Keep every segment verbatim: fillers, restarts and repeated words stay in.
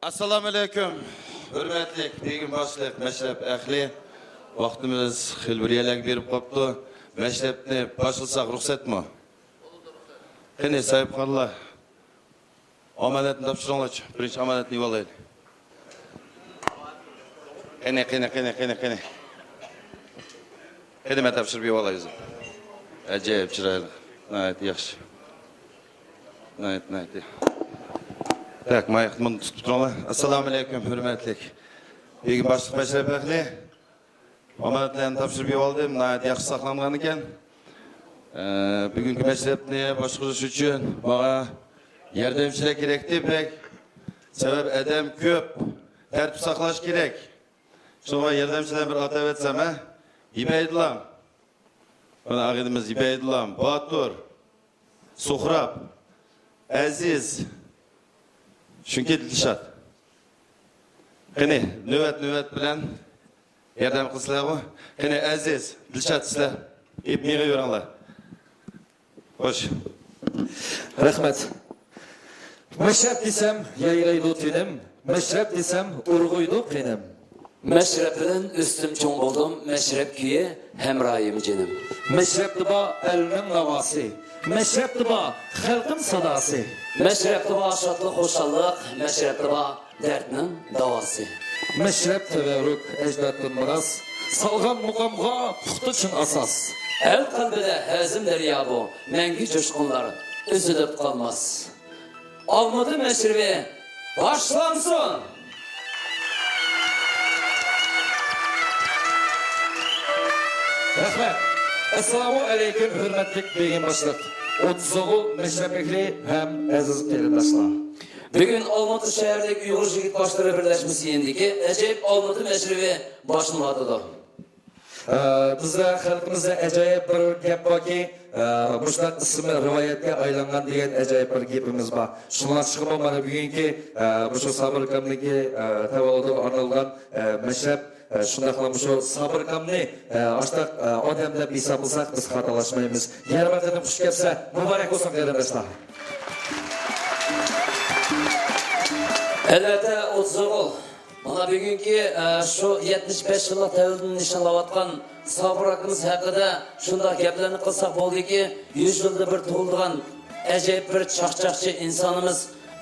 ئەسسالامۇئەلەيكۇم، ھۆرمەتلىك بېگىم باشلىق، مەشرەپ ئەھلى. ۋاقتىمىز خېلى بىر يەرلەرگە بېرىپ قاپتۇ. مەشرەپنى باشلىساق رۇخسەتمۇ؟ قېنى، ساھىبخانلار، ئامانەتنى تاپشۇرۇڭلارچۇ. بىرىنچى ئامانەتنى ئېلىۋالايلى. قېنى، قېنى، قېنى، قېنى، قېنى. قېنى، مەن تاپشۇرۇپ ئېلىۋالاي ئۆزۈم. ئەجەب چىرايلىق. ناھايىتى ياخشى. ناھايىتى، ناھايىتى. تاك، ماياقنى مۇنداق تۇتۇپ تۇرۇڭلار. ئەسسالامۇئەلەيكۇم، ھۆرمەتلىك بېگىم باشلىق، مەشرەپ ئەھلى. ئامانەتلەرنى تاپشۇرۇپ يۈرۈۋالدىم، ناھايىتى ياخشى ساقلانغان ئىكەن. ئە، بۈگۈنكى مەشرەپنى باشقۇرۇش ئۈچۈن ماڭا ياردەمچىلەر كېرەكتى بەك. سەۋەب ئادەم كۆپ، تەرتىپ ساقلاش كېرەك. شۇڭا ياردەمچىلەرنى بىر ئاتاۋەتسەم، ھە؟ ھىبەيدۇللام. مانا ئاغىنىمىز ھىبەيدۇللام، باتۇر، سۇھراپ، ئەزىز، شۇنكى دىلشات. قېنى، نۆۋەت-نۆۋەت بىلەن ياردەم قىلسىلەرغۇ. قېنى، ئەزىز، دىلشات، سىلەر ئېلىپ مېڭىۋېرىڭلار. خوش. رەھمەت. مەشرەپ دېسەم يايرايدۇ تېنىم، مەشرەپ دېسەم ئۇرغۇيدۇ قېنىم. مەشرەپ بىلەن ئۆستۈم، چوڭ بولدۇم، مەشرەپ كۈيى ھەمراھىم جېنىم. مەشرەپتە بار ئەلنىڭ ناۋاسى، مەشرەپتە بار خەلقىم ساداسى. مەشرەپتە بار شادلىق، خۇشاللىق، مەشرەپتە بار دەردنىڭ داۋاسى. مەشرەپ تەۋەررۈك ئەجدادتىن مىراس، سالغان مۇقامغا پۇختا چىڭ ئاساس. ئەل قەلبىدە ھەزىم دەريا بۇ، مەڭگۈ جۇشقۇنلار ئۈزۈلۈپ قالماس. ئالمۇتى مەشرىپى باشلانسۇن! رەھمەت. ئەسسالامۇ ئەلەيكۇم، ھۆرمەتلىك بېگىم باشلىق، ئوتتۇز ئوغۇل مەشرەپ ئەھلى ھەم ئەزىز قېرىنداشلار. بۈگۈن ئالمۇتا شەھەرلىك ئۇيغۇر يىگىت باشلىرى بىرلەشمىسى يېنىدىكى ئەجايىپ ئالمۇتا مەشرىپى باشلىنىۋاتىدۇ. ئە، بىزدە خەلقىمىزدە ئەجايىپ بىر گەپ باركى، ئە، مۇشۇنداق ئىسمى رىۋايەتكە ئايلانغان دېگەن ئەجايىپ بىر گېپىمىز بار. شۇڭلاشقىمۇ مانا بۈگۈنكى، ئە، مۇشۇ سابىر ئاكامنىڭكى، ئە، تەۋەللۇدىغا ئارنالغان، ئە، مەشرەپ، ئە، شۇنداقلا مۇشۇ سابىر ئاكامنى، ئە، ئاشتاق، ئە، ئادەم دەپ ھېسابلىساق بىز خاتالاشمايمىز. يەنە بىر قېتىم خۇش كەپسە، مۇبارەك بولسۇن قېرىنداشلار. ئەلۋەتتە، ئوتتۇز ئوغۇل. مانا بۈگۈنكى، ئە، شۇ يەتمىش بەش يىللىق تەۋەللۇدىنى نىشانلاۋاتقان سابىر ئاكىمىز ھەققىدە شۇنداق گەپلەرنى قىلساق بولدىكى، يۈز يىلدا بىر تۇغۇلىدىغان ئەجايىپ بىر چاقچاقچى ئىنسانىمىز،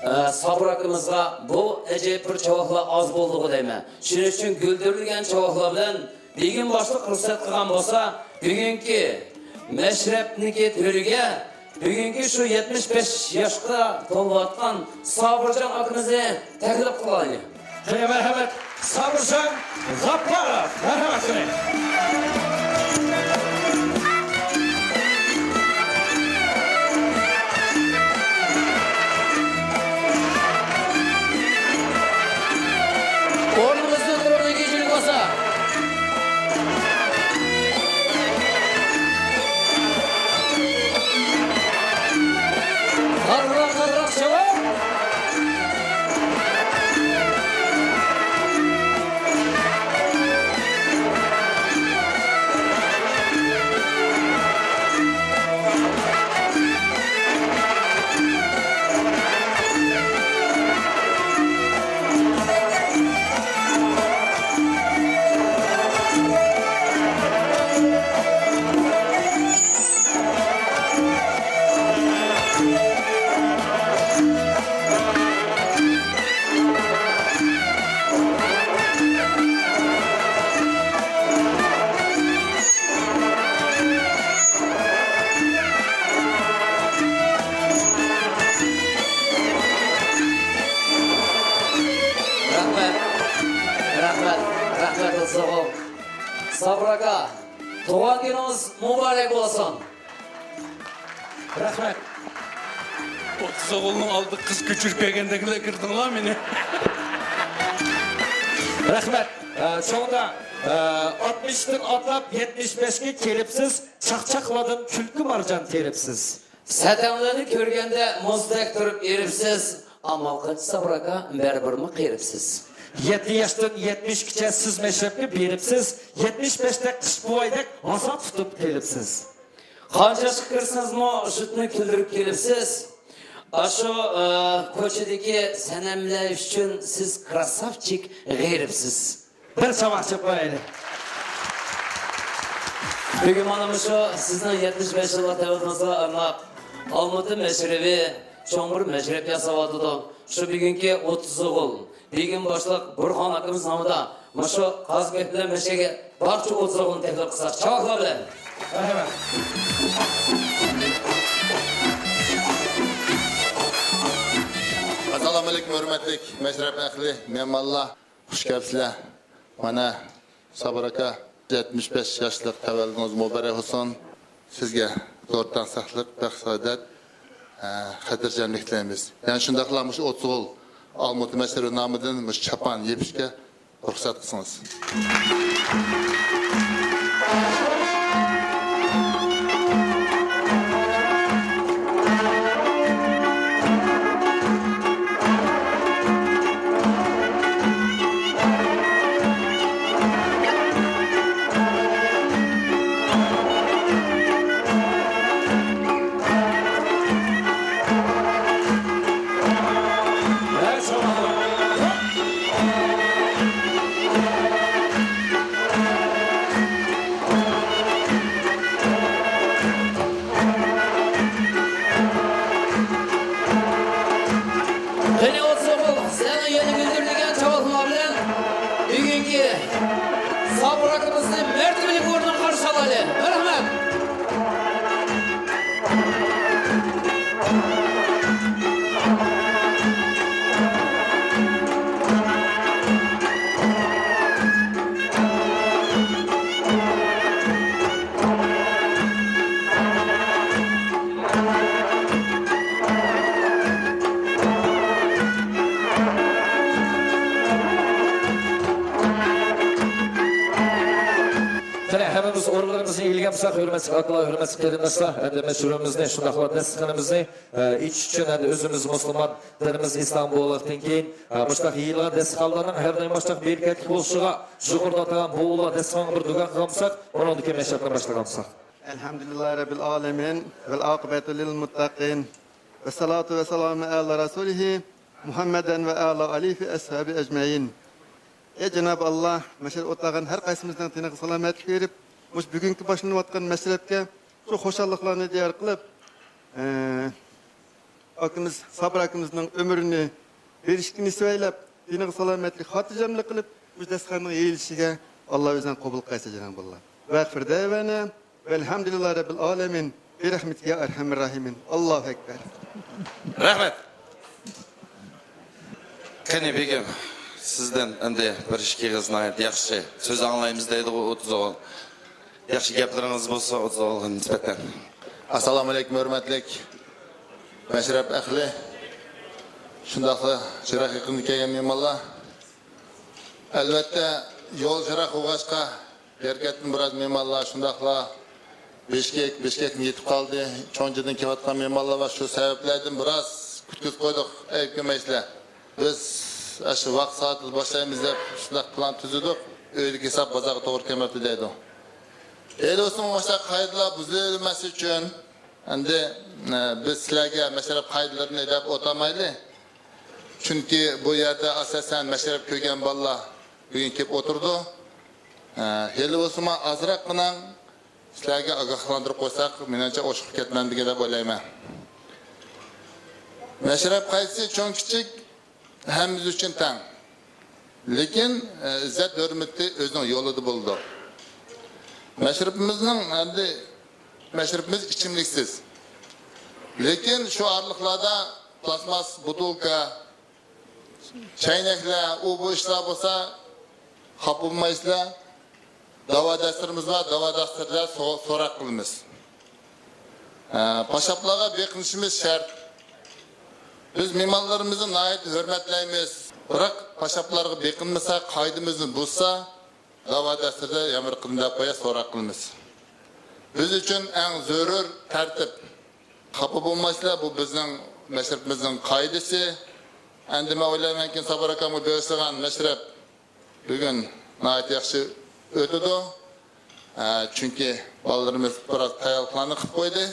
ئە، سابىر ئاكىمىزغا بۇ ئەجايىپ بىر چاۋاكلار ئاز بولدىغۇ دەيمەن. شۇنىڭ ئۈچۈن گۈلدۈرلىگەن چاۋاكلار بىلەن بېگىم باشلىق رۇخسەت قىلغان بولسا، بۈگۈنكى مەشرەپنىڭكى تۆرىگە بۈگۈنكى شۇ يەتمىش بەش ياشقا تولۇۋاتقان سابىرجان ئاكىمىزنى تەكلىپ قىلايلى. قېنى، مەرھەمەت، سابىرجان غاپپاروف، مەرھەمەت قىلىڭ. ئورنىمىزدىن تۇرۇپ، ئىگىچىلىك بولسا. قاتتىقراق، قاتتىقراق چاۋاك! رەھمەت، رەھمەت، رەھمەت، ئوتتۇز ئوغۇل. سابىر ئاكا، تۇغان كۈنىڭىز مۇبارەك بولسۇن. رەھمەت. ئوتتۇز ئوغۇلنىڭ ئالدىغا قىز كۆچۈرۈپ كەلگەندەكلا كىردىڭلار مېنى. رەھمەت. ئە، چوڭدا، ئە، ئاتمىشتىن ئاتلاپ يەتمىش بەشكە كېلىپسىز، چاقچاقلاردىن كۈلكە مارجان تېرىپسىز. سەتەڭلەرنى كۆرگەندە مۇزدەك تۇرۇپ ئېرىپسىز، ئامال قىلچە سابىر ئاكا، بەرىبىرمۇ قېرىپسىز. يەتتە ياشتىن يەتمىشكىچە سىز مەشرەپكە بېرىپسىز، يەتمىش بەشتە قىش بوۋايدەك ھاسا تۇتۇپ قېلىپسىز. قانچە ياشقا كىرسىڭىزمۇ ژۇتنى كۈلدۈرۈپ كېلىپسىز. ئاشۇ، ئە، كوچىدىكى سەنەملەر ئۈچۈن سىز كراساۋچىك غېرىبسىز. بىر چاۋاك چېلىپ قويايلى. بۈگۈن مانا مۇشۇ سىزنىڭ يەتمىش بەش يىللىق تەۋەللۇدىڭىزغا ئارناپ، ئالمۇتى مەشرىپى چوڭ بىر مەشرەپ ياساۋاتىدۇ. شۇ بۈگۈنكى ئوتتۇز ئوغۇل، بېگىم باشلىق بۇرخان ئاكىمىز نامىدا مۇشۇ قازىبېك بىلەن مەشەگە بارچە ئوتتۇز ئوغۇلنى تەكلىپ قىلساق، چاۋاكلار بىلەن. مەرھەمەت. ئەسسالامۇئەلەيكۇم، ھۆرمەتلىك مەشرەپ ئەھلى، مېھمانلار. خۇش كەپسىلەر. مانا، سابىر ئاكا، يەتمىش بەش ياشلىق تەۋەللۇدىڭىز مۇبارەك بولسۇن. سىزگە زور تەڭ ساقلىق، بەخت سائادەت، ئە، خاتىرجەملىك تىلەيمىز. يەنە شۇنداقلا مۇشۇ ئوتتۇز ئوغۇل ئالمۇتى مەشرىپى نامىدىن مۇشۇ چاپان يېپىشكە رۇخسەت قىلسىڭىز. قېنى، ئوتتۇز ئوغۇل، سىلەرنىڭ يەنە گۈلدۈرلىگەن چاۋاكلىرىڭلار بىلەن بۈگۈنكى سابىر ئاكىمىزنى مەرتىۋىلىك ئورنىغا قارشى ئالايلى. مەرھەمەت! قېنى، ھەممىمىز ئورۇنلىرىمىزنى ئىگىلىگەن بولساق، ھۆرمەتلىك ئاكىلار، ھۆرمەتلىك قېرىنداشلار، ئەمدى مەشرىپىمىزنى، شۇنداقلا دەستىخىنىمىزنى، ئە، ئېچىش ئۈچۈن، ئەمدى ئۆزىمىز مۇسۇلمان، دىنىمىز ئىسلام بولغانلىقتىن كېيىن، ئە، مۇشۇنداق يېيىلغان دەستىخانلارنىڭ ھەر دائىم مۇشۇنداق بەرىكەتلىك بولۇشىغا يۇقىرىدا ئاتالغان بۇ ئۇلۇغ دەستىخانغا بىر دۇئا قىلغان بولساق، ئۇنىڭدىن كېيىن مەشرەپنى باشلىغان بولساق. الحمد لله رب العالمين، والعاقبة للمتقين، والصلاة والسلام على رسوله محمد وعلى آله وأصحابه أجمعين. ئەي جانابى ئاللا، مەشرەپ ئولتۇرغان ھەر قايسىمىزنىڭ تېنىغا سالامەتلىك بېرىپ، مۇشۇ بۈگۈنكى باشلىنىۋاتقان مەشرەپكە شۇ خۇشاللىقلارنى دىيار قىلىپ، ئە، ئاكىمىز سابىر ئاكىمىزنىڭ ئۆمرىنى بېرىشكە نېسىۋەيلەپ، تېنىغا سالامەتلىك، خاتىرجەملىك قىلىپ، مۇشۇ دەستىخاننىڭ يېيىلىشىگە ئاللا ئۆزىڭ قوبۇل قىلسا، جانابى ئاللا. ۋە ئاخىر دەۋانا ۋەلھەمدۇلىللاھى رەببىل ئالەمىن. بىرەھمىتىكە يا ئەرھەمەر راھىمىن. ئاللاھۇ ئەكبەر. رەھمەت. قېنى، بېگىم، سىزدىن ئەمدى بىر ئىككى ئېغىز ناھايىتى ياخشى سۆز ئاڭلايمىز دەيدىغۇ ئوتتۇز ئوغۇل. ياخشى گەپلىرىڭىز بولسا ئوتتۇز ئوغۇلغا نىسبەتەن. ئەسسالامۇئەلەيكۇم، ھۆرمەتلىك مەشرەپ ئەھلى، شۇنداقلا يىراق يېقىندىن كەلگەن مېھمانلار. ئەلۋەتتە، يول يىراق بولغاچقا، بۇ يەرگە بىراز مېھمانلار، شۇنداقلا بىشكېك، بىشكېكتىن يېتىپ قالدى، چوڭجىدىن كېلىۋاتقان مېھمانلار بار. شۇ سەۋەبلەردىن بىراز كۈتكۈزۈپ قويدۇق، ئەيىب كۆرمەيسىلەر. بىز ئاشۇ ۋاقىت سائەتتە باشلايمىز دەپ شۇنداق پىلان تۈزىدۇق، ئۆيدىكى ھېساب بازارغا توغرا كەلمەپتۇ دەيدۇ. ھېلى بولسىمۇ مۇشۇنداق قائىدىلار بۇزۇلماس ئۈچۈن، ئەمدى، ئە، بىز سىلەرگە مەشرەپ قائىدىلىرىنى دەپ ئولتۇرمايلى. چۈنكى بۇ يەردە ئاساسەن مەشرەپ كۆرگەن بالىلار بۈگۈن كېلىپ ئولتۇرىدۇ. ئە، ھېلى بولسىمۇ ئازراققىنا سىلەرگە ئاگاھلاندۇرۇپ قويساق، مېنىڭچە ئوشۇقۇپ كەتمەمدىكىن دەپ ئويلايمەن. مەشرەپ قائىدىسى چوڭ كىچىك ھەممىمىز ئۈچۈن تەڭ. لېكىن، ئە، ئىززەت ھۆرمىتى ئۆزىنىڭ يولىدا بولىدۇ. مەشرىپىمىزنىڭ ئەمدى، مەشرىپىمىز ئىچىملىكسىز. لېكىن شۇ ئارىلىقلاردا پلاستماس بوتۇلكا، چەينەكلەر، ئۇ بۇ ئىشلار بولسا، خاپا بولمايسىلەر. داۋا دەستىرىمىز بار، داۋا دەستىرىدە سو-، سوراق قىلىمىز. ئە، پاشاپلارغا بېقىنىشىمىز شەرت. بىز مېھمانلىرىمىزنى ناھايىتى ھۆرمەتلەيمىز. بىراق پاشاپلارغا بېقىنمىسا، قائىدىمىزنى بۇزسا، داۋا دەستىرىدە يەنە بىر قېتىم دەپ قويۇپ سوراق قىلىمىز. بىز ئۈچۈن ئەڭ زۆرۈر تەرتىپ. خاپا بولمايسىلەر، بۇ بىزنىڭ مەشرىپىمىزنىڭ قائىدىسى. ئەمدى مەن ئويلايمەنكى، سابىر ئاكامغا بېغىشلىغان مەشرەپ بۈگۈن ناھايىتى ياخشى ئۆتىدۇ. ئە، چۈنكى بالىلىرىمىز بىراز تەييارلىقلارنى قىلىپ قويدى.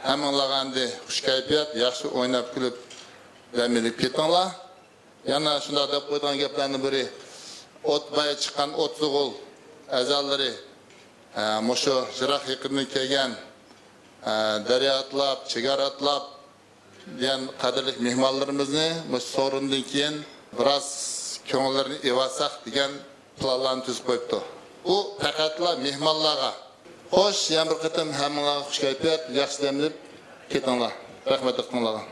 ھەممىڭلارغا ئەمدى خۇش كەيپىيات، ياخشى ئويناپ كۈلۈپ دەم ئېلىپ كېتىڭلار. يەنە شۇنداق دەپ قويىدىغان گەپلەرنىڭ بىرى، ئوتباي چىققان ئوتسۇغۇل ئەزالىرى، ئە، مۇشۇ يىراق يېقىندىن كەلگەن، ئە، دەريا ئاتلاپ، چېگرا ئاتلاپ دېگەن قەدىرلىك مېھمانلىرىمىزنى مۇشۇ سورۇندىن كېيىن بىراز كۆڭۈللىرىنى ئېۋالساق دېگەن پىلانلارنى تۈزۈپ قويۇپتۇ. بۇ پەقەتلا مېھمانلارغا. خوش، يەنە بىر قېتىم ھەممىڭلارغا خۇش كەيپىيات، ياخشى دەم ئېلىپ كېتىڭلار. رەھمەت دىققىتىڭلارغا.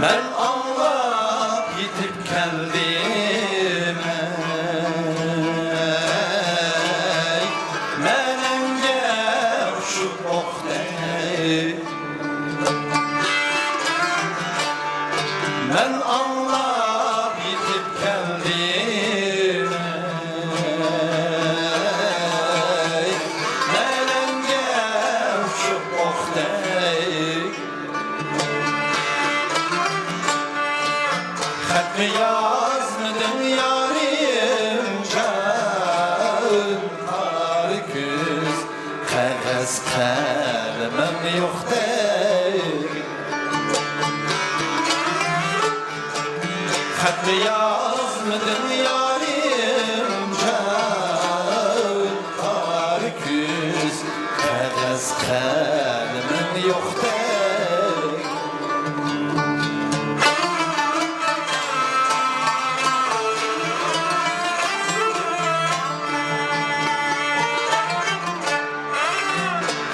مەن ئاڭلاپ يېتىپ كەلدىم، ئەي، مەنەمگە ئۇچۇپ ئوقتەك. مەن ئاڭلاپ يېتىپ كەلدىم، ئەي، مەنەمگە ئۇچۇپ ئوقتەك. خەتمۇ يازمىدىڭ يارىم جان، قارا كۈز، قەغەز قەلىمىڭ يوقتەك. خەتمۇ يازمىدىڭ يارىم جان، قارا كۈز، قەغەز قەلىمىڭ يوقتەك.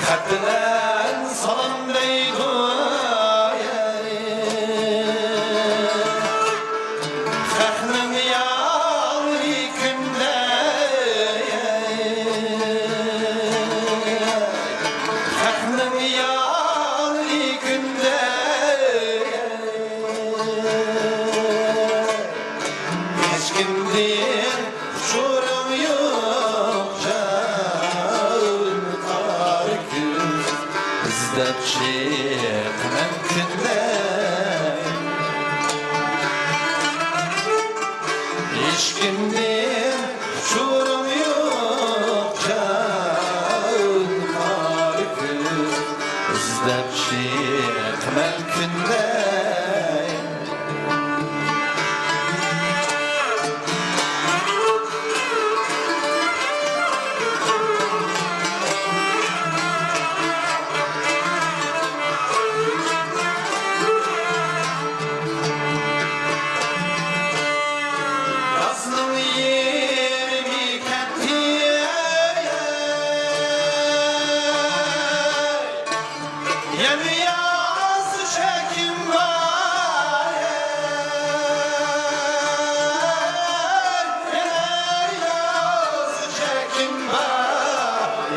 خەت بىلەن سالام دەيدۇ، خەقنىڭ يالغۇز كۈندە، خەقنىڭ يالغۇز كۈندە. ھېچكىمدىن ئۇچۇرۇڭ يوق جان، قارا كۈز، ئىزدەپ چىقىمەن كۈندە. ھېچكىمدىن ئۇچۇرۇڭ يوق جان، قارا كۈز، ئىزدەپ چىقىمەن كۈندە. يازنىڭ يېرىمى كەتتى، يەنە ياز چېكىم بار، يەنە ياز چېكىم بار.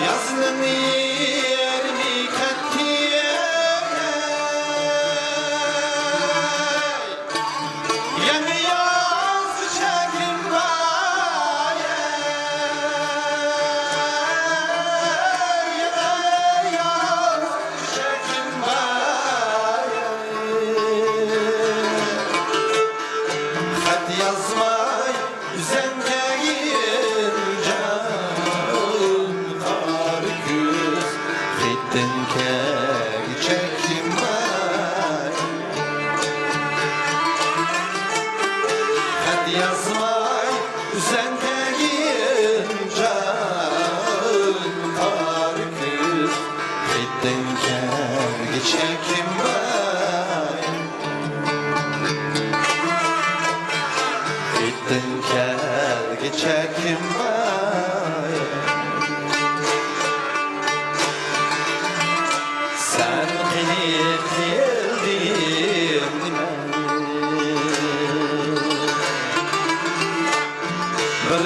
يازنىڭ يېرىمى كەتتى، يەنە ياز چېكىم بار، يەنە ياز چېكىم بار. خەت يازماي ئۆزۈڭ كەلگىن جان، قارا كۈز، خېتىڭ كەلگۈچە كىم بار؟ خەت يازماي ئۆزۈڭ كەلگىن جان، قارا كۈز، خېتىڭ كەلگۈچە كىم بار؟ خېتىڭ كەلگۈچە كىم بار؟ سەن قېنى كەلدىڭ؟ بىر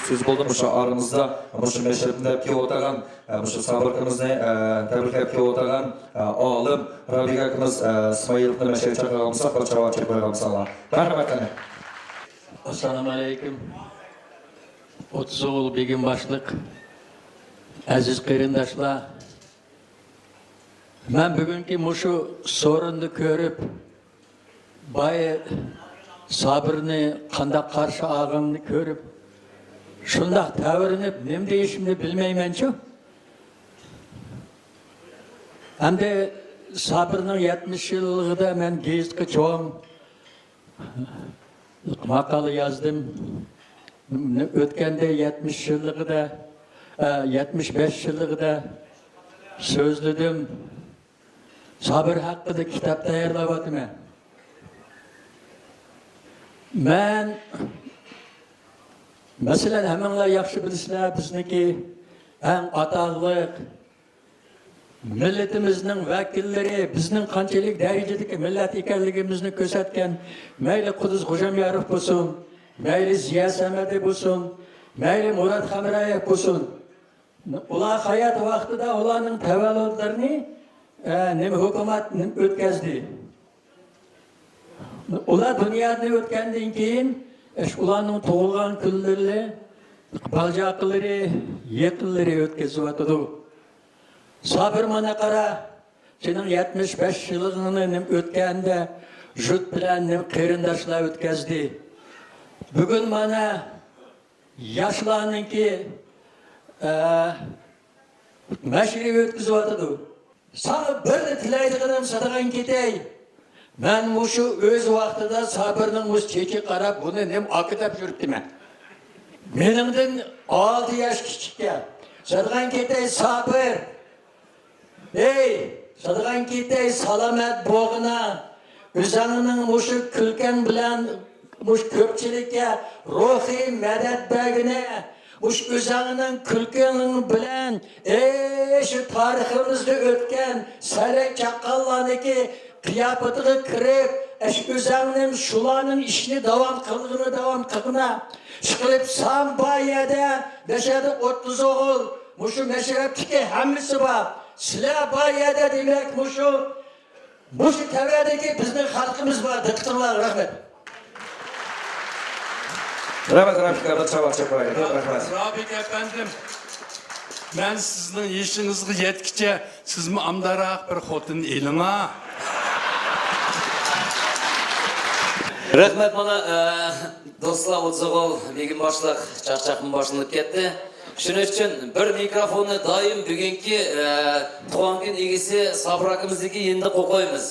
سۆز بولدى مۇشۇ ئارىمىزدا مۇشۇ مەشرەپنى دەپ كېلىۋاتقان، ئە، مۇشۇ سابىر ئاكىمىزنى، ئە، تەبرىكلەپ كېلىۋاتقان، ئە، ئالىم رابىيە ئاكىمىز، ئە، ئىسمائىلوۋنى مەشرەپكە چاقىرغان بولساق، بىر چاۋاك چېلىپ قويغان بولساڭلار. مەرھەمەت قېنى. ئەسسالامۇ ئەلەيكۇم. ئوتتۇز ئوغۇل بېگىم باشلىق، ئەزىز قېرىنداشلار، مەن بۈگۈنكى مۇشۇ سورۇندا كۆرۈپ، بايا سابىرنى قانداق قارشى ئالغىنىنى كۆرۈپ، شۇنداق تەۋرىنىپ، نېمە دېيىشىمنى بىلمەيمەنچۇ. ئەمدى سابىرنىڭ يەتمىش يىللىقىدا مەن گېزىتكە چوڭ ماقالە يازدىم. ئۆتكەندە يەتمىش يىللىقىدا، ئە، يەتمىش بەش يىللىقىدا سۆزلىدىم. سابىر ھەققىدە كىتاب تەييارلاۋاتىمەن. مەن، مەسىلەن، ھەممىڭلار ياخشى بىلىسىلەر، بىزنىڭكى ئەڭ ئاتاقلىق مىللىتىمىزنىڭ ۋەكىللىرى، بىزنىڭ قانچىلىك دەرىجىدىكى مىللەت ئىكەنلىكىمىزنى كۆرسەتكەن، مەيلى قۇددۇس خوجامياروف بولسۇن، مەيلى زىيا سەمەدى بولسۇن، مەيلى مۇرات خامرايېف بولسۇن. ئۇلار ھايات ۋاقتىدا ئۇلارنىڭ تەۋەللۇدلىرىنى، ئە، نېمە ھۆكۈمەت نېمە ئۆتكەزدى. ئۇلار دۇنيادىن ئۆتكەندىن كېيىن، ئۇلارنىڭ تۇغۇلغان كۈنلىرى، بالا-چاقىلىرى، يېقىنلىرى ئۆتكۈزۈۋاتىدۇ. سابىر، مانا قارا، سېنىڭ يەتمىش بەش يىلىڭنى نېمە ئۆتكەندە جۇت بىلەن نېمە قېرىنداشلار ئۆتكەزدى. بۈگۈن مانا ياشلارنىڭكى، ئە، مەشرىپى ئۆتكۈزۈۋاتىدۇ. ساڭا بىرلا تىلەيدىغىنىم، سادىغان كېتەي. مەن مۇشۇ ئۆز ۋاقتىدا سابىرنىڭ مۇشۇ چېچىگە قاراپ، بۇنى نېمە ئاكا دەپ يۈرۈپتىمەن. مېنىڭدىن ئالتە ياش كىچىككەن. سادىغان كېتەي، سابىر. ئەي، سادىغان كېتەي، سالامەت بولغىنا. ئۆزەڭنىڭ مۇشۇ كۈلكەڭ بىلەن مۇشۇ كۆپچىلىككە روھىي مەدەت بەرگىنە. مۇشۇ ئۆزەڭنىڭ كۈلكىڭ بىلەن، ئەي، شۇ تارىخىمىزدا ئۆتكەن سەرەي چاققانلارنىڭكى قىياپىتىگە كىرىپ، ئەش ئۆزەڭنىڭ شۇلارنىڭ ئىشىنى داۋام قىلغىنى داۋام قىلغىنا. ئىشقىلىپ، سان بار يەردە، مەشەدە ئوتتۇز ئوغۇل، مۇشۇ مەشرەپتىكى ھەممىسى بار. سىلەر بار يەردە، دېمەك، مۇشۇ، مۇشۇ تەۋەدىكى بىزنىڭ خەلقىمىز بار. دىققىتىڭلارغا رەھمەت. رەھمەت، رەھمەت، بىر چاۋاك چېلىپ قويايلى. رەھمەت. رابىك ئەپەندىم، مەن سىزنىڭ يېشىڭىزغا يەتكىچە سىزمۇ ئامداراق بىر خوتۇن ئېلىڭا. رەھمەت، مانا، ئە، دوستلار، ئوتتۇز ئوغۇل بېگىم باشلىق چاقچاقمۇ باشلىنىپ كەتتى. شۇنىڭ ئۈچۈن بىر مىكروفوننى دائىم بۈگۈنكى، ئە، تۇغان كۈن ئىگىسى سابىر ئاكىمىزنىڭكى يېنىدا قويۇپ قويىمىز.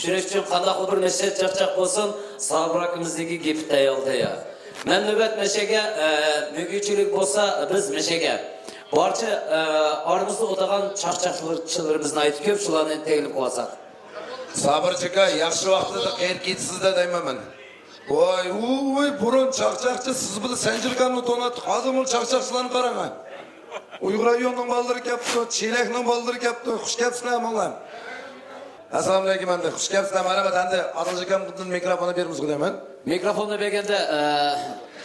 شۇنىڭ ئۈچۈن قانداقلا بىر مەشرەپ چاقچاق بولسۇن، سابىر ئاكىمىزنىڭكى گېپى تەييار تەييار. مەن نۆۋەت مەشەگە، ئە، مۈڭگۈچىلىك بولسا بىز مەشەگە. بارچە، ئە، ئارىمىزدا ئولتۇرغان چاقچاقچىلىرىمىز ناھايىتى كۆپ، شۇلارنى تەكلىپ قىلىۋالساق. سابىر چاكا، ياخشى ۋاقتىدا قېرىپ كېتىسىز-دە دەيمەن مەن. ۋاي، ۋۇي، بۇرۇن چاقچاقچى سىز بىلەن سەنجىركاننى توناتتۇق، ھازىرمۇ چاقچاقچىلارنى قاراڭ. ئۇيغۇر رايونىنىڭ بالىلىرى كەپتۇ، چېلەكنىڭ بالىلىرى كەپتۇ، خۇش كەپسىلەر ھەممىڭلار. ئەسسالامۇ ئەلەيكۇم ئەمدى، خۇش كەپسىلەر، مەرھەمەت ئەمدى، ئادىل ئاكام بۇندىن مىكروفوننى بېرىمىزغۇ دەيمەن. مىكروفوننى بەرگەندە، ئە،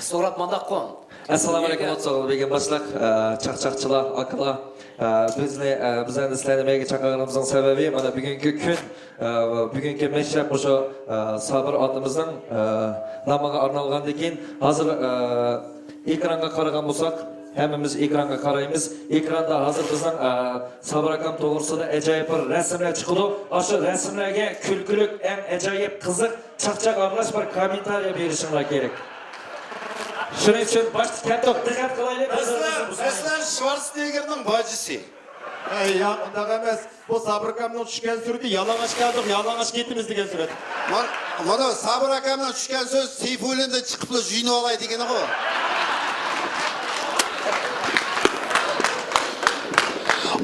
سوراپ مانداققۇ. ئەسسالامۇ ئەلەيكۇم، ئوتتۇز ئوغۇل بېگىم باشلىق، ئە، چاقچاقچىلار، ئاكىلار، ئە، بىزنى، ئە، بىز ئەمدى سىلەرنى مەيگە چاقىرغىنىمىزنىڭ سەۋەبى، مانا بۈگۈنكى كۈن، ئە، بۈگۈنكى مەشرەپ مۇشۇ، ئە، سابىر ئاتىمىزنىڭ، ئە، نامىغا ئارنالغاندىن كېيىن، ھازىر، ئە، ئېكرانغا قارىغان بولساق، ھەممىمىز ئېكرانغا قارايمىز. ئېكراندا ھازىر بىزنىڭ، ئە، سابىر ئاكام توغرىسىدا ئەجايىپ بىر رەسىملەر چىقىدۇ. ئاشۇ رەسىملەرگە كۈلكىلىك، ئەڭ ئەجايىپ قىزىق چاقچاق ئارىلاش بىر كوممېنتارىيە بېرىشىڭلار كېرەك. شۇنىڭ ئۈچۈن باشتا كەتتۇق، دىققەت قىلايلى. مەسىلەن، مەسىلەن، شۋارتسنېگگېرنىڭ باجىسى. ئەي، ياق، ئۇنداق ئەمەس. بۇ سابىر ئاكامنىڭ چۈشكەن سۈرىتى، يالىڭاچ كەلدۇق، يالىڭاچ كېتىمىز دېگەن سۈرەت. مانا، مانا سابىر ئاكامنىڭ چۈشكەن سۆزى سەيپۇللىندىن چىقىپلا يۇيۇنۇۋالاي دېگىنىغۇ.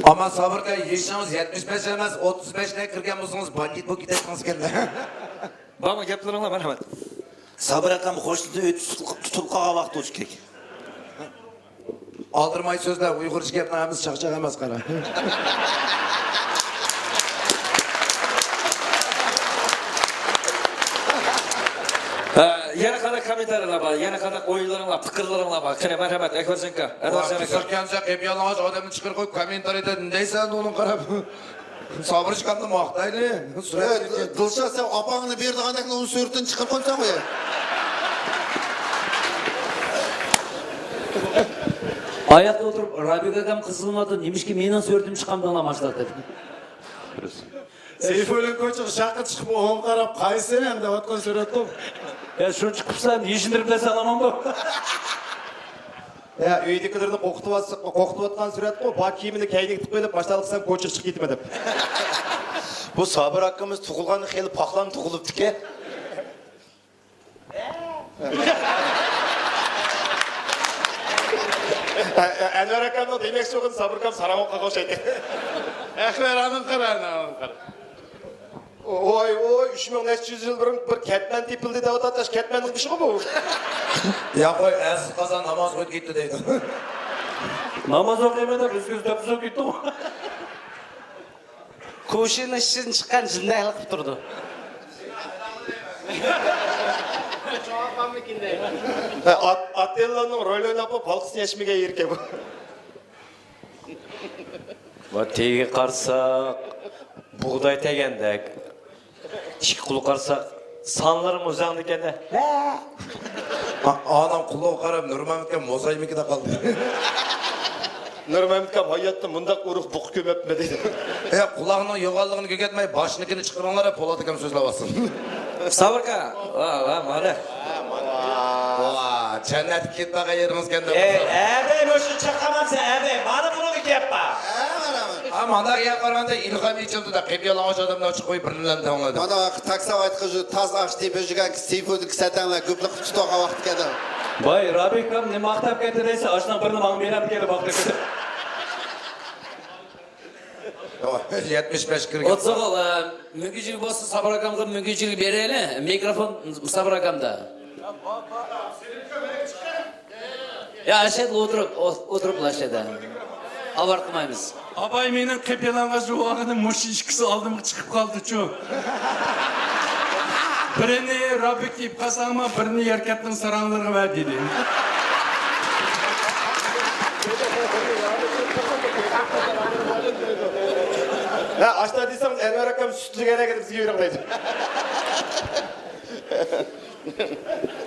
ئەمما سابىر ئاكا، يېشىڭىز يەتمىش بەش ئەمەس، ئوتتۇز بەشكە كىرگەن بولسىڭىز، باندىت بولۇپ كېتەتتىڭىز ئىكەن. بارمۇ گەپلىرىڭلار؟ مەرھەمەت. سابىر ئاكام خوشلىدى، ئۆي تۇتۇپ، تۇتۇپ قالغان ۋاقىت بولۇشى كېرەك. ئالدىرىماي سۆزلە، ئۇيغۇرچە گەپنىڭ ھەممىسى چاقچاق ئەمەس، قارا. ھە، يەنە قانداق كوممېنتارىيلار بار؟ يەنە قانداق ئويلىرىڭلار، پىكىرلىرىڭلار بار؟ قېنى، مەرھەمەت، ئەكبەرجان ئاكا، ئەنۋەرجان ئاكا. سۈركەنسە قېپىيالىڭاچ ئادەمنى چىقىرىپ قويۇپ، كوممېنتارىيدا نېمە دەيسەن ئۇنىڭغا قاراپ؟ سابىر ئاكامنى ماختايلى. دىلشات، سەن ئاپاڭنى بېرىدىغاندەكلا ئۇنىڭ سۈرىتىنى چىقىرىپ قويساڭغۇ يا. ئاياقتا ئولتۇرۇپ، رابىيە ئاكام قىزغىنىۋاتىدۇ، نېمىشقا مېنىڭ سۈرىتىمنى چىقارمىدىڭلار ماشۇنداق دەپ. سەيپۇللىن كوچىغا شاققا چىقىپ ئوڭغا قاراپ قايسى سېنىڭ دەۋاتقان سۈرەتكۇ؟ يا شۇنى چىقىپسەن يېشىندۈرۈپ دەسەڭ ئامانمۇ؟ يا ئۆيدىكىلىرىنى قورقۇتۇۋاتس-، قورقۇتۇۋاتقان سۈرەتكۇ، بار كىيىمىنى كەينىگە تىقىپ ئېلىپ ماشىنىغا سەن كوچىغا چىقىپ كېتىمەن دەپ. بۇ سابىر ئاكىمىز تۇغۇلغاندا خېلى پاخلان تۇغۇلۇپتىكەن. ئەنۋەر ئاكامنىڭ دېمەكچى بولغىنى سابىر ئاكام ساراڭ ئوققان ئوخشايدۇ. ئەخمەر ئانىڭ قارا، ئانىڭ قارا. ۋاي ۋاي، ئۈچ مىڭ نەچچە يۈز يىل بۇرۇن بىر كەتمەن تېپىلدى دەۋاتاتتى، ئاشۇ كەتمەننىڭ بېشىغۇ بۇ. يا قوي، ئەزىز قازا ناماز ئوقۇپ كەتتى دەيدۇ. ناماز ئوقۇيمەن دەپ ئۆزىگىز دەپ سوقۇپ كەتتىغۇ. كوشىنىڭ ئىچىدىن چىققان جىندەكلىك قىلىپ تۇرىدۇ. ئات-، ئاتېللانىڭ رولىنى ئويناپ، پالقىسىنى يەشمىگەن يېرىكەن بۇ. ۋە تېگى قارىساق، بۇغداي تەگەندەك. ئىككى قولغا قارىساق، سانلىرىمۇ ئۆزەڭدىكەن-دە. ۋە! ئا-، ئانام قۇلىغا قاراپ، نۇرمەمەتكە موزايمىكىدا قالدى. نۇرمەمەتكەم ھاياتتا مۇنداق ئۇرۇق بۇقا كۆمەپمەن دېدى. ئە، قۇلاقنىڭ يوغانلىقىنى كۆرسەتمەي، باشنىكىنى چىقىرىڭلار، پولات ئاكام سۆزلەۋاتسۇن. سابىر ئاكا، ۋا، ۋا، مانا. ۋا، جەننەتكە كېتىپ بارغان يېرىڭىز ئىكەن دەپ. ئەي، ئەبەي، مۇشۇنى چاقامامسەن، ئەبەي، مانا بۇنىڭغا گەپ بار. ھە، مانا. ھە، مانا گەپ بارغاندا ئىلھام ئېچىلدى-دە، قېپىيالىڭاچ ئادەملەر چىقىپ بىر نېمىلەرنى دەڭلىدى. مانا، تاكسا ئايتقۇچى تاز ئاش تېپىپ يۈرگەن سېيپۇدىكى سەتەڭلەر گۈپلۈق تۇتۇۋالغان ۋاقتىكەن. ۋاي، رابىكام نېمە ماختاپ كەتتى دەيسە، ئاشۇنىڭ بىرنى ماڭا بېرەم دېگەن ۋاقتى. يەتمىش بەش كىرگەن. ئوتسىغۇل، ئە، مۈمكىنچىلىك بولسا سابىر ئاكامغا مۇمكىنچىلىك بېرەيلى. مىكروفون سابىر ئاكامدا. يا، ئەشەدە ئولتۇرۇپ، ئو-، ئولتۇرۇپلا ئەشەدە. ئاۋارە قىلمايمىز. ئاباي مېنىڭ قېپىيالاڭغاچ بولغىنىم مۇشۇ ئىككىسى ئالدىمغا چىقىپ قالدىچۇ. بىرىنى رابىك دەپ قالساڭمۇ، بىرىنى يەركەنتنىڭ ساراڭلىرىغا بەر دېدى. ھە، ئاشتا دېسەڭ، ئەنۋەر ئاكام سۈتلۈك ئەرەك ئېلىپ بىزگە بېرىڭ دەيدۇ.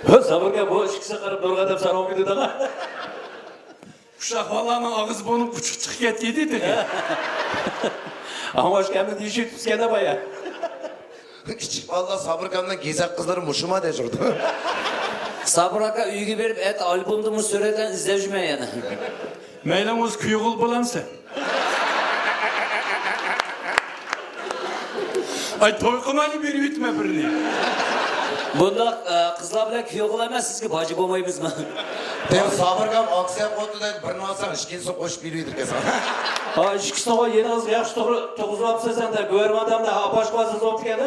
ھە، سابىر ئاكا، بۇ ئىككىسى قاراپ نۇرغا دەپ ساراڭ كېتىدۇ. ئۇششاق بالىلارنىڭ ئاغزى بۇرنى قۇچۇق چىقىپ كەتتى دېدى. ئاڭلاش كەمدە دېيىشىپ تۈسكەندە بايا. كىچىك بالىلار سابىر ئاكامنىڭ گېزەك قىزلىرى مۇشۇما دەپ يۈرىدۇ. سابىر ئاكا ئۆيگە بېرىپ ئەتە ئالبومدىمۇ سۈرەتلەرنى ئىزدەپ يۈرمەي يەنە. مەيلىڭىز كۈيئوغۇل بولامسەن؟ ئاي، توي قىلمايلى بېرىۋېتىمەن بىرنى. بۇنداق، ئە، قىزلار بىلەن كۈيئوغۇل ئەمەس، سىزگە باجى بولمايمىزمۇ؟ يا سابىر ئاكام ئاكسىيە قويۇپتۇ دەيدۇ، بىرنى ئالساڭ ئىككىنچىسىنى قوشۇپ بېرىۋېتىدىكەنسەن. ھا، ئىككىسىنى يېنىڭىزغا ياخشى توغرا تۇرغۇزۇۋاپسىز ئەمدى، گۇۋەرمادامدا ئاپاشقا بارسىز بوپتىكەن.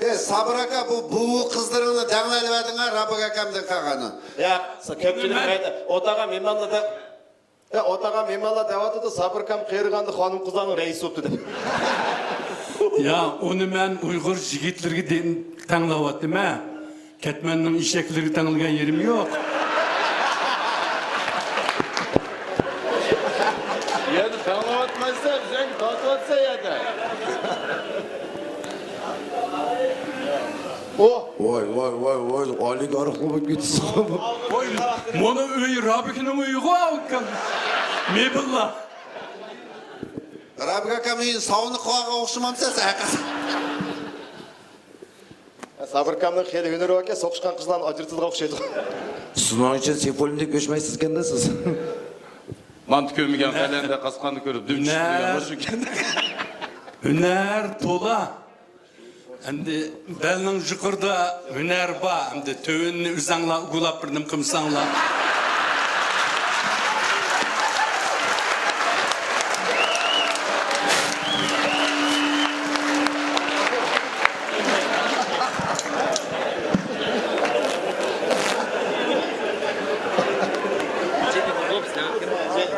ئە، سابىر ئاكا، بۇ بۇ قىزلىرىڭنى دەڭلەۋەردىڭ ھە، رابىك ئاكامدىن قالغاننى. ياق، كۆپچىلىك مەن ئوتاغا مېھمانلار دەپ. ئە، ئوتاغا مېھمانلار دەۋاتىدۇ، سابىر ئاكام قېرىغاندا خانىم-قىزلارنىڭ رەئىسى بوپتۇ دەپ. يا، ئۇنى مەن ئۇيغۇر يىگىتلىرىگە دېن-، تەڭلەۋاتىمەن. كەتمەننىڭ ئېشەكلىرىگە تەڭلىگەن يېرىم يوق. يەنە تەڭلەۋاتمايسەن، ئۆزۈڭگە تارتىۋاتىسەن يەردە. ئۇ. ۋاي، ۋاي، ۋاي، ۋاي، ئالىي گارىخلىق بولۇپ كېتىسىز. ۋاي، مانا ئۆي رابىكنىڭ ئۆيىغۇ ئۇكام. مېبېللا. رابىك ئاكام ئۆيىنى ساۋنا قىلغانغا ئوخشىمامسىز ھەقىقەتەن؟ سابىر ئاكامنىڭ خېلى ھۈنىرى باركەن، سوقۇشقان قىزلارنى ئاجرىتىدىغان ئوخشايدۇ. سىزنىڭ ئۈچۈن سېيپۇللىندەك كۆچمەيسىزكەن-دە سىز. مانتا كۆرمىگەن قەلەندەر قاسقاننى كۆرۈپ دۈم چۈشۈپ تۇرغان بولسىكەن. ھۈنەر تولا. ئەمدى بەلنىڭ يۇقىرىدا ھۈنەر بار، ئەمدى تۆۋىنىنى ئۆزەڭلار ئۇگۇلاپ بىر نېمە قىلمىساڭلار.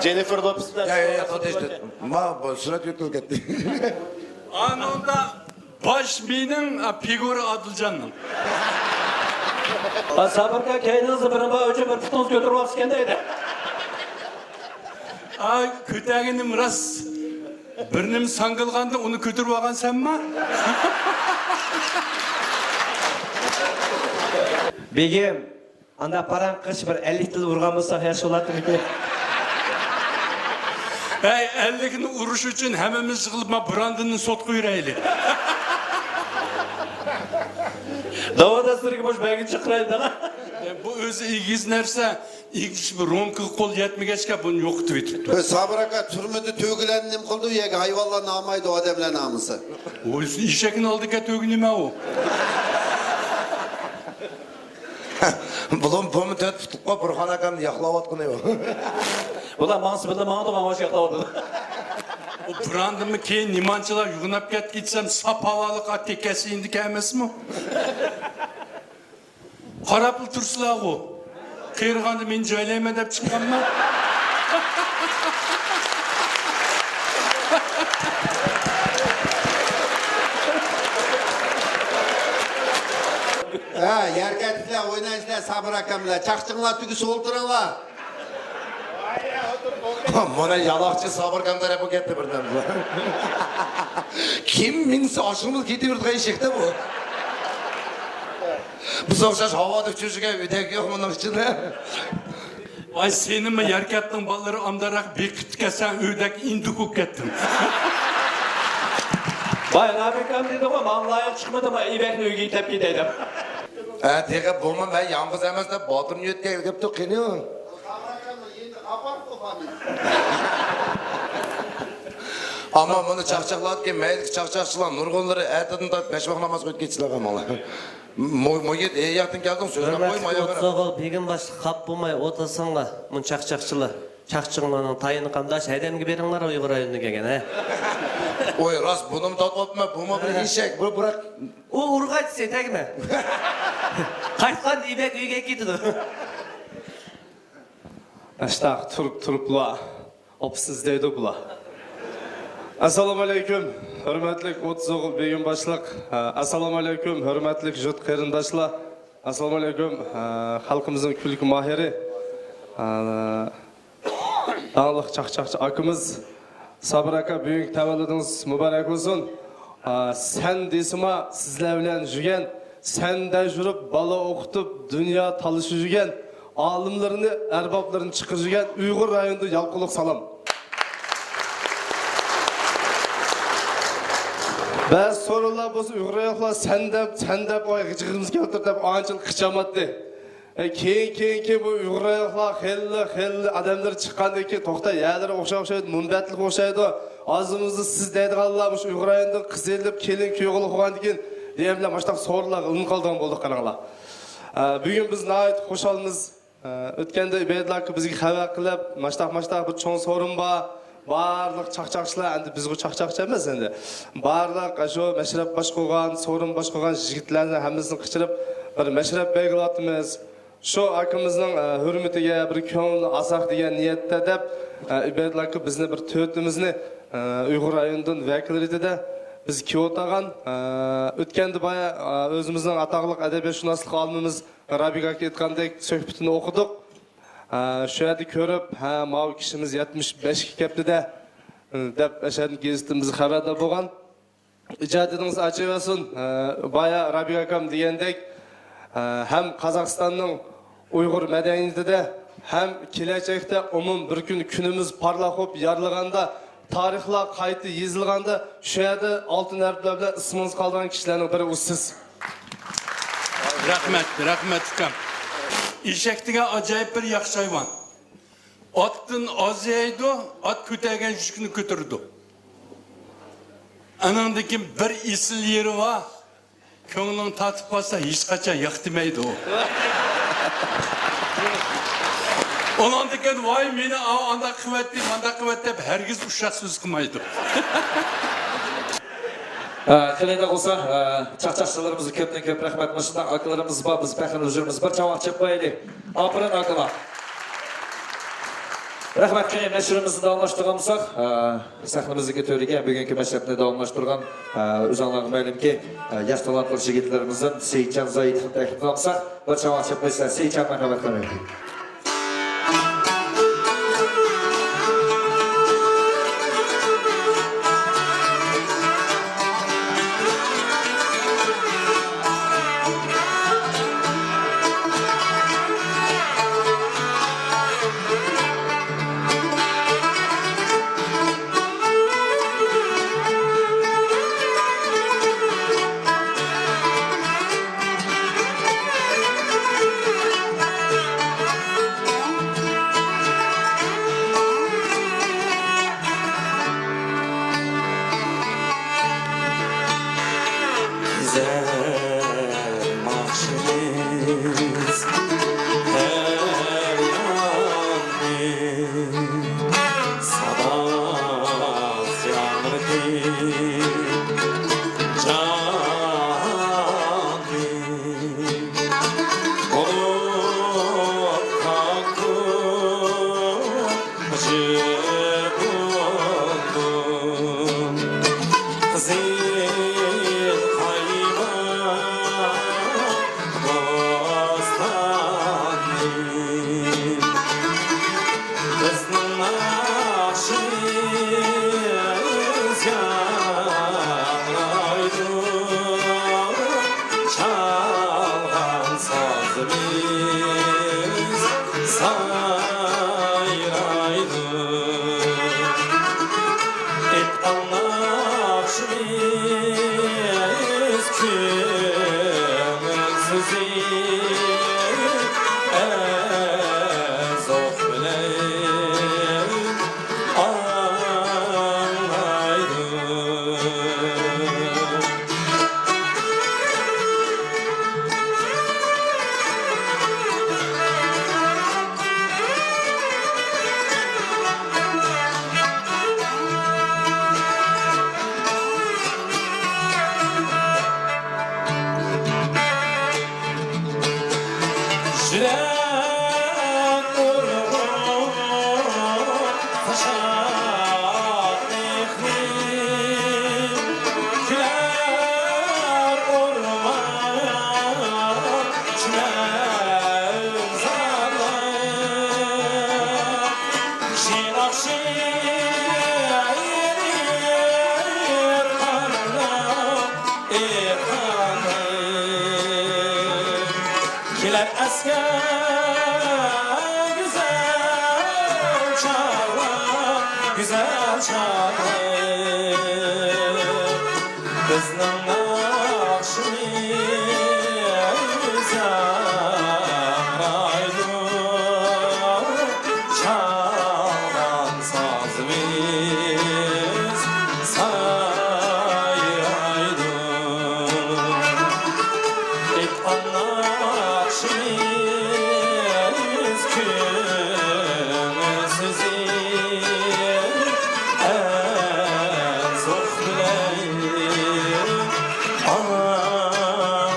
جېننىفېر لوپېز بىلەن. يا، يا، يا، توختايسىز. ما، بۇ سۈرەتكە ئۆتكۈزۈپ كەتتى. ئانىڭدا باش مېنىڭ، ئا، فىگۇرا ئادىلجاننىڭ. ئا، سابىر ئاكا، كەينىڭىزدە بىرى بار ئۈچۈن بىر پۇتىڭىزنى كۆتۈرۈپ ئالسىكەن دەيدۇ. ئا، كۆتەرگىنىم راست. بىر نېمە ساڭگىلىغاندا ئۇنى كۆتۈرۈپ ئالغان سەنما؟ بېگىم، ئانداق پاراڭ قىلىش بىر ئەللىك تىل ئۇرغان بولساق ياخشى بولاتتىمىكىن؟ ھەي، ئەللىكنى ئۇرۇش ئۈچۈن ھەممىمىز يىغىلىپ ما بۇراندىننى سوتقا بېرەيلى. داۋاداشلىرىگە مۇشۇ بەلگىنى چىقىرايلى دەڭە. بۇ ئۆزى ئېگىز نەرسە، ئېگىز بىر رومكىغا قول يەتمىگەچكە بۇنى يوقىتىۋېتىپتۇ. ھۆي، سابىر ئاكا، تۈرمىدە تۆگىلەرنى نېمە قىلىدۇ؟ يەرگە ھايۋانلار نامايدۇ، ئادەملەر نامىسى. ئۇ ئېشەكنى ئالدىكەن تۆگە نېمە ئۇ؟ بۇلۇم بۇمۇ تۆت پۇتلۇققا بۇرخان ئاكامنى ياقلاۋاتقىنى يوق. بۇلار ماڭسا بىللە ماڭىدۇ، ماڭماس ياقلاۋاتىدۇ. ئۇ بۇراندىمۇ كېيىن نېمانچىلار يوغىناپ كەتكىچسەم ساپ ھاۋالىق ئات تېكەسى ئىندىكى ئەمەسمۇ؟ قاراپلا تۇرسىلارغۇ. قېرىغاندا مېنى جايلايمەن دەپ چىققانما؟ ھە، يەركەنتلىكلەر ئوينايسىلەر، سابىر ئاكام بىلەن. چاقچىقىڭلار تۈگىسە ئولتۇرۇڭلار. مانا يالاقچى سابىر ئاكام تەرەپ بولۇپ كەتتى بىردەم. كىم مىنسە ئاشۇمۇل كېتىۋېرىدىغان ئېشەكتە بۇ. بىز ئوخشاش ھاۋادا ئۇچۇرۇشقا ئۆدەك يوق مۇنىڭ ئىچىدە. ۋاي، سېنىمۇ يەركەنتنىڭ بالىلىرى ئامدانراق بېقىپ كەتسەڭ، ئۆدەك ئىندىك بولۇپ كەتتىڭ. ۋاي، رابىكام دېدىغۇ، ماڭا لايىق چىقمىدىما، ئىبەكنى ئۆيگە يېتەپ كېتەي دەپ. ھە، تېخى بۇمۇ مەن يالغۇز ئەمەس دەپ باتۇرنى يۆتكەپ كېتىپتۇ، قېنى. ئەمما بۇنى چاقچاقلاردىكى مەيدىكى چاقچاقچىلار نۇرغۇنلىرى ئەتىدىن تارتىپ بەش ۋاق ناماز ئۆتكۈزۈشلەرگە ماڭا. مۇ-، مۇھىت، ئە، ياقتىن كەلدىڭ، سۆزلەپ قويما، ئاياغ. ئوتسوغۇل بېگىم باشلىق خاپا بولماي ئولتۇرساڭلار، مۇ چاقچاقچىلار. چاقچىقىڭلارنىڭ تايىنى قامداش، ھەدەمگە بېرىڭلار، ئۇيغۇر رايونىدىن كەلگەن، ھە؟ ۋاي، راست، بۇنىمۇ تارتىۋاتىمەن، بۇمۇ بىر ھە. ئېشەك، بۇ بىراق. ئۇ ئۇرغايتسا تەگمە. قايتقاندا ئىبەك ئۆيگە كېتىدۇ. ئاشتاق تۇرۇپ تۇرۇپلا ئوپسىز دەيدۇ بۇلار. ئەسسالامۇئەلەيكۇم، ھۆرمەتلىك ئوتسوغۇل بېگىم باشلىق. ئەسسالامۇئەلەيكۇم، ھۆرمەتلىك يۇرت قېرىنداشلار. ئەسسالامۇئەلەيكۇم، خەلقىمىزنىڭ كۈلكە ماھىرى، داڭلىق چاقچاقچى ئاكىمىز سابىر ئاكا، بۈگۈنكى تەۋەللۇدىڭىز مۇبارەك بولسۇن. سەن دېسىما سىزلەر بىلەن يۈرگەن، سەندە يۈرۈپ بالا ئوقۇتۇپ دۇنيا تالىشىپ يۈرگەن، ئالىملىرىنى، ئەربابلىرىنى چىقىرىپ يۈرگەن ئۇيغۇر رايونىدا يالقۇنلۇق سالام. بەزى سورۇنلار بولسا ئۇيغۇر رايونلۇقلار سەن دەپ، سەن دەپ، ۋاي، غىجىغىمىز كەلتۈر دەپ ئانچىلىك قىچاماتتى. ئە، كېيىن، كېيىن، كېيىن بۇ ئۇيغۇر رايونلۇقلار خېلىلا، خېلىلا ئادەملىرى چىققاندىن كېيىن، توختا، يەرلىرى ئوخشاش، ئوخشايدۇ، مۇنبەتلىك ئوخشايدۇ. ئازىمىزدا سىز دەيدىغانلار مۇشۇ ئۇيغۇر رايونىدىن قىز ئېلىپ، كېلىن كۈيگە قويغاندىن كېيىن، دېگەن بىلەن ماشۇنداق سورۇنلارغا ئىلىنىپ قالىدىغان بولدۇق، قاراڭلار. ئە، بۈگۈن بىز ناھايىتى خۇشالمىز. ئە، ئۆتكەندە ئۈبەيدۇللا ئاكا بىزگە خەۋەر قىلىپ، ماشۇنداق، ماشۇنداق بىر چوڭ سورۇن بار. بارلىق چاقچاقچىلار، ئەمدى بىزغۇ چاقچاقچى ئەمەس ئەمدى. بارلىق شۇ مەشرەپ باشقۇرغان، سورۇن باشقۇرغان يىگىتلەرنى ھەممىسىنى قىچىرىپ، بىر مەشرەپ بەلگىلەۋاتىمىز. شۇ ئاكىمىزنىڭ، ئە، ھۆرمىتىگە بىر كۆڭۈلنى ئالساق دېگەن نىيەتتە دەپ، ئە، ئۈبەيدۇللا ئاكا بىزنى بىر تۆتىمىزنى، ئە، ئۇيغۇر رايونىدىن ۋەكىل رېتىدە بىز كېلىۋاتالغان. ئە، ئۆتكەندە بايا، ئە، ئۆزىمىزنىڭ ئاتاقلىق ئەدەبىياتشۇناسلىق ئالىمىمىز رابىك ئاكا ئېيتقاندەك سۆھبىتىنى ئوقۇدۇق. ئە، شۇ يەردە كۆرۈپ، ھە، ماۋۇ كىشىمىز يەتمىش بەشكە كەپتىدە، دەپ ئەشەدىن گېزىتىمىزدە خەۋەردار بولغان. ئىجادىيىتىڭىز ئاچىۋەرسۇن. ئە، بايا رابىك ئاكام دېگەندەك، ئە، ھەم قازاقىستاننىڭ ئۇيغۇر مەدەنىيىتىدە، ھەم كېلەچەكتە ئومۇم بىر كۈن كۈنىمىز پارلاق بولۇپ يارلىغاندا، تارىخلار قايتا يېزىلغاندا، شۇ يەردە ئالتۇن ھەرپلەر بىلەن ئىسمىڭىز قالىدىغان كىشىلەرنىڭ بىرى ئۇ سىز. رەھمەت، رەھمەت ئۇكام. ئېشەك دېگەن ئاجايىپ بىر ياخشى ھايۋان. ئاتتىن ئاز يەيدۇ، ئات كۆتەرگەن يۈكنى كۆتۈرىدۇ. ئانىڭدىن كېيىن بىر ئېسىل يېرى بار، كۆڭلۈڭ تارتىپ قالسا ھېچقاچان ياق دېمەيدۇ. ئۇنىڭدىن كېيىن ۋاي مېنى ئاۋۇ ئانداق قىلىۋەتتى، مانداق قىلىۋەتتى دەپ ھەرگىز ئۇششاق سۆز قىلمايدۇ. ئە، خېلى بولسا، ئە، چاقچاقچىلىرىمىزغا كۆپتىن كۆپ رەھمەت. مۇشۇنداق ئاكىلىرىمىز بار، بىز پەخىرلىنىپ يۈرىمىز. بىر چاۋاك چېلىپ قويايلى. ئاپىرىن ئاكىلار. رەھمەت، قېنى، مەشرىمىزنى داۋاملاشتۇرغان بولساق، ئە، سەھنىمىزدىكى تۆرىگە بۈگۈنكى مەشرەپنى داۋاملاشتۇرغان، ئە، ئۆزۈڭلارغا مەلۇمكى، ئە، ياش تالانتلىق يىگىتلىرىمىزدىن سېيىتجان زاھىتنى تەكلىپ قىلساق، بىر چاۋاك چېلىپ قويسىلەر، سېيىتجان، مەرھەمەت قىلىڭ. گۈزەل ناخشىمىز ھەر ياننى ساداسى ياڭرىتىپ جاننى بولۇپ قاققۇ جىغىلدىم قىزىل قايماق بوستاننى. بىزنىڭ ناخشىمىز ياڭرايدۇ، چالغان سازىمىز سايرايدۇ. ئېيتقان ناخشىمىز كۆڭۈل سۆزى ئەزوق بىلەن ئاڭلايدۇ. يۈرەك ئۇرغۇن شادلىقنى، كۈلەر ئورمان چۈمەن زارلاپ. شېئىر ئاخشىمى قارلاپ ئېقىنىپ كېلەر ئەسكەر گۈزەل چاغلار، گۈزەل چاغلار. بىزنىڭ ناخشىمىز ياڭرايدۇ، چالغان سازىمىز سايرايدۇ. ئېيتقان ناخشىمىز كۆڭۈل سۆزى ئەزوق بىلەن ئاڭلايدۇ.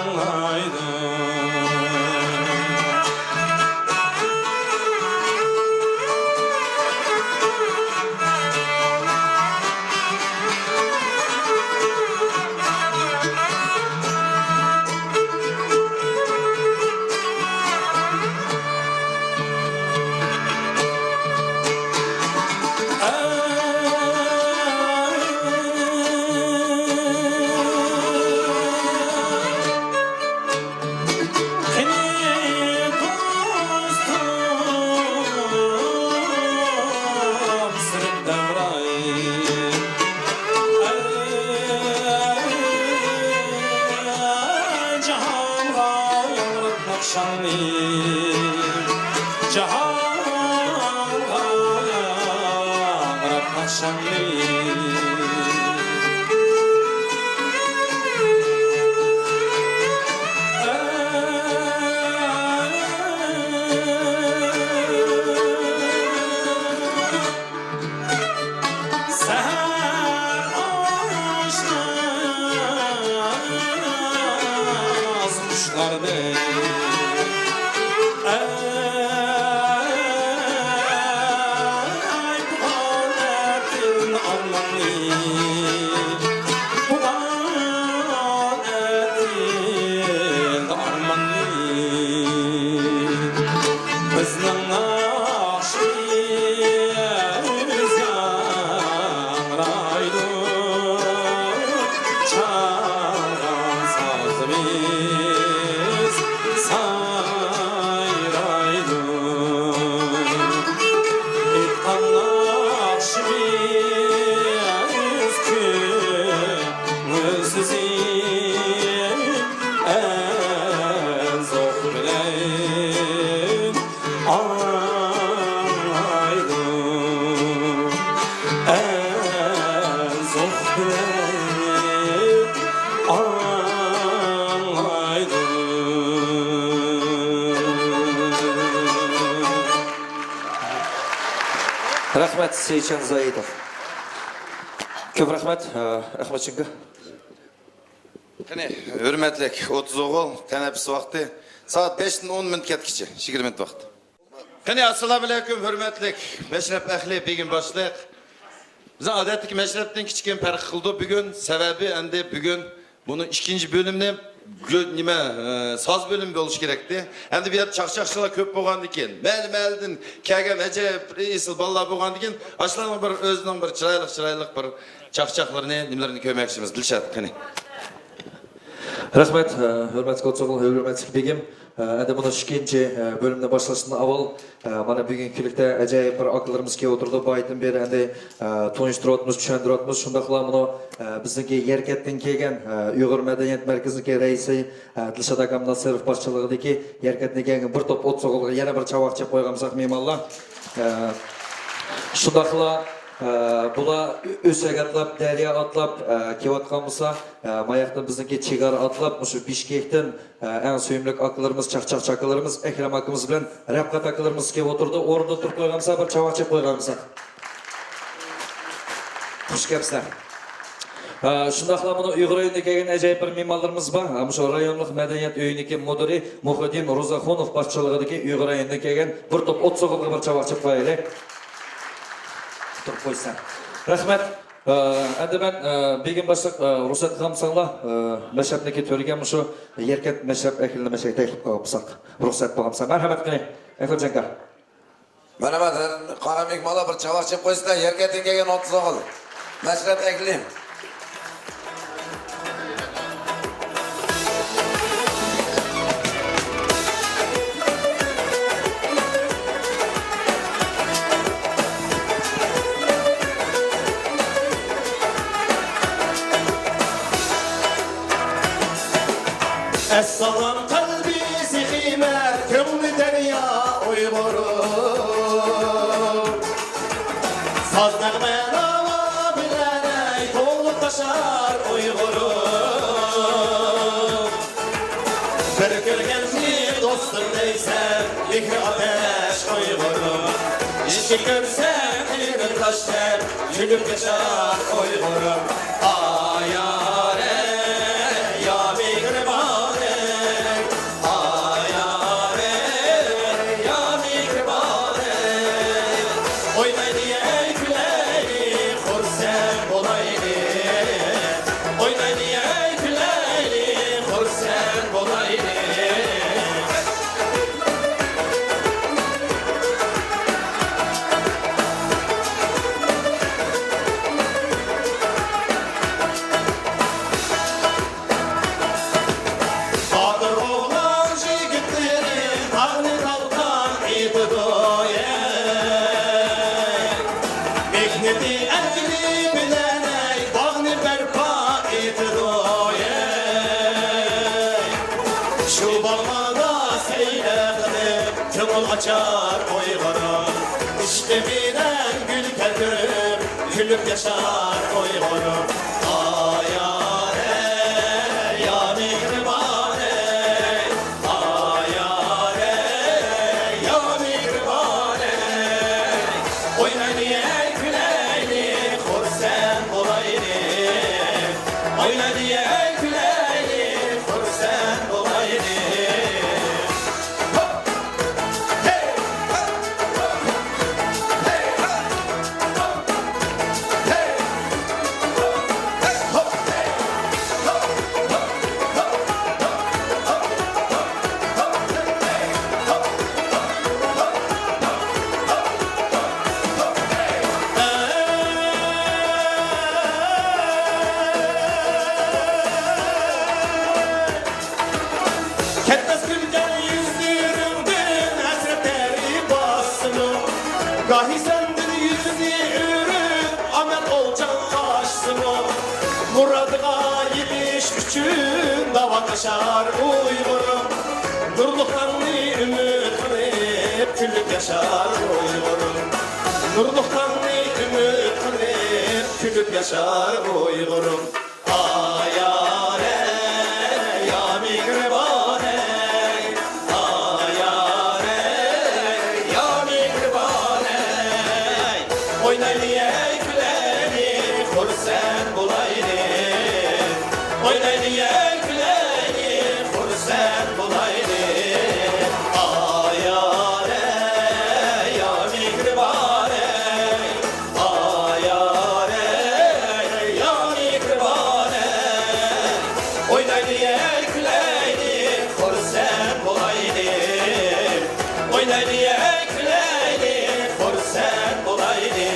قېنى دوستۇم سىرىم دەۋراي، جاھانغا ياڭرات ناخشاڭنى، جاھانغا ياڭرات ناخشاڭنى. سەھەر ئاشناس قۇشلاردەك. ئەزوق بىلەن ئاڭلايدۇ، ئەزوق بىلەن ئاڭلايدۇ. رەھمەت، سېيىتجان زايىتوف. كۆپ رەھمەت، ئەخمەت جىڭگا. قېنى، ھۆرمەتلىك ئوتتۇز ئوغۇل، تەنەپپۇس ۋاقتى سائەت بەشتىن ئون مىنۇت كەتكىچە، يىگىرمە مىنۇت ۋاقىت. قېنى، ئەسسالامۇئەلەيكۇم، ھۆرمەتلىك مەشرەپ ئەھلى، بېگىم باشلىق. بىزنىڭ ئادەتتىكى مەشرەپتىن كىچىككىنە پەرق قىلىدۇ بۈگۈن، سەۋەبى ئەمدى بۈگۈن بۇنىڭ ئىككىنچى بۆلۈمنى گۆ-، نېمە، ئە، ساز بۆلۈم بولۇشى كېرەكتى. ئەمدى بۇ يەردە چاقچاقچىلار كۆپ بولغاندىن كېيىن، مەھەللە-مەھەللىدىن كەلگەن ئەجەب ئېسىل بالىلار بولغاندىن كېيىن، ئاشۇلارنىڭ بىر ئۆزىنىڭ بىر چىرايلىق، چىرايلىق بىر چاقچاقلىرىنى، نېمىلىرىنى كۆرمەكچىمىز. دىلشات، قېنى. رەھمەت، ئە، ھۆرمەتلىك ئوتتۇز ئوغۇل، ھۆرمەتلىك بېگىم. ئە، ئەمدى مۇنۇ ئىككىنچى، ئە، بۆلۈمنى باشلاشتىن ئاۋۋال، ئە، مانا بۈگۈنكى كۈنلۈكتە ئاجايىپ بىر ئاكىلىرىمىز كېلىپ ئولتۇرىدۇ. بايىتىن بېرى ئەمدى، ئە، تونۇشتۇرۇۋاتىمىز، چۈشەندۈرۈۋاتىمىز. شۇنداقلا مۇنۇ، ئە، بىزنىڭكى يەركەنتتىن كەلگەن، ئە، ئۇيغۇر مەدەنىيەت مەركىزىنىڭكى رەئىسى، ئە، دىلشات ئاكام ناسىروف باشچىلىقىدىكى يەركەنتتىن كەلگەن بىر توپ ئوتتۇز ئوغۇلغا يەنە بىر چاۋاك چېلىپ قويغان بولساق مېھمانلار. ئە، شۇنداقلا، ئە، بۇلار ئۆسەك ئاتلاپ، دەريا ئاتلاپ، ئە، كېلىۋاتقان بولسا، ئە، ماياقتىن بىزنىڭكى چېگرا ئاتلاپ، مۇشۇ بىشكېكتىن، ئە، ئەڭ سۆيۈملۈك ئاكىلىرىمىز، چاقچاقچى ئاكىلىرىمىز، ئەكرەم ئاكىمىز بىلەن رەپقەت ئاكىلىرىمىز كېلىپ ئولتۇرىدۇ. ئورنىدا تۇرۇپ قويغان بولسا، بىر چاۋاك چېلىپ قويغان بولسا. خۇش كەپسىلەر. ئە، شۇنداقلا مۇنۇ ئۇيغۇر ئۆيىدىن كەلگەن ئاجايىپ بىر مېھمانلىرىمىز بار. ئە، مۇشۇ رايونلۇق مەدەنىيەت ئۆيىنىڭكى مۇدىرى مۇھىدىن روزاخۇنوف باشچىلىقىدىكى ئۇيغۇر ئۆيىدىن كەلگەن بىر توپ ئوتتۇز ئوغۇلغا بىر چاۋاك چېلىپ قويايلى. تۇرۇپ قويسا. رەھمەت. ئە، ئەمدى مەن، ئە، بېگىم باشلىق، ئە، رۇخسەت قىلساڭلار، ئە، مەشرەپنىڭكى تۆرىگە مۇشۇ يەركەنت مەشرەپ ئەھلىنى مەشرەپكە تەكلىپ قىلىپ قويساق. رۇخسەت بولغانسا. مەرھەمەت قىلىڭ. ئەكرەم جەڭگا. مانا، مانا، قارا مېھمانلار بىر چاۋاك چېلىپ قويسىلا، يەركەنتتىن كەلگەن ئوتتۇز ئوغۇل. مەشرەپ ئەھلى. ئەسسالام قەلبى سېخىي مەرد، كۆڭلى دەريا ئۇيغۇرۇم. ساز نەغمە ناۋا بىلەن ئەي، توۋلاپ تاشار ئۇيغۇرۇم. بىر كۆرگەننى دوستۇم دەيسەن، مېھرى ئاتەش ئۇيغۇرۇم. ئىككى كۆرسەم قېرىنداش دەپ، كۈلۈپ ياشار ئۇيغۇرۇم. ئايارەي، يا مېھرىبانەي، ئايارەي، يا مېھرىبانەي. ئوينايلى ئەي كۈلەيلى، خۇرسەن بولايلى. ئوينايلى ئەي كۈلەيلى، خۇرسەن بولايلى. باتۇر ئوغلان يىگىتلىرى تاغنى تالقان ئېتىدۇ، ئەي. مېھنىتى ئەجرى بىلەن، ئەي، باغنى بەرپا ئېتىدۇ، ئەي. شۇ باغلاردا سەيلە قىلىپ، كۆڭۈل ئاچار ئۇيغۇرۇم. ئىشقى بىلەن گۈل كەلتۈرۈپ، كۈلۈپ ياشار ئۇيغۇرۇم. ئايارەي، يا مېھرىبانەي، ئايارەي، يا مېھرىبانەي. ئوينايلى ئەي كۈلەيلى، خۇرسەن بولايلى. ئوينايلى ئەي كۈلەيلى، خۇرسەن بولايلى. كەتمەس كۈلكەڭ يۈزلىرىڭدىن ھەسرەتلەر باسسىمۇ، گاھى سەندىن يۈزنى ئۆرۈپ، ئامەت ئولجاڭ قاچسىمۇ، مۇرادىغا يېتىش ئۈچۈن داۋا تاشار ئۇيغۇرۇم، نۇرلۇق تاڭنى ئۈمىد قىلىپ كۈلۈپ ياشار ئۇيغۇرۇم، نۇرلۇق تاڭنى ئۈمىد قىلىپ كۈلۈپ ياشار ئۇيغۇرۇم. ئايارەي، يا مېھرىبانەي، ئايارەي، يا مېھرىبانەي، ئوينايلى، كۈلەيلى، خۇرسەن بولايلى. ئوينايلى، كۈلەيلى، خۇرسەن بولايلى. ئايارەي، يا مېھرىبانەي، ئايارەي، يا مېھرىبانەي. ئوينايلى، كۈلەيلى، خۇرسەن بولايلى. ئوينايلى، كۈلەيلى، خۇرسەن بولايلى.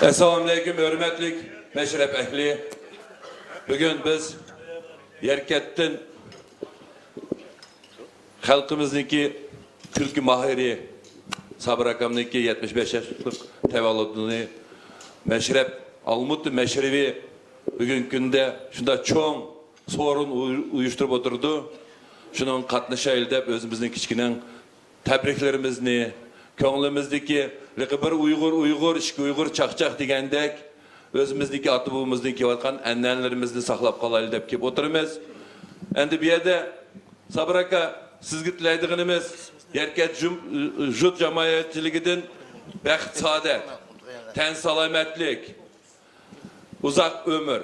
ئەسسالامۇئەلەيكۇم، ھۆرمەتلىك مەشرەپ ئەھلى. بۈگۈن بىز يەركەتتىن خەلقىمىزنىڭكى كۈلكە ماھىرى سابىر ئاكامنىڭكى يەتمىش بەش ياشلىق تەۋەللۇتىنى مەشرەپ، ئالمۇتا مەشرىپى بۈگۈنكى كۈندە شۇنداق چوڭ سورۇن ئۇي-، ئۇيۇشتۇرۇپ ئولتۇرىدۇ. شۇنىڭغا قاتنىشايلى دەپ ئۆزىمىزنىڭ كىچىككىنە تەبرىكلىرىمىزنى، كۆڭلىمىزدىكى ھېلىقى بىر ئۇيغۇر ئۇيغۇر، ئىككى ئۇيغۇر چاقچاق دېگەندەك، ئۆزىمىزدىكى ئاتا-بوۋىمىزدىن كېلىۋاتقان ئەنئەنىلىرىمىزنى ساقلاپ قالايلى دەپ كېلىپ ئولتۇرىمىز. ئەمدى بۇ يەردە سابىر ئاكا، سىزگە تىلەيدىغىنىمىز، يەركەت جۇم-، ژۇت جامائەتچىلىكىدىن بەخت-سائادەت، تەن سالامەتلىك، ئۇزاق ئۆمۈر.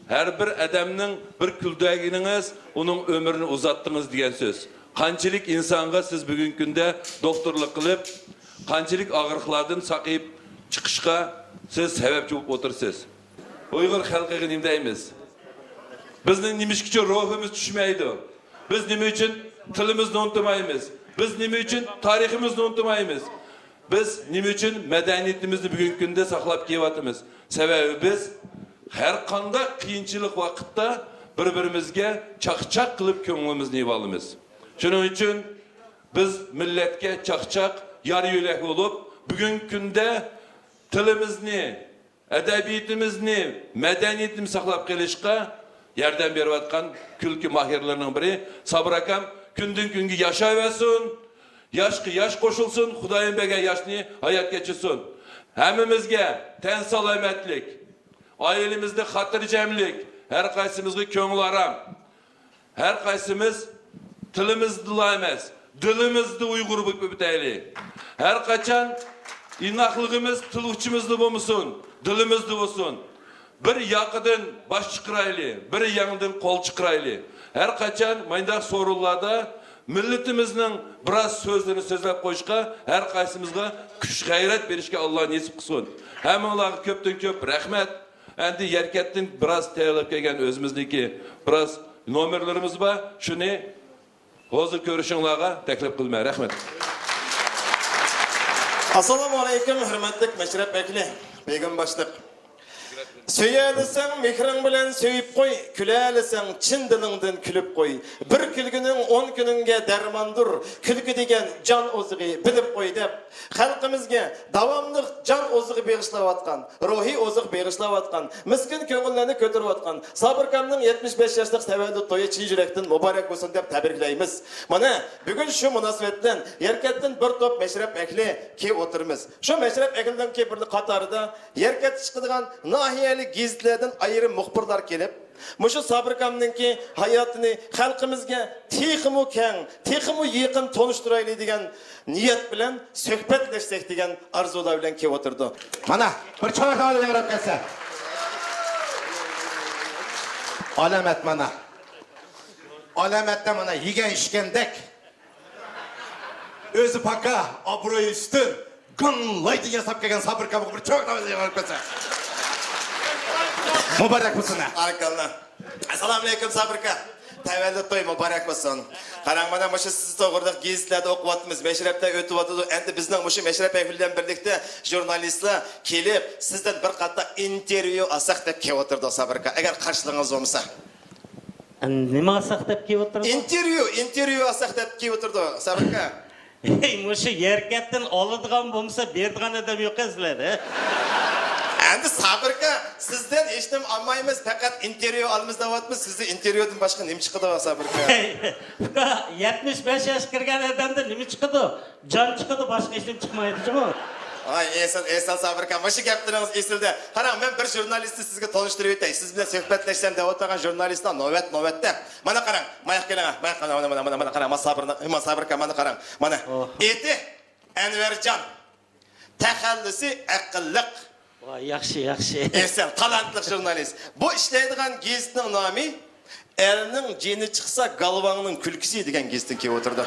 ھەر بىر ئادەمنىڭ بىر كۈلدۈرگىنىڭىز ئۇنىڭ ئۆمرىنى ئۇزارتتىڭىز دېگەن سۆز. قانچىلىك ئىنسانغا سىز بۈگۈنكى كۈندە دوختۇرلۇق قىلىپ، قانچىلىك ئاغرىقلاردىن ساقىيىپ چىقىشقا سىز سەۋەبچى بولۇپ ئولتۇرىسىز. ئۇيغۇر خەلقىگە نېمە دەيمىز؟ بىزنىڭ نېمە ئىش ئۈچۈن روھىمىز چۈشمەيدۇ؟ بىز نېمە ئۈچۈن تىلىمىزنى ئۇنتۇمايمىز؟ بىز نېمە ئۈچۈن تارىخىمىزنى ئۇنتۇمايمىز؟ بىز نېمە ئۈچۈن مەدەنىيىتىمىزنى بۈگۈنكى كۈندە ساقلاپ كېلىۋاتىمىز؟ سەۋەبى بىز ھەر قانداق قىيىنچىلىق ۋاقىتتا بىر-بىرىمىزگە چاقچاق قىلىپ كۆڭلىمىزنى ئېلىۋالىمىز. شۇنىڭ ئۈچۈن بىز مىللەتكە چاقچاق، يار-يۆلەك بولۇپ، بۈگۈنكى كۈندە تىلىمىزنى، ئەدەبىياتىمىزنى، مەدەنىيىتىمىزنى ساقلاپ قېلىشقا ياردەم بېرىۋاتقان كۈلكە ماھىرلىرىنىڭ بىرى سابىر ئاكام كۈندىن-كۈنگە ياشاۋەرسۇن، ياشقا ياش قوشۇلسۇن، خۇدايىم بەرگەن ياشنى ھايات كەچۈرسۇن. ھەممىمىزگە تەن سالامەتلىك، ئائىلىمىزدە خاتىرجەملىك، ھەر قايسىمىزغا كۆڭۈل ئارام. ھەر قايسىمىز تىلىمىزدىلا ئەمەس، دىلىمىزدا ئۇيغۇر بولۇپ ئۆتەيلى. ھەر قاچان ئىناقلىقىمىز تىل ئۇچىمىزدا بولمىسۇن، دىلىمىزدا بولسۇن. بىر ياقىدىن باش چىقىرايلى، بىر يەڭدىن قول چىقىرايلى. ھەر قاچان مانداق سورۇنلاردا مىللىتىمىزنىڭ بىراز سۆزلىرىنى سۆزلەپ قويۇشقا ھەر قايسىمىزغا كۈچ-غەيرەت بېرىشكە ئاللا نېسىپ قىلسۇن. ھەممىڭلارغا كۆپتىن كۆپ رەھمەت. ئەمدى يەركەتتىن بىراز تەييارلاپ كەلگەن ئۆزىمىزنىڭكى بىراز نومېرلىرىمىز بار. شۇنى ھازىر كۆرۈشۈڭلارغا تەكلىپ قىلىمەن. رەھمەت. ئاسسالامۇ ئەلەيكۇم، ھۆرمەتلىك مەشرەپ ۋەكىلى، بېگىم باشلىق. سۆيەلىسەڭ مېھرىڭ بىلەن سۆيۈپ قوي، كۈلەلىسەڭ چىن دىلىڭدىن كۈلۈپ قوي. بىر كۈلگىنىڭ ئون كۈنۈڭگە دەرماندۇر، كۈلكە دېگەن جان ئوزۇقى، بىلىپ قوي دەپ، خەلقىمىزگە داۋاملىق جان ئوزۇقى بېغىشلاۋاتقان، روھىي ئوزۇق بېغىشلاۋاتقان، مىسكىن كۆڭۈللەرنى كۆتۈرۈۋاتقان سابىركامنىڭ يەتمىش بەش ياشلىق تەۋەللۇت تويى چىن يۈرەكتىن مۇبارەك بولسۇن دەپ تەبرىكلەيمىز. مانا، بۈگۈن شۇ مۇناسىۋەت بىلەن يەركەتتىن بىر توپ مەشرەپ ئەھلى كېلىپ ئولتۇرىمىز. شۇ مەشرەپ ئەھلىنىڭكى بىر قاتارىدا يەركەتتە چىقىدىغان ناھىيەلىك گېزىتلەردىن ئايرىم مۇخبىرلار كېلىپ، مۇشۇ سابىركامنىڭكى ھاياتىنى خەلقىمىزگە تېخىمۇ كەڭ، تېخىمۇ يېقىن تونۇشتۇرايلى دېگەن نىيەت بىلەن سۆھبەتلەشسەك دېگەن ئارزۇلار بىلەن كېلىپ ئولتۇرىدۇ. مانا، بىر چوڭ ئەھۋال ياڭراپ كەلسە. ئالامەت مانا. ئالامەتتە مانا يېگەن ئىچكەندەك. ئۆزى پاكا، ئابرۇيى ئۈستۈن، گاڭلايدىن ياساپ كەلگەن سابىركامغا بىر چوڭ تاۋۇز ياڭراپ كەلسە. مۇبارەك بولسۇن ھە. بارىكاللا. ئەسسالامۇئەلەيكۇم سابىركا. تەۋەللۇت توي مۇبارەك بولسۇن. قاراڭ، مانا مۇشۇ سىز توغرىلىق گېزىتلەردە ئوقۇۋاتىمىز، مەشرەپتە ئۆتۈۋاتىدۇ. ئەمدى بىزنىڭ مۇشۇ مەشرەپ ئەھلى بىلەن بىرلىكتە ژۇرنالىستلار كېلىپ، سىزدىن بىر قاتار ئىنتېرۋيۇ ئالساق دەپ كېلىۋاتىدۇ سابىركا، ئەگەر قارشىلىقىڭىز بولمىسا. نېمە ئالساق دەپ كېلىۋاتىدۇ؟ ئىنتېرۋيۇ، ئىنتېرۋيۇ ئالساق دەپ كېلىۋاتىدۇ، سابىر ئاكا. ھەي، مۇشۇ يەركەنتتىن ئالىدىغان بولمىسا، بېرىدىغان ئادەم يوق سىلەردە. ئەمدى سابىر ئاكا، سىزدىن ھېچنېمە ئالمايمىز، پەقەت ئىنتېرۋيۇ ئالىمىز دەۋاتىمىز. سىزدىن ئىنتېرۋيۇدىن باشقا نېمە چىقىدۇ، سابىر ئاكا؟ ھەي، ئۇكا، يەتمىش بەش ياش كىرگەن ئادەمدىن نېمە چىقىدۇ؟ جان چىقىدۇ، باشقا ھېچنېمە چىقمايدۇ جۇمۇ. ۋاي، ئېسىل، ئېسىل، سابىر ئاكا، مۇشۇ گەپلىرىڭىز ئېسىلدى. قاراڭ، مەن بىر ژۇرنالىستنى سىزگە تونۇشتۇرۇۋېتەي. سىز بىلەن سۆھبەتلەشسەم دەۋاتىدىغان ژۇرنالىستلار نۆۋەت، نۆۋەتتە. مانا قاراڭ، ماياق كېلىڭ، ماياق، مانا، مانا، مانا، مانا قاراڭ، مانا سابىر، مانا سابىر ئاكا، مانا قاراڭ، مانا. ئوھ. ئېتى ئەنۋەرجان، تەخەللۇسى ئەقىللىق. ۋاي، ياخشى، ياخشى. ئېسىل، تالانتلىق ژۇرنالىست. بۇ ئىشلەيدىغان گېزىتنىڭ نامى ئەلنىڭ جېنى چىقسا، گالۋاڭنىڭ كۈلكىسى دېگەن گېزىتتىن كېلىۋاتىدۇ.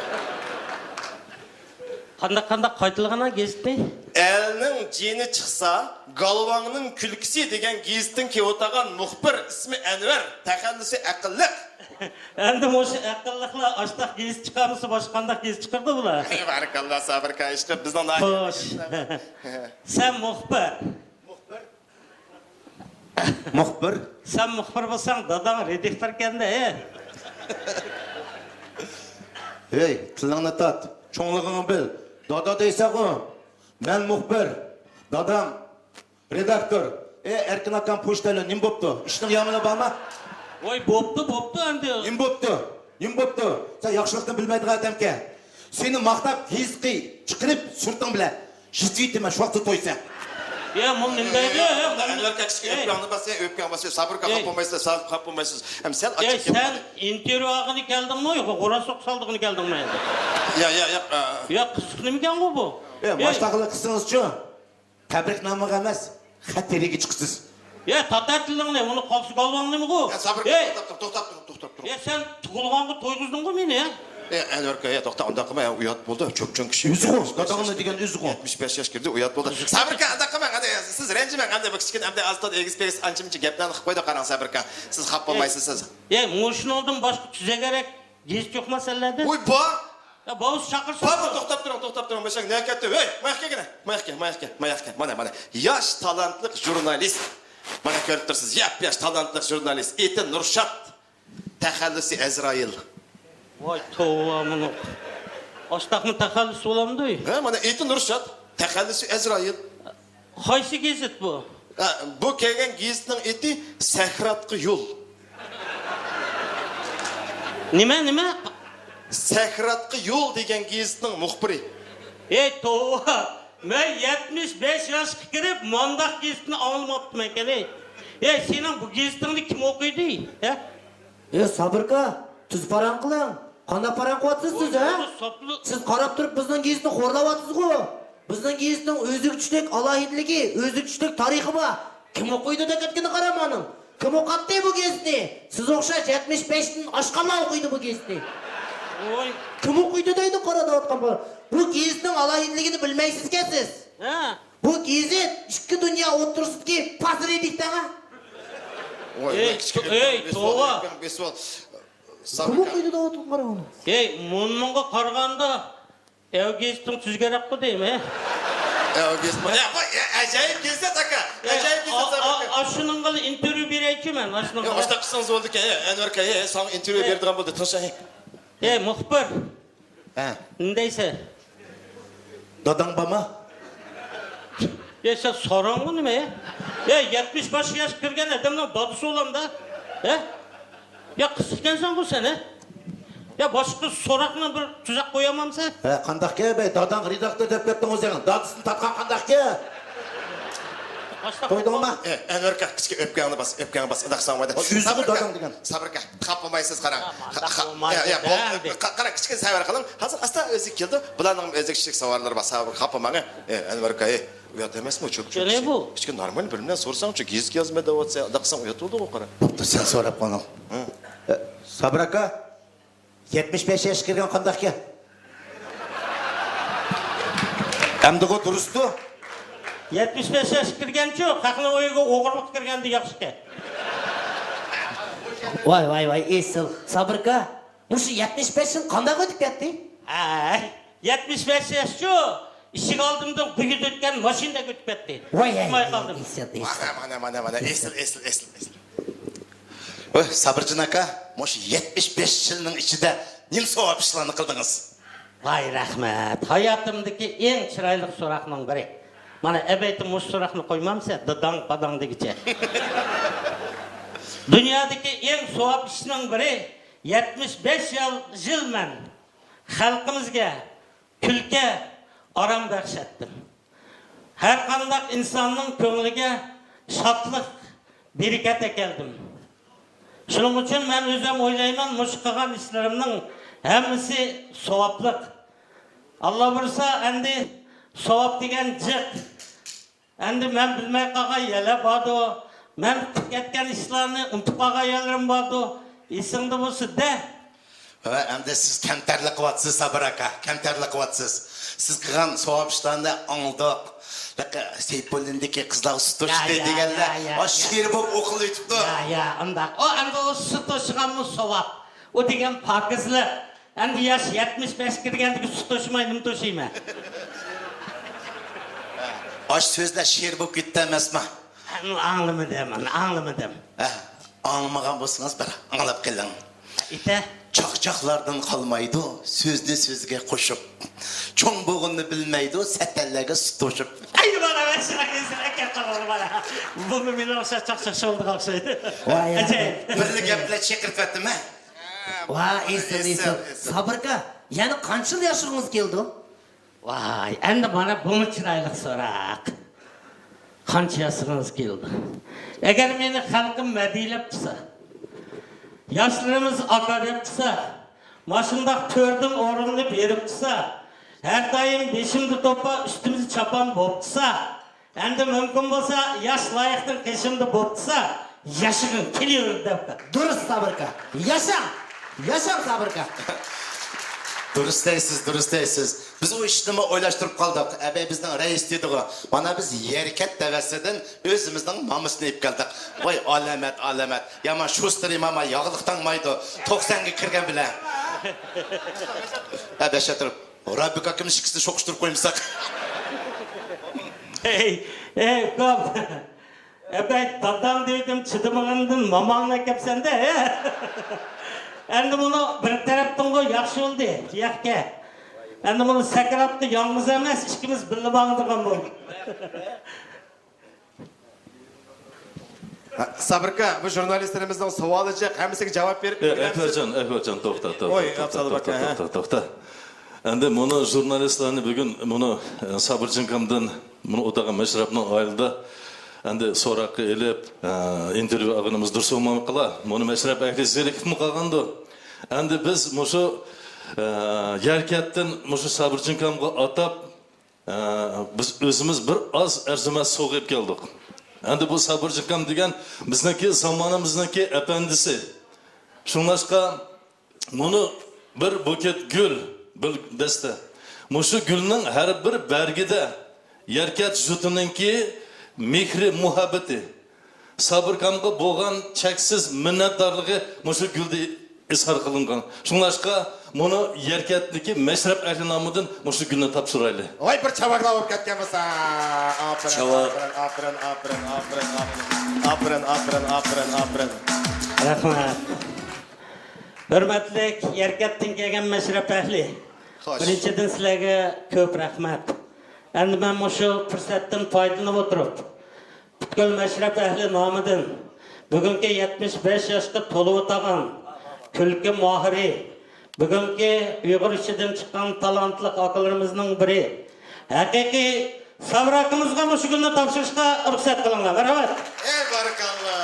قانداق، قانداق قايتىلىغىنا گېزىتنى؟ ئەلنىڭ جېنى چىقسا، گالۋاڭنىڭ كۈلكىسى دېگەن گېزىتتىن كېلىۋاتىدىغان مۇخبىر ئىسمى ئەنۋەر، تەخەللۇسى ئەقىللىق. ئەمدى مۇشۇ ئەقىللىقلار ئاشتاق گېزىت چىقارمىسا، باشقا قانداق گېزىت چىقىرىدۇ بۇلار؟ بارىكاللا، سابىر ئاكا، ئىشقىلىپ بىزنىڭ ناھىيە. خوش. سەن مۇخبىر. مۇخبىر. سەن مۇخبىر بولساڭ، داداڭ رېدىكتوركەن-دە، ھە؟ ھەي، تىلىڭنى تارت، چوڭلۇقۇڭنى بىل. دادا دەيسەنغۇ؟ مەن مۇخبىر، دادام رېداكتور. ئەي، ئەركىن ئاكام پوچتايلار، نېمە بوپتۇ؟ ئىشنىڭ يامىنى بارمۇ؟ ۋاي، بوپتۇ، بوپتۇ ئەمدى. نېمە بوپتۇ؟ نېمە بوپتۇ؟ سەن ياخشىلىقنى بىلمەيدىغان ئادەمكەن. سېنى ماختاپ، ھېسقى چىقىرىپ سۈرىتىڭ بىلەن. ژىتۋېتىمەن، شۇ ۋاقىتتا تويسەن. يا، مۇ نېمە دەيدۇ؟ يا، يا، مۇ ئەنۋەر ئاكا، ئەي. ئۆپكەڭنى باس، ئۆپكەڭنى باس. سابىر ئاكا، ئەي. خاپا بولمايسىز، سابىر، خاپا بولمايسىز. ئەمدى سەل ئەي، ئاچچىق گەپ سەن قىلدى. ئىنتېرۋيۇ ئالغىلى كەلدىڭمۇ يوق، غورا سوقۇپ سالدۇرغىلى كەلدىڭمۇ ئەمدى؟ يا، يا، يا، ئا. يا، قىزىق نېمىكەنغۇ بۇ؟ يا، ئەي. ماشتاقىلىق قىلسىڭىزچۇ؟ تەبرىكنامىغا ئەمەس، خەت تېرىگە چىقىسىز. يا، تاتار تىلىڭنى، ئۇنى قالسا گالۋاڭنىمىغۇ؟ يا، سابىر، ئەي! توختاپ تۇرۇڭ، توختاپ تۇرۇڭ، توختاپ تۇرۇڭ. يا، سەن تۇغۇلغانغا تويغۇزدۇڭغۇ مېنى، يا؟ ئەي، ئەنۋەر ئاكا، يا، توختا، ئانداق قىلما، يا، ئۇيات بولدى، چۆپ-چۆڭ كىشى. ئۆزىغۇ، داداڭنى دېگەن ئۆزىغۇ. يەتمىش بەش ياش كىردى، ئۇيات بولدى. سابىر ئاكا، ئانداق قىلماڭ، ئەندى سىز رەنجىمەڭ، ئەمدى بۇ كىچىككىنە ئەمدى ئاز-تولا ئېگىز-پېگىز ئانچە-مۇنچە گەپلەرنى قىلىپ قويدى، قاراڭ، سابىر ئاكا. سىز خاپا بولمايسىز، سىز. يا، مۇشۇنىڭدىن باشقا تۈزەكرەك گېزىت يوقما سەنلەردە؟ ۋوي، بار! يا، بولسا چاقىرسىڭىز. بار، بار، توختاپ تۇرۇڭ، توختاپ تۇرۇڭ، مەسىلەن، نەكەتتە، ھەي، ماياققا كەلگىنە، ماياققا، ماياققا، ماياققا، مانا، مانا، ياش تالانتلىق ژۇرنالىست، مانا كۆرۈپ تۇرسىز، ياپياش تالانتلىق ژۇرنالىست، ئېتى نۇرشات، تەخەللۇسى ئەزرائىل. ۋاي، توۋا، مۇنۇ ئاشتاقمۇ تەخەللۇس بولامدۇ؟ ھە، مانا، ئېتى نۇرشات، تەخەللۇسى ئەزرائىل. قايسى گېزىت بۇ؟ ھە، بۇ كەلگەن گېزىتنىڭ ئېتى سەكراتقا يول. نېمە، نېمە؟ سەكراتقا يول دېگەن گېزىتنىڭ مۇخبىرى. ھەي، توۋا! مەن يەتمىش بەش ياشقا كىرىپ، مانداق گېزىتنى ئاڭلىماپتىمەنكەن، ھەي. ھەي، سېنىڭ بۇ گېزىتىڭنى كىم ئوقۇيدۇ، ھە؟ ئەي، سابىر ئاكا، تۈز پاراڭ قىلىڭ. قانداق پاراڭ قىلىۋاتىسىز سىز، ھە؟ سىز قاراپ تۇرۇپ بىزنىڭ گېزىتنى خورلاۋاتىسىزغۇ. بىزنىڭ گېزىتنىڭ ئۆزىگە چۈشلۈك ئالاھىدىلىكى، ئۆزىگە چۈشلۈك تارىخى بار. كىم ئوقۇيدۇ دىققەتكىنە قاراڭ مانا. كىم ئوقاتتى بۇ گېزىتنى؟ سىز ئوخشاش يەتمىش بەشتىن ئاشقانلار ئوقۇيدۇ بۇ گېزىتنى. ۋوي. كىم ئوقۇيدۇ دەيدۇ قارا دەۋاتقان بۇ. بۇ گېزىتنىڭ ئالاھىدىلىكىنى بىلمەيسىزكەن سىز. ھە. بۇ گېزىت ئىككى دۇنيا ئوتتۇرىسىدىكى پاسرېدىك دەڭە. ۋاي، ئەي، كىچىك تو-، ئەي، توۋا. كىم ئوقۇيدۇ دەۋاتقان قاراڭ ئۇنى. ئەي، مۇنىڭغا قارىغاندا، ئەۋ گېزىتىڭ تۈزگەرەكقۇ دەيمەن. ئەۋ گېزىت. يا، بۇ، يا، ئەجايىپ گېزىت، ئاكا. ئەي، ئەجايىپ گېزىت، ئا-، ئا-، ئاكا. ئاشۇنىڭغا ئىنتېرۋيۇ بېرەيچۇ مەن، ئاشۇنىڭغا. يا، ئاشۇنداق قىلسىڭىز بولىدىكەن، يا، ئەنۋەر ئاكا، يا، ساڭا ئىنتېرۋيۇ بېرىدىغان بولدى، تىڭشا. ئەي، مۇخبىر. ھە. نېمە دەيسەن؟ داداڭ بارمۇ؟ يا، سەن ساراڭمۇ نېمە، يا؟ يا، يەتمىش بەش ياشقا كىرگەن ئادەمنىڭ دادىسى بولامدا؟ ھە؟ يا، قىزىقكەنسەنغۇ سەن، ھە؟ يا، باشقا سوراقنى بىر تۈزەپ قويالمامسەن؟ ھە، قانداقكەن، بەي، داداڭ رېداكتور دەپ كەتتىڭغۇ سەن. دادىسىنى تارتقان قانداقكەن؟ قويدۇڭما؟ ئەنۋەر ئاكا، كىچىككىنە ئۆپكەڭنى باس، ئۆپكەڭنى باس، ئۇنداق ساڭا. ئۆزىڭىز داداڭ دېگەن. سابىر ئاكا، خاپا بولمايسىز، قاراڭ. يا، يا، بول، قا-، قاراڭ، كىچىككىنە سەۋر قىلىڭ. ھازىر ئاستا ئۆزى كېلىدۇ. بۇلارنىڭ ئۆزى كىچىك ساۋاللىرى بار. سابىر، خاپا بولماڭ. ئەنۋەر ئاكا، ئۇيات ئەمەسمۇ، چۆپ، چۆپ. نېمە بۇ؟ كىچىككىنە نورمال بىر نېمىلەرنى سورىساڭچۇ، گېزىتكە يازماي دەۋاتسا، ئۇنداق قىلساڭ ئۇيات بولىدىغۇ، قارا. بوپتۇ، سەن سوراپ قويۇڭ. ھە. ئە، سابىر ئاكا، يەتمىش بەش ياشقا كىرگەن قانداقكەن؟ ئەمدىغۇ دۇرۇستۇ. يەتمىش بەش ياشقا كىرگەنچۇ، خەقنىڭ ئۆيىگە ئوغرىلىققا كىرگەندىن ياخشىكەن. ۋاي، ۋاي، ۋاي، ئېسىل. سابىر ئاكا، مۇشۇ يەتمىش بەش يىل قانداق ئۆتۈپ كەتتى؟ ھەي، يەتمىش بەش ياشچۇ، ئىشىك ئالدىمدىن قۇيۇپ ئۆتكەن ماشىنىدەك ئۆتۈپ كەتتى. ۋاي، ھەي، ئىشلىماي قالدىم. ئېسىل، ئېسىل. مانا، مانا، مانا، مانا، ئېسىل، ئېسىل، ئېسىل، ئېسىل. ۋاي، سابىرجان ئاكا، مۇشۇ يەتمىش بەش يىلنىڭ ئىچىدە نېمە ساۋاب ئىشلارنى قىلدىڭىز؟ ۋاي، رەھمەت. ھاياتىمدىكى ئەڭ چىرايلىق سوراقنىڭ بىرى. مانا، ئەبەيتە مۇشۇ سوراقنى قويمامسەن، داداڭ، پاداڭ دېگۈچە. دۇنيادىكى ئەڭ ساۋاب ئىشنىڭ بىرى، يەتمىش بەش يىل، يىل مەن خەلقىمىزگە كۈلكە، ئارام بەخش ئەتتىم. ھەر قانداق ئىنساننىڭ كۆڭلىگە شادلىق، بەرىكەت ئەكەلدىم. شۇنىڭ ئۈچۈن مەن ئۆزۈم ئويلايمەن، مۇشۇ قىلغان ئىشلىرىمنىڭ ھەممىسى ساۋابلىق. ئاللا بۇيرۇسا، ئەمدى ساۋاب دېگەن جىق. ئەمدى مەن بىلمەي قالغان يەرلەر باردۇ. مەن قىلىپ كەتكەن ئىشلارنى ئۇنتۇپ قالغان يەرلىرىم باردۇ. ئېسىڭدە بولسا دە. ۋە ئەمدى سىز كەمتەرلىك قىلىۋاتىسىز، سابىر ئاكا، كەمتەرلىك قىلىۋاتىسىز. سىز قىلغان ساۋاب ئىشلارنى ئاڭلىدۇق. بەك سەيپۇللىندىكى قىزلارغا سۈت توشتى يا، يا، دېگەنلەر، يا، يا، ئاشۇ يا. شېئىر بولۇپ ئوقۇلۇۋېتىپتۇ. يا، يا، ئۇنداق. ئۇ ئەمدى ئۇ سۈت توشۇغانمۇ ساۋاب. ئۇ دېگەن پاكىزلىق. ئەمدى ياش يەتمىش بەشكە كىرگەندىكى سۈت توشۇماي نېمە توشۇيمەن؟ ئاشۇ سۆزلەر شېئىر بولۇپ كېتىپتۇ ئەمەسمۇ؟ ئاڭلىمىدىم، ئاڭلىمىدىم. ھە، ئاڭلىمىغان بولسىڭىز بىر ئاڭلاپ قېلىڭ. ئېيتە. چاقچاقلاردىن قالمايدۇ، سۆزنى سۆزگە قوشۇپ. چوڭ بوغۇننى بىلمەيدۇ، سەتەنلەرگە سۈت توشۇپ. ئەينى بالا، مەن شۇنداق ئېسىم ئەكەپ قالغان بالا. بۇمۇ مېنىڭ ئوخشاش چاقچاقچى بولىدىغان ئوخشايدۇ. ۋاي، ئەجەب. بىرلا گەپ بىلەن چېقىرتىۋەتتىم ھە. ۋاي، ئېسىل، ئېسىل، ئېسىل. ئېسىل. سابىر ئاكا، يەنە قانچە يىل ياشىغىڭىز كېلىدۇ؟ ۋاي، ئەمدى مانا بۇمۇ چىرايلىق سوراق. قانچە ياشىغىڭىز كېلىدۇ؟ ئەگەر مېنى خەلقىم مەدھىيلەپ تۇرسا، ياشلىرىمىز ئاكا دەپ تۇرسا، ماشۇنداق تۆردىن ئورۇننى بېرىپ تۇرسا، ھەر دائىم بېشىمدا توپا، ئۈستۈمدە چاپان بولۇپ تۇرسا، ئەمدى مۇمكىن بولسا، ياش لايىقتىن قېشىمدا بولۇپ تۇرسا، ياشىغىن كېلىۋېرىدۇ دەپ. دۇرۇس، سابىر ئاكا. ياشاڭ! ياشاڭ، سابىر ئاكا! دۇرۇس دەيسىز، دۇرۇس دەيسىز. بىز ئۇ ئىشنىمۇ ئويلاشتۇرۇپ قالدۇق. ئەبەي بىزنىڭ رەئىس دېدىغۇ. مانا بىز يەركەت دەۋەسىدىن ئۆزىمىزنىڭ مامىسىنى ئېلىپ كەلدۇق. ۋاي، ئالامەت، ئالامەت. يامان شۇستىرى ماما ياغلىق تاڭمايدۇ. توقسانغا كىرگەن بىلەن. ھە، بەشەتۇر. رابىك ئاكىمىز ئىككىسىنى سوقۇشتۇرۇپ قويمىساق. ھەي، ھەي، ئۇكام. ئەبەي، داداڭ دېدىم، چىدىمىغىنىدىن ماماڭنى ئەكەپسەن-دە، ھە؟ ئەمدى مۇنۇ بىر تەرەپتىنغۇ ياخشى بولدى، يەككە. ئەمدى مۇنۇ سەكراتقا يالغۇز ئەمەس، ئىككىمىز بىللە ماڭىدىغان بولدۇق. ھە، سابىر ئاكا، بۇ ژۇرنالىستلىرىمىزنىڭ سوئالى جىق، ھەممىسىگە جاۋاب بېرىپ ئە، ئەكبەرجان، ئەكبەرجان، توختا، توختا، ۋوي، توختا، ئابدۇللا ئاكا، توختا، ھە. توختا، توختا. ئەمدى مۇنۇ ژۇرنالىستلارنى بۈگۈن مۇنۇ، ئە، سابىرجان ئاكامدىن مۇنۇ ئوتاغا مەشرەپنىڭ ئائىلىدە ئەمدى سوراققا ئېلىپ، ئە، ئىنتېرۋيۇ ئالغىنىمىز دۇرۇس بولمامدۇ قالا؟ مۇنۇ مەشرەپ ئەھلى زېرىكىپمۇ قالغاندۇ؟ ئەمدى بىز مۇشۇ، ئە، يەركەتتىن مۇشۇ سابىرجان ئاكامغا ئاتاپ، ئە، بىز ئۆزىمىز بىر ئاز ئەرزىمەس سوۋغا ئېلىپ كەلدۇق. ئەمدى بۇ سابىرجان ئاكام دېگەن بىزنىڭكى زامانىمىزنىڭكى ئەپەندىسى. شۇڭلاشقا مۇنۇ بىر بۇكەت گۈل، بىر دەستە. مۇشۇ گۈلنىڭ ھەر بىر بەرگىدە يەركەت يۇرتىنىڭكى مېھرى، مۇھەببىتى، سابىر ئاكامغا بولغان چەكسىز مىننەتدارلىقى مۇشۇ گۈلدە ئىزھار قىلىنغان. شۇڭلاشقا مۇنۇ يەركەتتىكى مەشرەپ ئەھلى نامىدىن مۇشۇ گۈلنى تاپشۇرايلى. ۋاي، بىر چاۋاكلار بولۇپ كەتكەن بولسا. ئاپىرىن، چاۋاك. ئاپىرىن، ئاپىرىن، ئاپىرىن، ئاپىرىن. ئاپىرىن، ئاپىرىن، ئاپىرىن، ئاپىرىن. رەھمەت. ھۆرمەتلىك يەركەتتىن كەلگەن مەشرەپ ئەھلى. خوش. بىرىنچىدىن، سىلەرگە كۆپ رەھمەت. ئەمدى مەن مۇشۇ پۇرسەتتىن پايدىلىنىپ ئولتۇرۇپ، پۈتكۈل مەشرەپ ئەھلى نامىدىن بۈگۈنكى يەتمىش بەش ياشقا تولۇۋاتقان كۈلكە ماھىرى، بۈگۈنكى ئۇيغۇر ئىچىدىن چىققان تالانتلىق ئاكىلىرىمىزنىڭ بىرى، ھەقىقىي سابىر ئاكىمىزغا مۇشۇ گۈلنى تاپشۇرۇشقا رۇخسەت قىلىڭلار. مەرھەمەت. ئەي، بارىكاللا.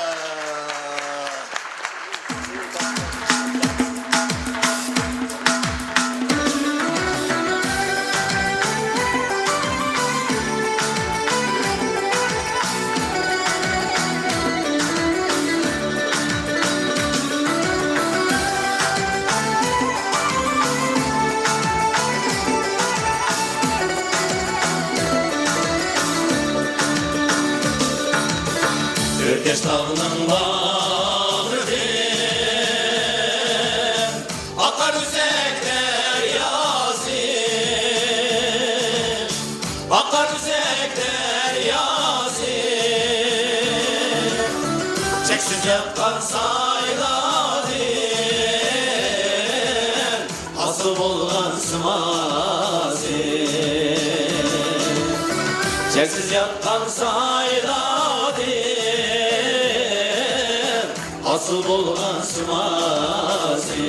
ئۆركەش تاغنىڭ باغرىدىن ئاقار ئۈزەك دەرياسى، ئاقار ئۈزەك دەرياسى. چەكسىز ياققان سايلار ئەزىز ياتقان سايلاردىن ھاسىل بولغان سىماسى.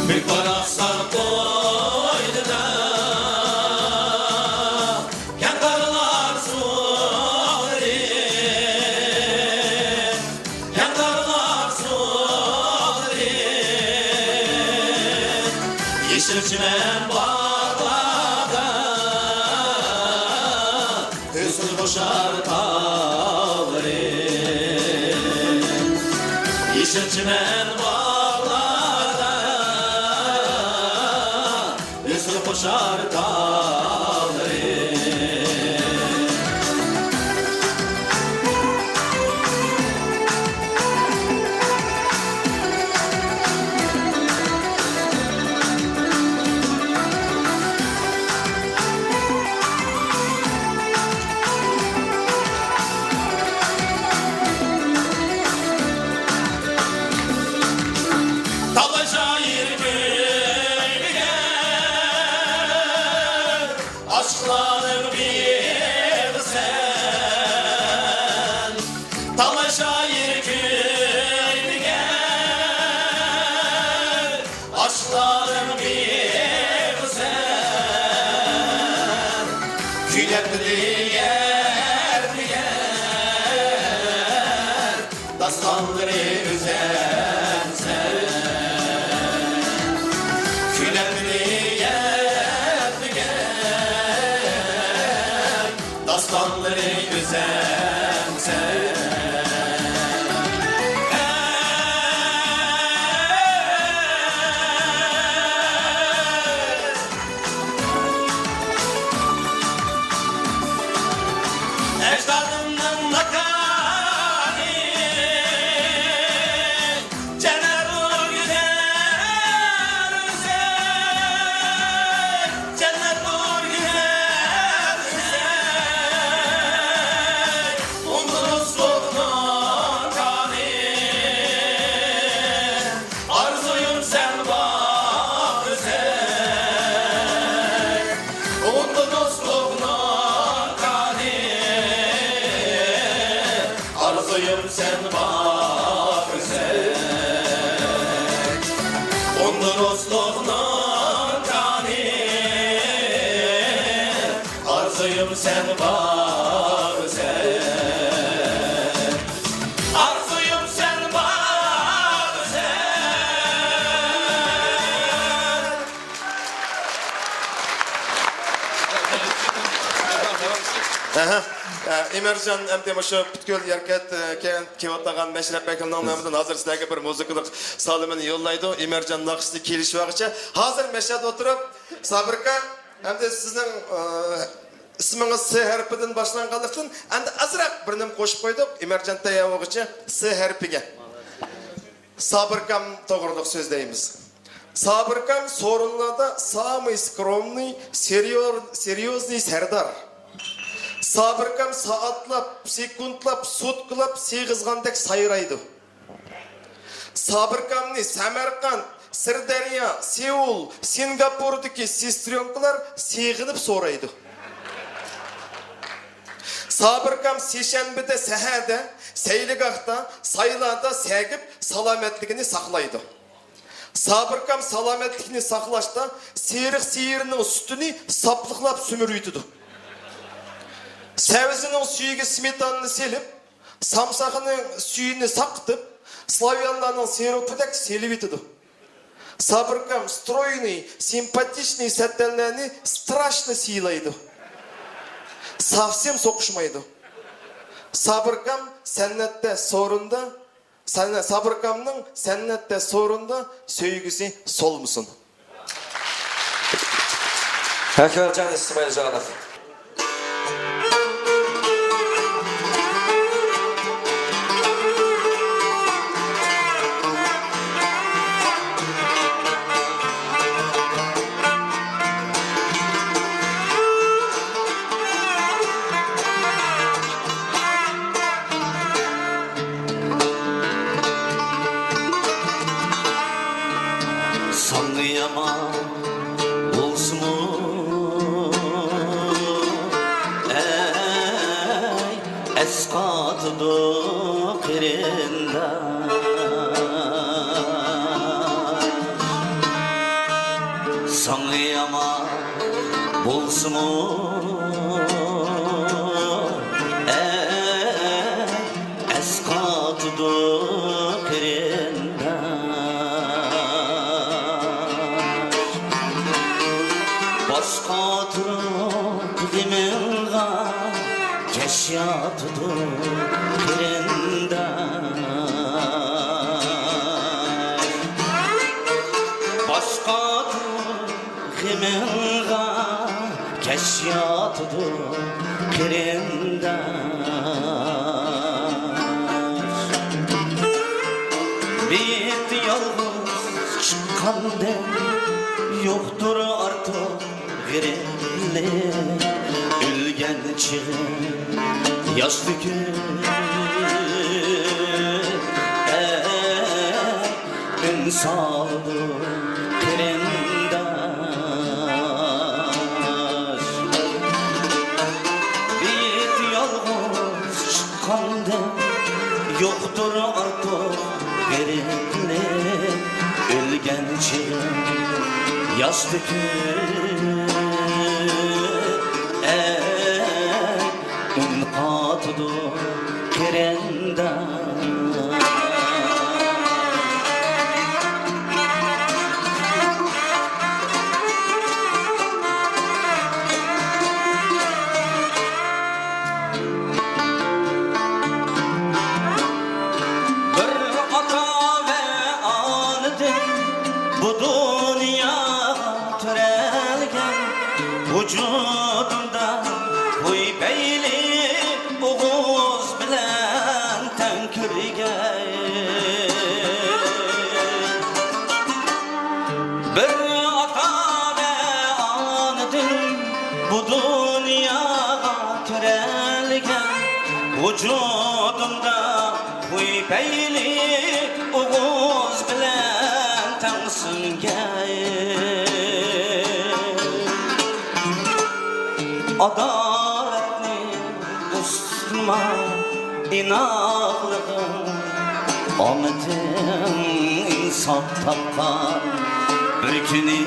مۈك باراقسان قوينىدا كەڭ قارلار سۇلىرى، كەڭ قارلار سۇلىرى. يېشىل چىمەن باغلاردا ھۆسن قوشار تاغلىرى. يېشىل چىمەن باغلاردا ھۆسن قوشار تاغلىرى. تالاي شائىر كۆيلىگەن ئاشىقلارنىڭ بېغى سەن. تالاي شائىر كۆيلىگەن ئاشىقلارنىڭ بېغى سەن. كۈيلەپ دىلى يەتمىگەن داستانلىرى ئۆزەمسەن. كۈيلەپ دىلى يەتمىگەن داستانلىرى ئۆزەمسەن. ئەجدادىمنىڭ ماكانى جەننەتتۇر گۈزەل ئۆزەك، جەننەتتۇر گۈزەل ئۆزەك. ئۇنتۇلۇشلۇقنىڭ كانى، ئارزۇيۇم سەن باغ ئۆزەك. ئۇنتۇلۇشلۇقنىڭ كانى، ئارزۇيۇم سەن باغ ئۆزەك. ئۇنتۇلۇشلۇقنىڭ كانى، ئارزۇيۇم سەن باغ ئۆزەك. ئارزۇيۇم سەن باغ ئۆزەك. ئەھە. ئە، ئىمەرجان ئەمدى مۇشۇ پۈتكۈل يەركەنت، ئە، كەنت كېلىۋاتقان مەشرەپ ۋەكىلىنىڭ نامىدىن ھازىر سىلەرگە بىر مۇزىكىلىق سالىمىنى يوللايدۇ. ئىمەرجان ناخشىسى كېلىشىۋالغۇچە ھازىر مەشھەدە ئولتۇرۇپ، سابىر ئاكا، ئەمدى سىزنىڭ، ئە، ئىسمىڭىز س ھەرپىدىن باشلانغانلىقتىن، ئەمدى ئازراق بىر نېمە قوشۇپ قويدۇق، ئىمەرجان تەييار بولغۇچە س ھەرپىگە. سابىر ئاكام توغرىلىق سۆزلەيمىز. سابىر ئاكام سورۇنلاردا سامىي سكرومنىي، سېريور-، سېريوزنىي سەردار. سابىر ئاكام سائەتلەپ، سېكۇنتلاپ، سۇتكىلاپ سېغىزغاندەك سايرايدۇ. سابىر ئاكامنى سەمەرقەنت، سىردەريا، سېئۇل، سىنگاپوردىكى سېستريونكىلار سېغىنىپ سورايدۇ. سابىر ئاكام سىشەنبىدە سەھەردە سەيلىگاھتا، سايلاردا سەگىپ سالامەتلىكىنى ساقلايدۇ. سابىر ئاكام سالامەتلىكنى ساقلاشتا سېرىق سىيىرنىڭ سۈتىنى ساپلىقلاپ سۈمۈرۈۋېتىدۇ. سەۋزىنىڭ سۈيىگە سمېتانىنى سېلىپ، سامساقنىڭ سۈيىنى ساقىتىپ، سلاۋيانلارنىڭ سىروپىدەك سېلىۋېتىدۇ. سابىر ئاكام ستروينىي، سىمپاتىچنىي سەتەنلەرنى ستراشنى سىيلايدۇ. سافسېم سوقۇشمايدۇ. سابىر ئاكام سەنئەتتە سورۇندا، سەن-، سابىر ئاكامنىڭ سەنئەتتە سورۇندا سۆيگۈسى سولمىسۇن. ئەكبەرجان ئىسمائىلجانوف. بولسىمۇ، ئەي، ئەسقاتىدۇ قېرىنداش. ساڭا يامان بولسىمۇ، ئەي، ئەسقاتىدۇ قېرىنداش. باش قاتۇرۇپ غېمىڭغا كەش ياتىدۇ قېرىنداش. باش قاتۇرۇپ غېمىڭغا كەش ياتىدۇ قېرىنداش. بىت يالغۇز چىققاندىن يوقتۇر ئارتۇق غېرىبلىك. ئۆلگەن چېغىم ياش تۆكۈپ، ئەي، ئۈن سالىدۇ قېرىنداش. بىت يالغۇز چىققاندا يوقتۇر ئارتۇق غېرىبلىك. ئۆلگەن چېغىم ياش تۆكۈپ، ئەي، ئۈن قاتىدۇ قېرىنداش. بىر ئاتا ۋە ئانىدىن بۇ دۇنياغا تۆرەلگەن، ۋۇجۇدۇمدا خۇي پەيلى ئوغۇز بىلەن تەڭ كۆرگەن. بىر ئاتا ۋە ئانىدىن بۇ دۇنياغا تۆرەلگەن، ۋۇجۇدۇمدا خۇي پەيلى ئوغۇز بىلەن تەڭ سىڭگەن. ئاداۋەتنى دوستۇما ئىناقلىقىڭ، ئامىتىڭ ئىنساپ تاپقان بىر كۈنى،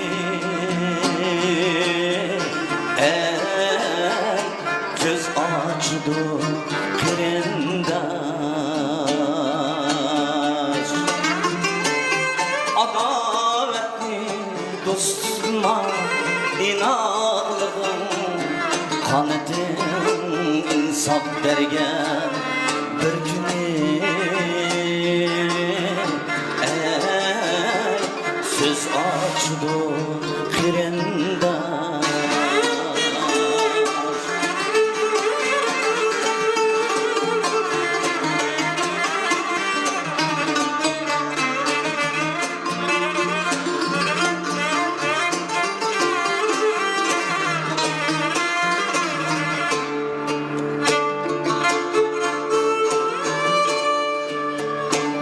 ئەي، كۆز ئاچىدۇ قېرىنداش. ئاداۋەتنى دوستۇما ئىناقلىقىڭ، قانىتىڭ ئىنساپ بەرگەن بىر كۈنى، ئەي، سۆز ئاچىدۇ قېرىنداش.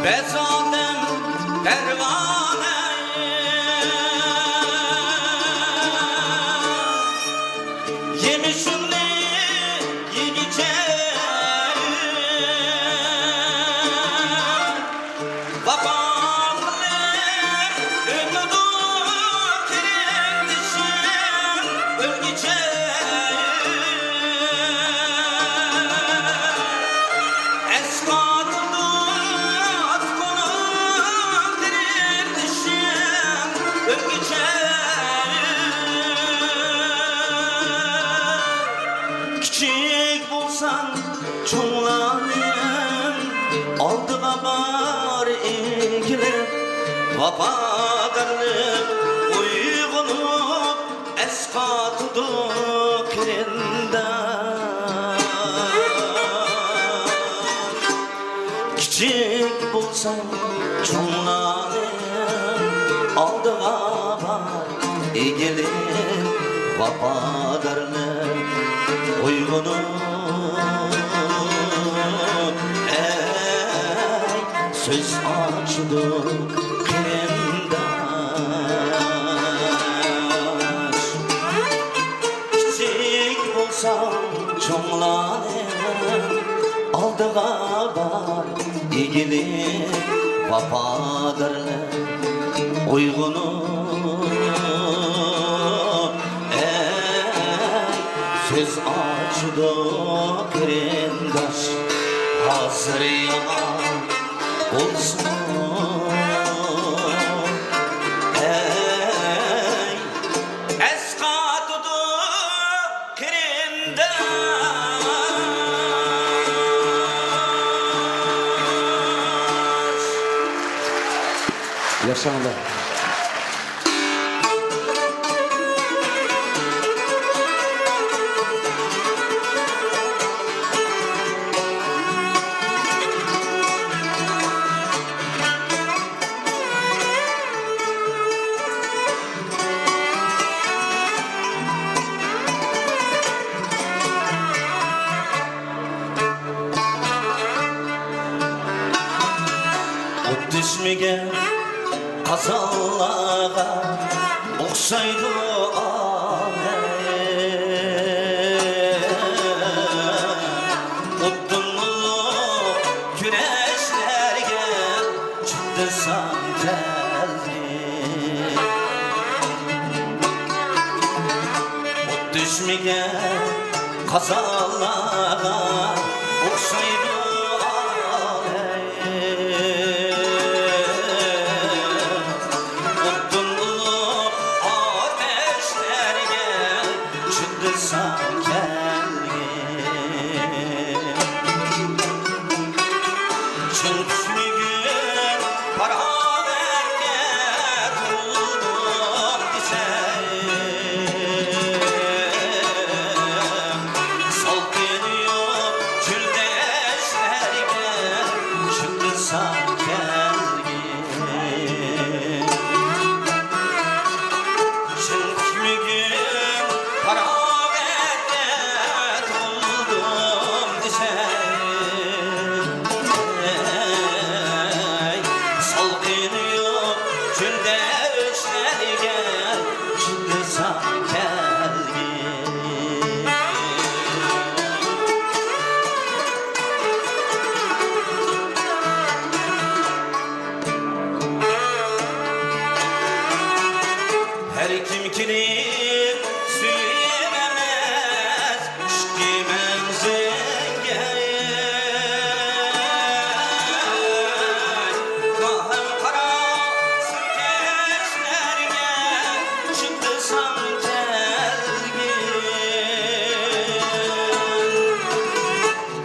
بەزى ئادەم پەرۋانە يېمىشىڭنى يېگۈچە، ۋاپا قىلىپ ئۆتىدۇ قېرىندىشىم ئۆلگۈچە. ئەسقاتىدۇ ئاتقىنىم قېرىندىشىم ئۆلگۈچە. كىچىك بولساڭ چوڭلارنىڭ ئالدىغا بار ئېگىلىپ، ۋاپادارلىق ئويغىنىپ ئەسقاتىدۇ قېرىنداش. كىچىك بولساڭ چوڭلارنىڭ ئالدىغا بار ئېگىلىپ، ۋاپادارلىق ئويغىنىپ، ئەي، سۆز ئاچىدۇ قېرىنداش. ئىگىلىك ۋاپادارلىق ئويغىنىپ، ئەي، سۆز ئاچىدۇ قېرىنداش، ھازىر يامان بولسىمۇ، ئەي، ئەسقاتىدۇ قېرىنداش. ياشاڭلار. ئوت تۈشمىگەن قازانلارغا ئوخشايدۇ ئالەم. ئوتتىن ئۇلۇغ كۈرەشلەرگە چىدىسام كەلگىن. ئوت تۈشمىگەن قازانلارغا ئوخشايدۇ ئالەم. ئوتتىن ئۇلۇغ ئاتەشلەرگە چىدىسام كەلگىن. چىن چۈشمىگۈم پاراغەتكە تولدۇم دېسەم، سالقىنى يوق چۆل دەشتلەرگە چىدىسام كەلگىن. چىن چۈشمىگۈم پاراغەتكە تولدۇم دېسەم، سالقىنى يوق چۆل دەشتلەرگە چىدىسام كەلگىن. ھەر كىم كېلىپ سۆيۈنەمەس ئىشقىي مەنزىلگە. گاھىم قارا سۈركەشلەرگە چىدىسام كەلگىن.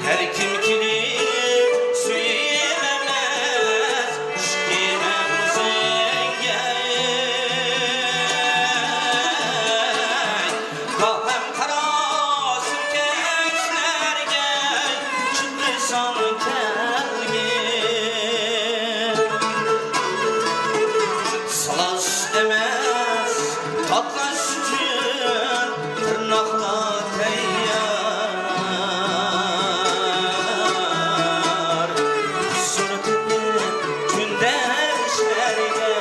ھەر كىم كېلىپ سۆيۈنەمەس ئىشقىي مەنزىلگە. گاھىم قارا سۈركەشلەرگە چىدىسام كەلگىن. سىلاس ئەمەس، تاتلاش ئۈچۈن تىرناقلار تەييار. قۇسۇر تېپىپ كۈندەشلەرگە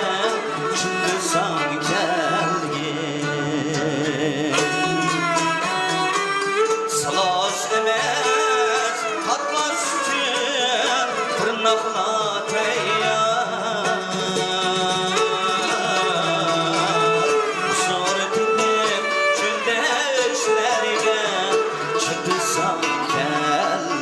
چىدىسام كەلگىن. سىلاس ئەمەس، تاتلاش ئۈچۈن تىرناقلار تەييار. قۇسۇر تېپىپ كۈندەشلەرگە چىدىسام كەلگىن.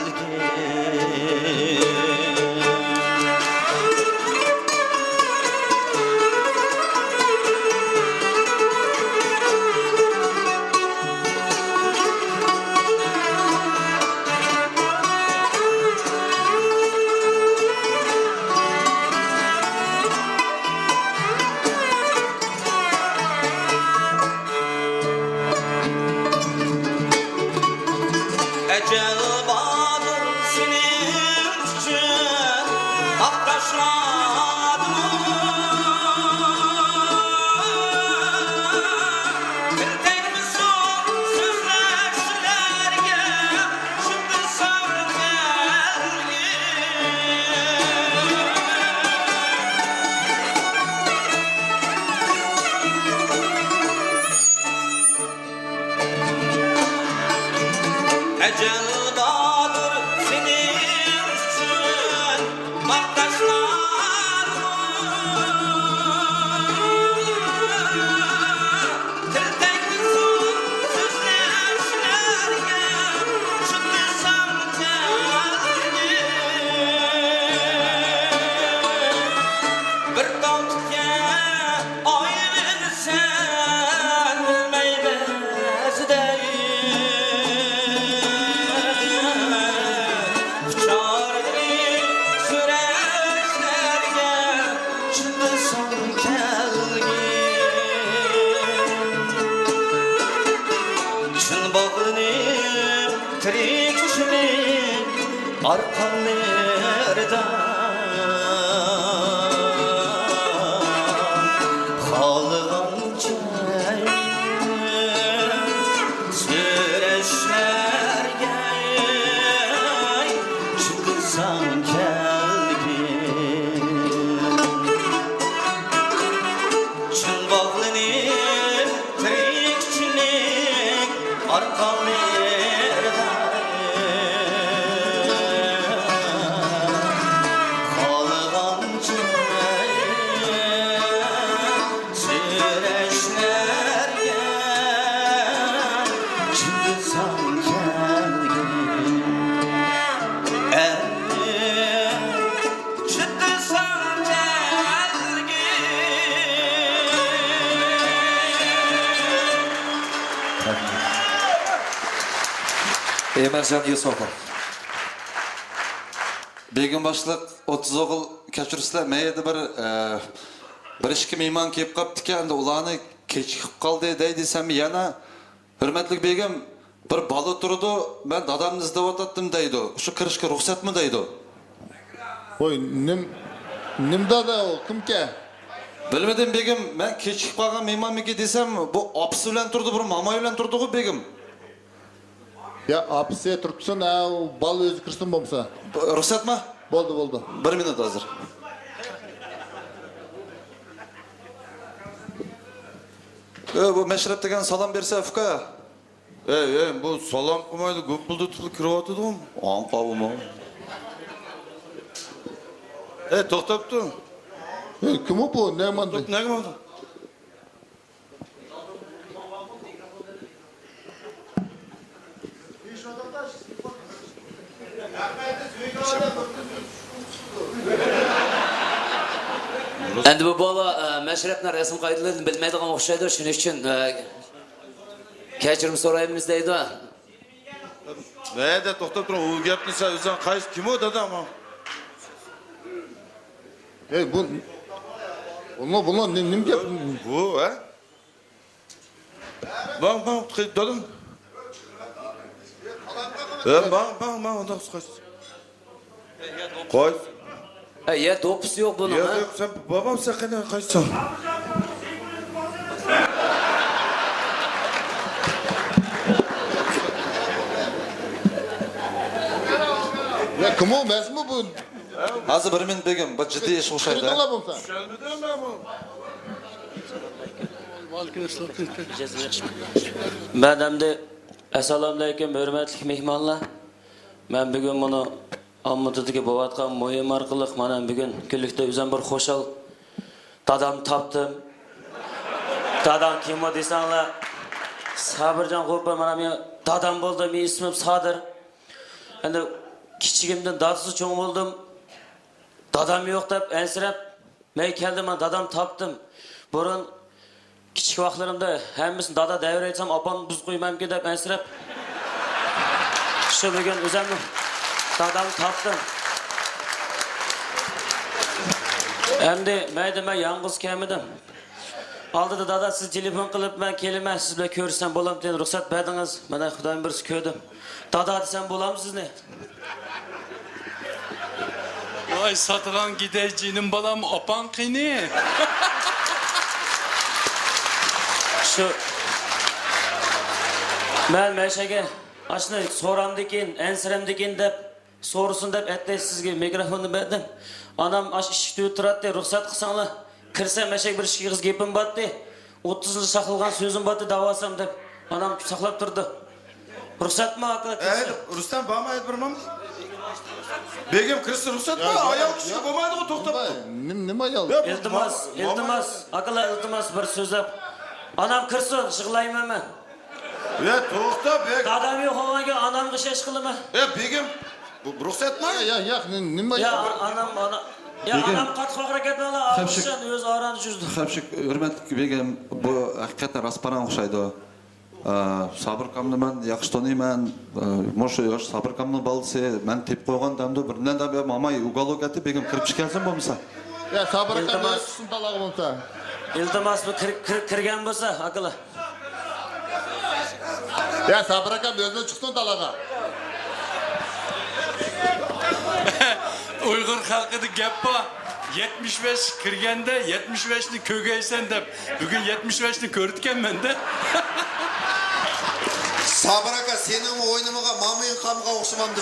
ئارقانلىرىدا خالىغانچە سۈرۈشلەرگە چىقساڭ كەلگىن. چىڭ باغلىنىپ تىرىكچىلىك ئارقانلىرىدا خالىغانچە سۈرۈشلەرگە چىقساڭ كەلگىن. ئەمدى چىقساڭ كەلگىن. ئەمەرجان يۈسۈپوف. بېگىم باشلىق، ئوتتۇز ئوغۇل، كەچۈرسىلەر، مەن يەردە بىر، ئە، بىر ئىككى مېھمان كېلىپ قاپتىكەن، ئەمدى ئۇلارنى كېچىكىپ قالدى دەي دېسەم يەنە، ھۆرمەتلىك بېگىم، بىر بالا تۇرىدۇ، مەن دادامنى ئىزدەۋاتاتتىم دەيدۇ. شۇ كىرىشكە رۇخسەتمۇ دەيدۇ. ۋوي، نېم-، نېمە دادا ئۇ؟ كىمكەن؟ بىلمىدىم بېگىم، مەن كېچىكىپ قالغان مېھمانمىكىن دېسەم، بۇ ئاپىسى بىلەن تۇرىدۇ، بىر ماماي بىلەن تۇرىدىغۇ بېگىم. يا، ئاپىسى تۇرۇپسۇن، ھە، ئۇ بالا ئۆزى كىرسۇن بولمىسا. رۇخسەتما؟ بولدى، بولدى. بىر مىنۇت ھازىر. ئۆ، بۇ مەشرەپ دېگەن سالام بەرسە، ئۇكا. ئەي، ئەي، بۇ سالام قىلمايدۇ، گۈپۈلدىتىپلا كىرىۋاتىدىغۇ. ئاڭقاۋمۇ؟ ئەي، توختاپ تۇر. ئەي، كىم ئۇ بۇ؟ نەگە ماڭدى؟ نەگە ماڭدى؟ ئەمدى بۇ بالا، ئە، مەشرەپنىڭ رەسىم قائىدىلىرىنى بىلمەيدىغان ئوخشايدۇ، شۇنىڭ ئۈچۈن، ئە، كەچۈرۈم سورايمىز دەيدۇ. ھەيدە، توختاپ تۇرۇڭ، ئۇ گەپنى سەن ئۆزۈڭ قايسى، كىم ئۇ داداڭ؟ ئەي، بۇ، بۇنىڭ، بۇنىڭ نېمە، نېمە گەپ؟ بۇ، ھە؟ ماڭ، ماڭ، دادام. ھە، ماڭ، ماڭ، ماڭ، ئۇنداق قايسى. قوي. ئە، يە دوپپىسى يوق بۇنىڭ، يە ھە؟ يوق، سەن بابام سەن قېنى قايسىسەن؟ يا، كىم ئۇ؟ مەنمۇ بۇ؟ ھازىر بىر مىنۇت بېگىم، بىر جىددىي ئىش ئوخشايدۇ. چۈشەندىڭلار بولمىسا. چۈشەنمىدىم مەن بۇ. مەن ئەمدى، ئەسسالامۇئەلەيكۇم، ھۆرمەتلىك مېھمانلار. مەن بۈگۈن مۇنۇ ئالمۇتىدىكى بولۇۋاتقان مۇھىم ئارقىلىق مانا بۈگۈن كۈنلۈكتە ئۆزۈم بىر خۇشال. دادام تاپتىم. دادام كىمۇ دېسەڭلار، سابىرجان غوپۇر، مانا مېنىڭ دادام بولدى، مېنىڭ ئىسمىم سادىر. ئەمدى كىچىكىمدىن دادىسىز چوڭ بولدۇم. دادام يوق دەپ ئەنسىرەپ، مەن كەلدىم، مانا دادام تاپتىم. بۇرۇن كىچىك ۋاقىتلىرىمدا ھەممىسىنى دادا دەۋېرەيتسەم، ئاپامنى بۇزۇپ قويمامكىن دەپ ئەنسىرەپ، شۇ بۈگۈن ئۆزۈمنى دادام تاپتىم. ئەمدى مەيدە مەن يالغۇز كەلمىدىم. ئالدىدا دادا سىز تېلېفون قىلىپ، مەن كېلىمەن، سىز بىلەن كۆرۈشسەم بولامتى، رۇخسەت بەردىڭىز. مانا خۇدايىم بىرسى كۆردۈم. دادا دېسەم بولامدۇ سىزنى؟ ۋاي، ساتىغان گىدەي جېنىم بالام، ئاپاڭ قېنى؟ شۇ، مەن مەشەگە ئاشۇنى سورامدىكىن، ئەنسىرەمدىكىن دەپ سورىسۇن دەپ ئەتتى سىزگە مىكروفوننى بەردىم. ئانام ئاشۇ ئىشىك تۈۋىدە تۇراتتى، رۇخسەت قىلساڭلار. كىرسەم مەشەگە بىر ئىككى ئېغىز گېپىم بارتتى. ئوتتۇز يىل ساقلىغان سۆزۈم بارتتى دەۋالسام دەپ. ئانام ساقلاپ تۇردى. رۇخسەتمۇ ئاكا؟ ئەي، رۇستەم، بارما، ئەي، بىر ماما. بېگىم، كىرسە رۇخسەت بار، ئايال كىشىگە بولمايدىغۇ، توختاپ تۇر. نېمە، نېمە ئايال؟ ئىلتىماس، ئىلتىماس، ئاكىلار، ئىلتىماس، بىر سۆزلەپ. ئانام كىرسۇن، يىغلايمەن مەن. يا، توختا، بەگ. دادام يوق بولغانكەن ئانامغا ئىشەنچ قىلىمەن. يا، بېگىم، بۇ، بۇ رۇخسەتمۇ؟ يا، يا، يا، نېمە يا؟ يا، ئانام، ئانا، يا، بېگىم. ئانام قاتتىق ۋارقىراپ كەتمەڭلار، خەپشىك، ئاغرىشىشىدىن ئۆزى ئاران جۈردى. خەپشىك، ھۆرمەتلىك بېگىم، بۇ ھەقىقەتەن راستپاراڭ ئوخشايدۇ. ئا، سابىر ئاكامنى مەن ياخشى تونۇيمەن. ئا، مۇشۇ ياش سابىر ئاكامنىڭ بالىسى، مەن تېپىپ قويغان دەمدۇ، بىر نەدە بىر ماماي ئۇگالوگ ئەتتى، بېگىم كىرىپ چىقىپ كەلسۇن بولمىسا. يا، سابىر ئاكام ئۆزى چىقسۇن تالاغا بولمىسا. ئىلتىماس، بۇ كىر-، كىر-، كىرگەن بولسا، ئاكىلار. يا، سابىر ئاكام ئۆزى چىقسۇن تالاغا. ئۇيغۇر خەلقىدە گەپ بار، يەتمىش بەشكە كىرگەندە يەتمىش بەشنى كۆرگەيسەن دەپ. بۈگۈن يەتمىش بەشنى كۆرىدىكەنمەن-دە. سابىر ئاكا، سېنىڭمۇ ئوينىمىغان مامىڭ قامغا ئوخشىمامدۇ؟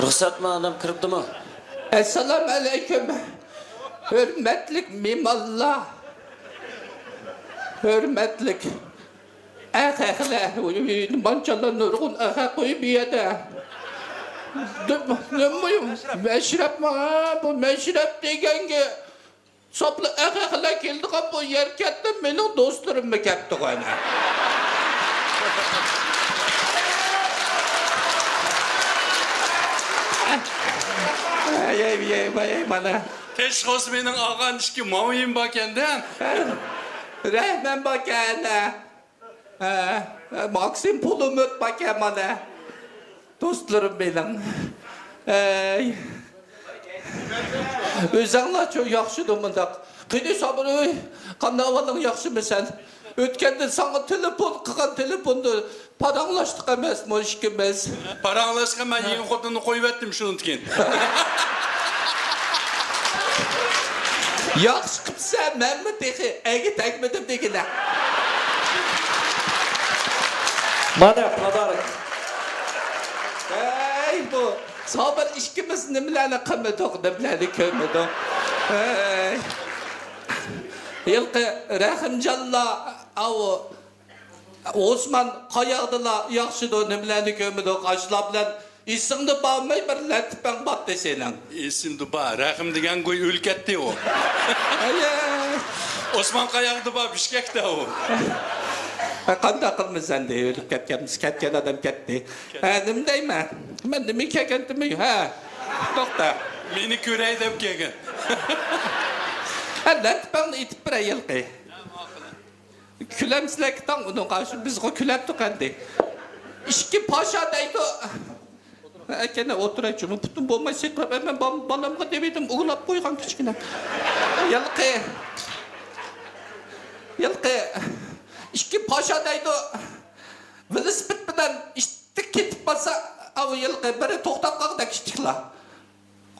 رۇخسەتمۇ، ئانام كىرىپتىمۇ؟ ئەسسالامۇ ئەلەيكۇم، ھۆرمەتلىك مېھمانلار، ھۆرمەتلىك ئەخەخلەر، مانچىلا نۇرغۇن ئەخەخ قويۇپ بۇ يەردە. نېمە، مەشرەپمۇ؟ ھە، بۇ مەشرەپ دېگەنگە ساپلا ئەخەخلەر كېلىدىغان بۇ يەر كەتتى، مېنىڭ دوستلىرىممۇ كەپتىغۇ ئەنە. ئەي، ئەي، ئەي، ئەي، مانا. تېشقوس مېنىڭ ئالغان ئىككى ماۋۇيۇم باركەن-دە. رەھمەن باركەن. ھە، ماكسىم پۇلۇمۇت باركەن مانا. دوستلىرىم مېنىڭ. ئەي. ئۆزەڭلارچۇ ياخشىدۇ مۇنداق. قېنى سابىر، ئۆي، قانداق ئەھۋالىڭ، ياخشىمۇ سەن؟ ئۆتكەندە ساڭا تېلېفون قىلغان، تېلېفوندا پاراڭلاشتۇق ئەمەسمۇ ئىككىمىز؟ پاراڭلاشقان، مەن يېڭى خوتۇننى قويۇۋەتتىم شۇنىڭدىن كېيىن. ياخشى قىپسەن، مەنمۇ تېخى ئەگە تەگمىدىم دېگىنە. مانا پادارك. ھەي، بۇ سابىر ئىككىمىز نېمىلەرنى قىلمىدۇق، نېمىلەرنى كۆرمىدۇق. ھەي. ھېلىقى رەھىمجانلار، ئاۋۇ ئوسمان قاياقدىلا ياخشىدۇ، نېمىلەرنى كۆرمىدۇق، ئاشۇلار بىلەن ئېسىڭدە بارمۇ بىر لەتىپەڭ باتتى سېنىڭ؟ ئېسىمدە بار، رەھىم دېگەن گۇي ئۆلۈپ كەتتى ئۇ. ئاياي. ئوسمان قاياقتا بار، بىشكەكتە ئۇ. ھە، قانداق قىلىمىز ئەمدى، ئۆلۈپ كەتكەن، كەتكەن ئادەم كەتتى. ھە، نېمە دەيمەن؟ مەن نېمە كەلگەنتىمۇ؟ ھە، توختا. مېنى كۆرەي دەپ كەلگەن. ھە، لەتىپەڭنى ئېيتىپ بېرەي ھېلىقى. كۈلەمسىلەر تاڭ ئۇنىڭغا، شۇ بىزغۇ كۈلەپتۇق ئەمدى. ئىككى پاشا دەيدۇ. ئەكەنە ئولتۇرايچۇ، پۇتۇم بولماي سىقىرىپ، مەن بال-، بالامغا دېۋىدىم، ئۇۋىلاپ قويغان كىچىككىنە. ھېلىقى، ھېلىقى، ئىككى پاشا دەيدۇ. ۋېلىسىپىت بىلەن ئىتتىك كېتىپ بارسا، ئاۋۇ ھېلىقى بىرى توختاپ قالغۇدەك ئىتتىكلا.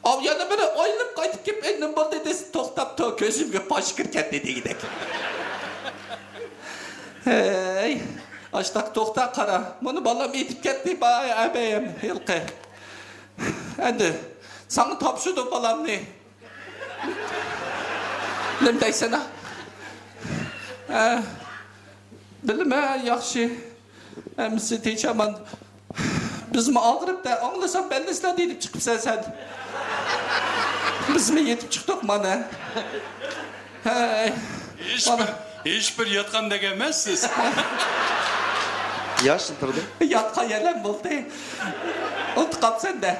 ئاۋۇ يەنە بىرى ئايلىنىپ قايتىپ كېلىپ، ئەي، نېمە بولدى دېسە، توختاپتۇ، كۆزۈمگە پاش كىرىپ كەتتى دېگۈدەك. ھەي، ئاشتاق توختا قارا. مانا بالام ئېيتىپ كەتتى، باي، ئەبەيەم، ھېلىقى. ئەمدى ساڭا تاپشۇردۇم بالامنى. نېمە دەيسەن، ھە؟ ھە، بىلىمەن، ياخشى. ھەممىسى تىنچ-ئامان. بىزمۇ ئاغرىپ-دە، ئاڭلىسام بەللىسىلەر دېيىپ چىقىپسەن سەن. بىزمۇ يېتىپ چىقتۇق مانا. ھەي، مانا. ھېچبىر، ھېچبىر ياتقاندەك ئەمەس سىز. ياشتىن تۇردۇم. ياتقان يەرلەر بولدى. ئۇنتۇپ قاپسەن-دە.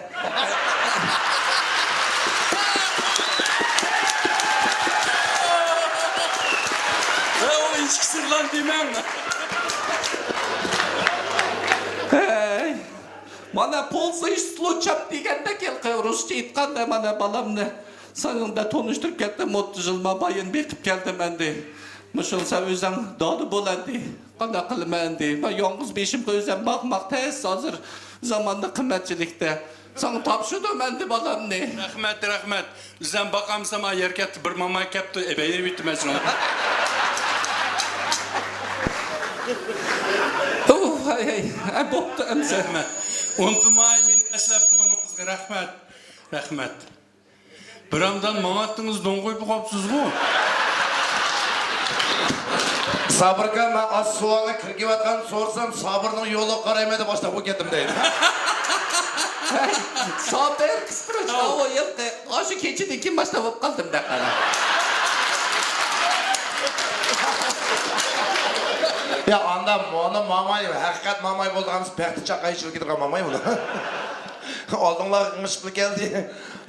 ھە، ئۇ ئىچكى سىرلارنى دېمەڭ. ھەي، مانا «пользуясь случаем» دېگەندەك ھېلىقى رۇسچە ئېيتقاندا، مانا بالامنى سېنىڭدە تونۇشتۇرۇپ كەتتىم، ئوتتۇز يىل مابايىن بېقىپ كەلدىم ئەمدى. مۇشۇنى سەن ئۆزۈڭ دادا بول ئەمدى. قانداق قىلىمەن ئەمدى؟ مەن يالغۇز بېشىمغا ئۆزۈم باقماق تەس، ھازىر زاماندا قىممەتچىلىكتە. ساڭا تاپشۇردۇم ئەمدى بالامنى. رەھمەت، رەھمەت. ئۆزۈم باقامسام، ئا، يەر كەتتى، بىر ماماي كەپتۇ، ئەبەيرى بىتتى مەن شۇڭا. ئۇھ، ھەي، ھەي، ھە، بوپتۇ ئەمسە. رەھمەت. ئۇنتۇماي مېنى ئەسلەپ تۇرغىنىڭىزغا رەھمەت. رەھمەت. بىرەمدان ماڭاتتىڭىز، دوڭ قويۇپ قاپسىزغۇ؟ سابىر ئاكا، مەن ئاشۇ سوئالنى كىرگۈۋاتقان سورىسام، سابىرنىڭ يولىغا قارايمەن دەپ ئاشتاق بولۇپ كەتتىم دەيدۇ. سابىر قىسقىرىچ، ئاۋۇ يىلقى، ئاشۇ كېچىدىن كېيىن باشلاپ بولۇپ قالدىم دەپ قارا. يا، ئاندا مانا ماماي، ھەقىقەت ماماي بولىدىغان پەختە چاقاي چىلىپ كېتىدىغان ماماي بۇلار. ئالدىڭلار غىڭشىپلا كەلدى.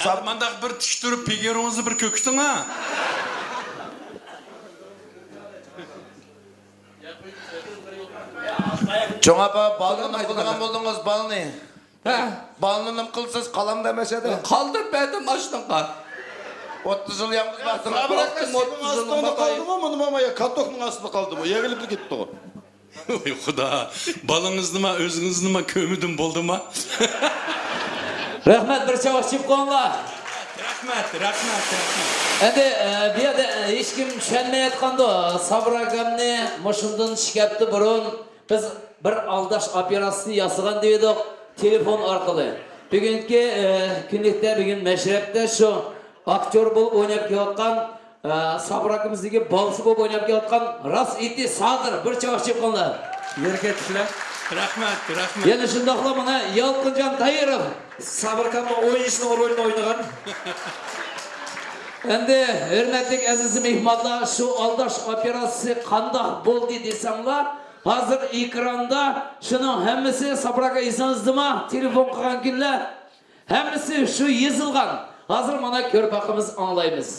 ئەمدى مانداق بىر تىك تۇرۇپ، پىگىرىڭىزنى بىر كۆكۈتۈڭ ھە. چوڭ ئاپا، بالىنى نېمە قىلىدىغان بولدىڭىز، بالىنى؟ ھە؟ بالىنى نېمە قىلىسىز، قالامدا مەشەدە؟ قالدۇرۇپ بەردىم ئاشۇنىڭغا. ئوتتۇز يىل يالغۇز باقتىڭىز. سابىر ئاكا، سېنىڭ ئاستىڭدا قالدىمۇ، مانا ماما يا كاتوكنىڭ ئاستىدا قالدىمۇ؟ يېغىلىپلا كېتىپتىغۇ. ۋاي خۇدا، بالىڭىزنىما، ئۆزىڭىزنىما كۆمىدىم بولدىما؟ رەھمەت، بىر چاۋاك چېپىپ قويۇڭلار. رەھمەت، رەھمەت، رەھمەت. ئەمدى، ئە، بۇ يەردە، ئە، ھېچكىم چۈشەنمەيۋاتقاندۇ، سابىر ئاكامنى مۇشۇندىن ئىككى ھەپتە بۇرۇن بىز بىر ئالداش ئوپېراتسىيىسى ياسىغان دېيىدۇق، تېلېفون ئارقىلىق. بۈگۈنكى، ئە، كۈنلۈكتە، بۈگۈن مەشرەپتە شۇ ئاكتيور بولۇپ ئويناپ كېلىۋاتقان، ئە، سابىر ئاكىمىزنىڭكى بالىسى بولۇپ ئويناپ كېلىۋاتقان راس ئېيتى سادىر، بىر چاۋاك چېپىپ قويۇڭلار. يەرگە چۈشۈلە. رەھمەت، رەھمەت. يەنە شۇنداقلا مانا يالقۇنجان تايىروف. سابىر ئاكامنىڭ ئوينىشىنىڭ رولىنى ئوينىغان. ئەمدى ھۆرمەتلىك ئەزىز مېھمانلار، شۇ ئالداش ئوپېراتسىيىسى قانداق بولدى دېسەڭلار، ھازىر ئېكراندا شۇنىڭ ھەممىسى سابىر ئاكا ئېسىڭىزدىما؟ تېلېفون قىلغان كۈنلەر ھەممىسى شۇ يېزىلغان. ھازىر مانا كۆرۈپ باقىمىز، ئاڭلايمىز.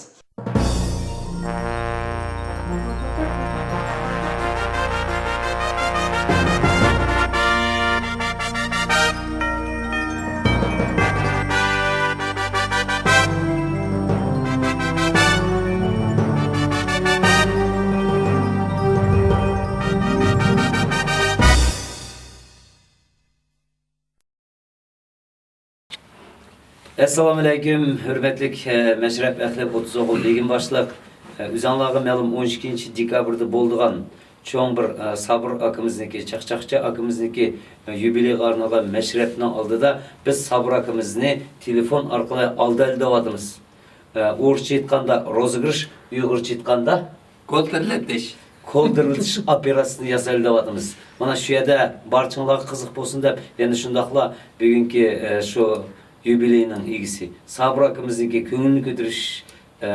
ئەسسالامۇئەلەيكۇم، ھۆرمەتلىك، ئە، مەشرەپ ئەھلى، ئوتتۇز ئوغۇل بېگىم باشلىق. ئە، ئۆزۈڭلارغا مەلۇم، ئون ئىككىنچى دېكابىردا بولىدىغان چوڭ بىر، ئە، سابىر ئاكىمىزنىڭكى، چاقچاقچى ئاكىمىزنىڭكى، ئە، يۇبىلېيىغا ئارنالغان مەشرەپنىڭ ئالدىدا بىز سابىر ئاكىمىزنى تېلېفون ئارقىلىق ئالداۋاتىمىز. ئە، ئورۇسچە ئېيتقاندا روزىگرىش، ئۇيغۇرچە ئېيتقاندا كولتىرلىتىش. كولتىرلىتىش ئوپېراتسىيىسىنى ياسايلى دەۋاتىمىز. مانا شۇ يەردە بارچىڭلارغا قىزىق بولسۇن دەپ، يەنە شۇنداقلا بۈگۈنكى، ئە، شۇ يۇبىلېينىڭ ئىگىسى سابىر ئاكىمىزنىڭكى كۆڭلىنى كۆتۈرۈش، ئە،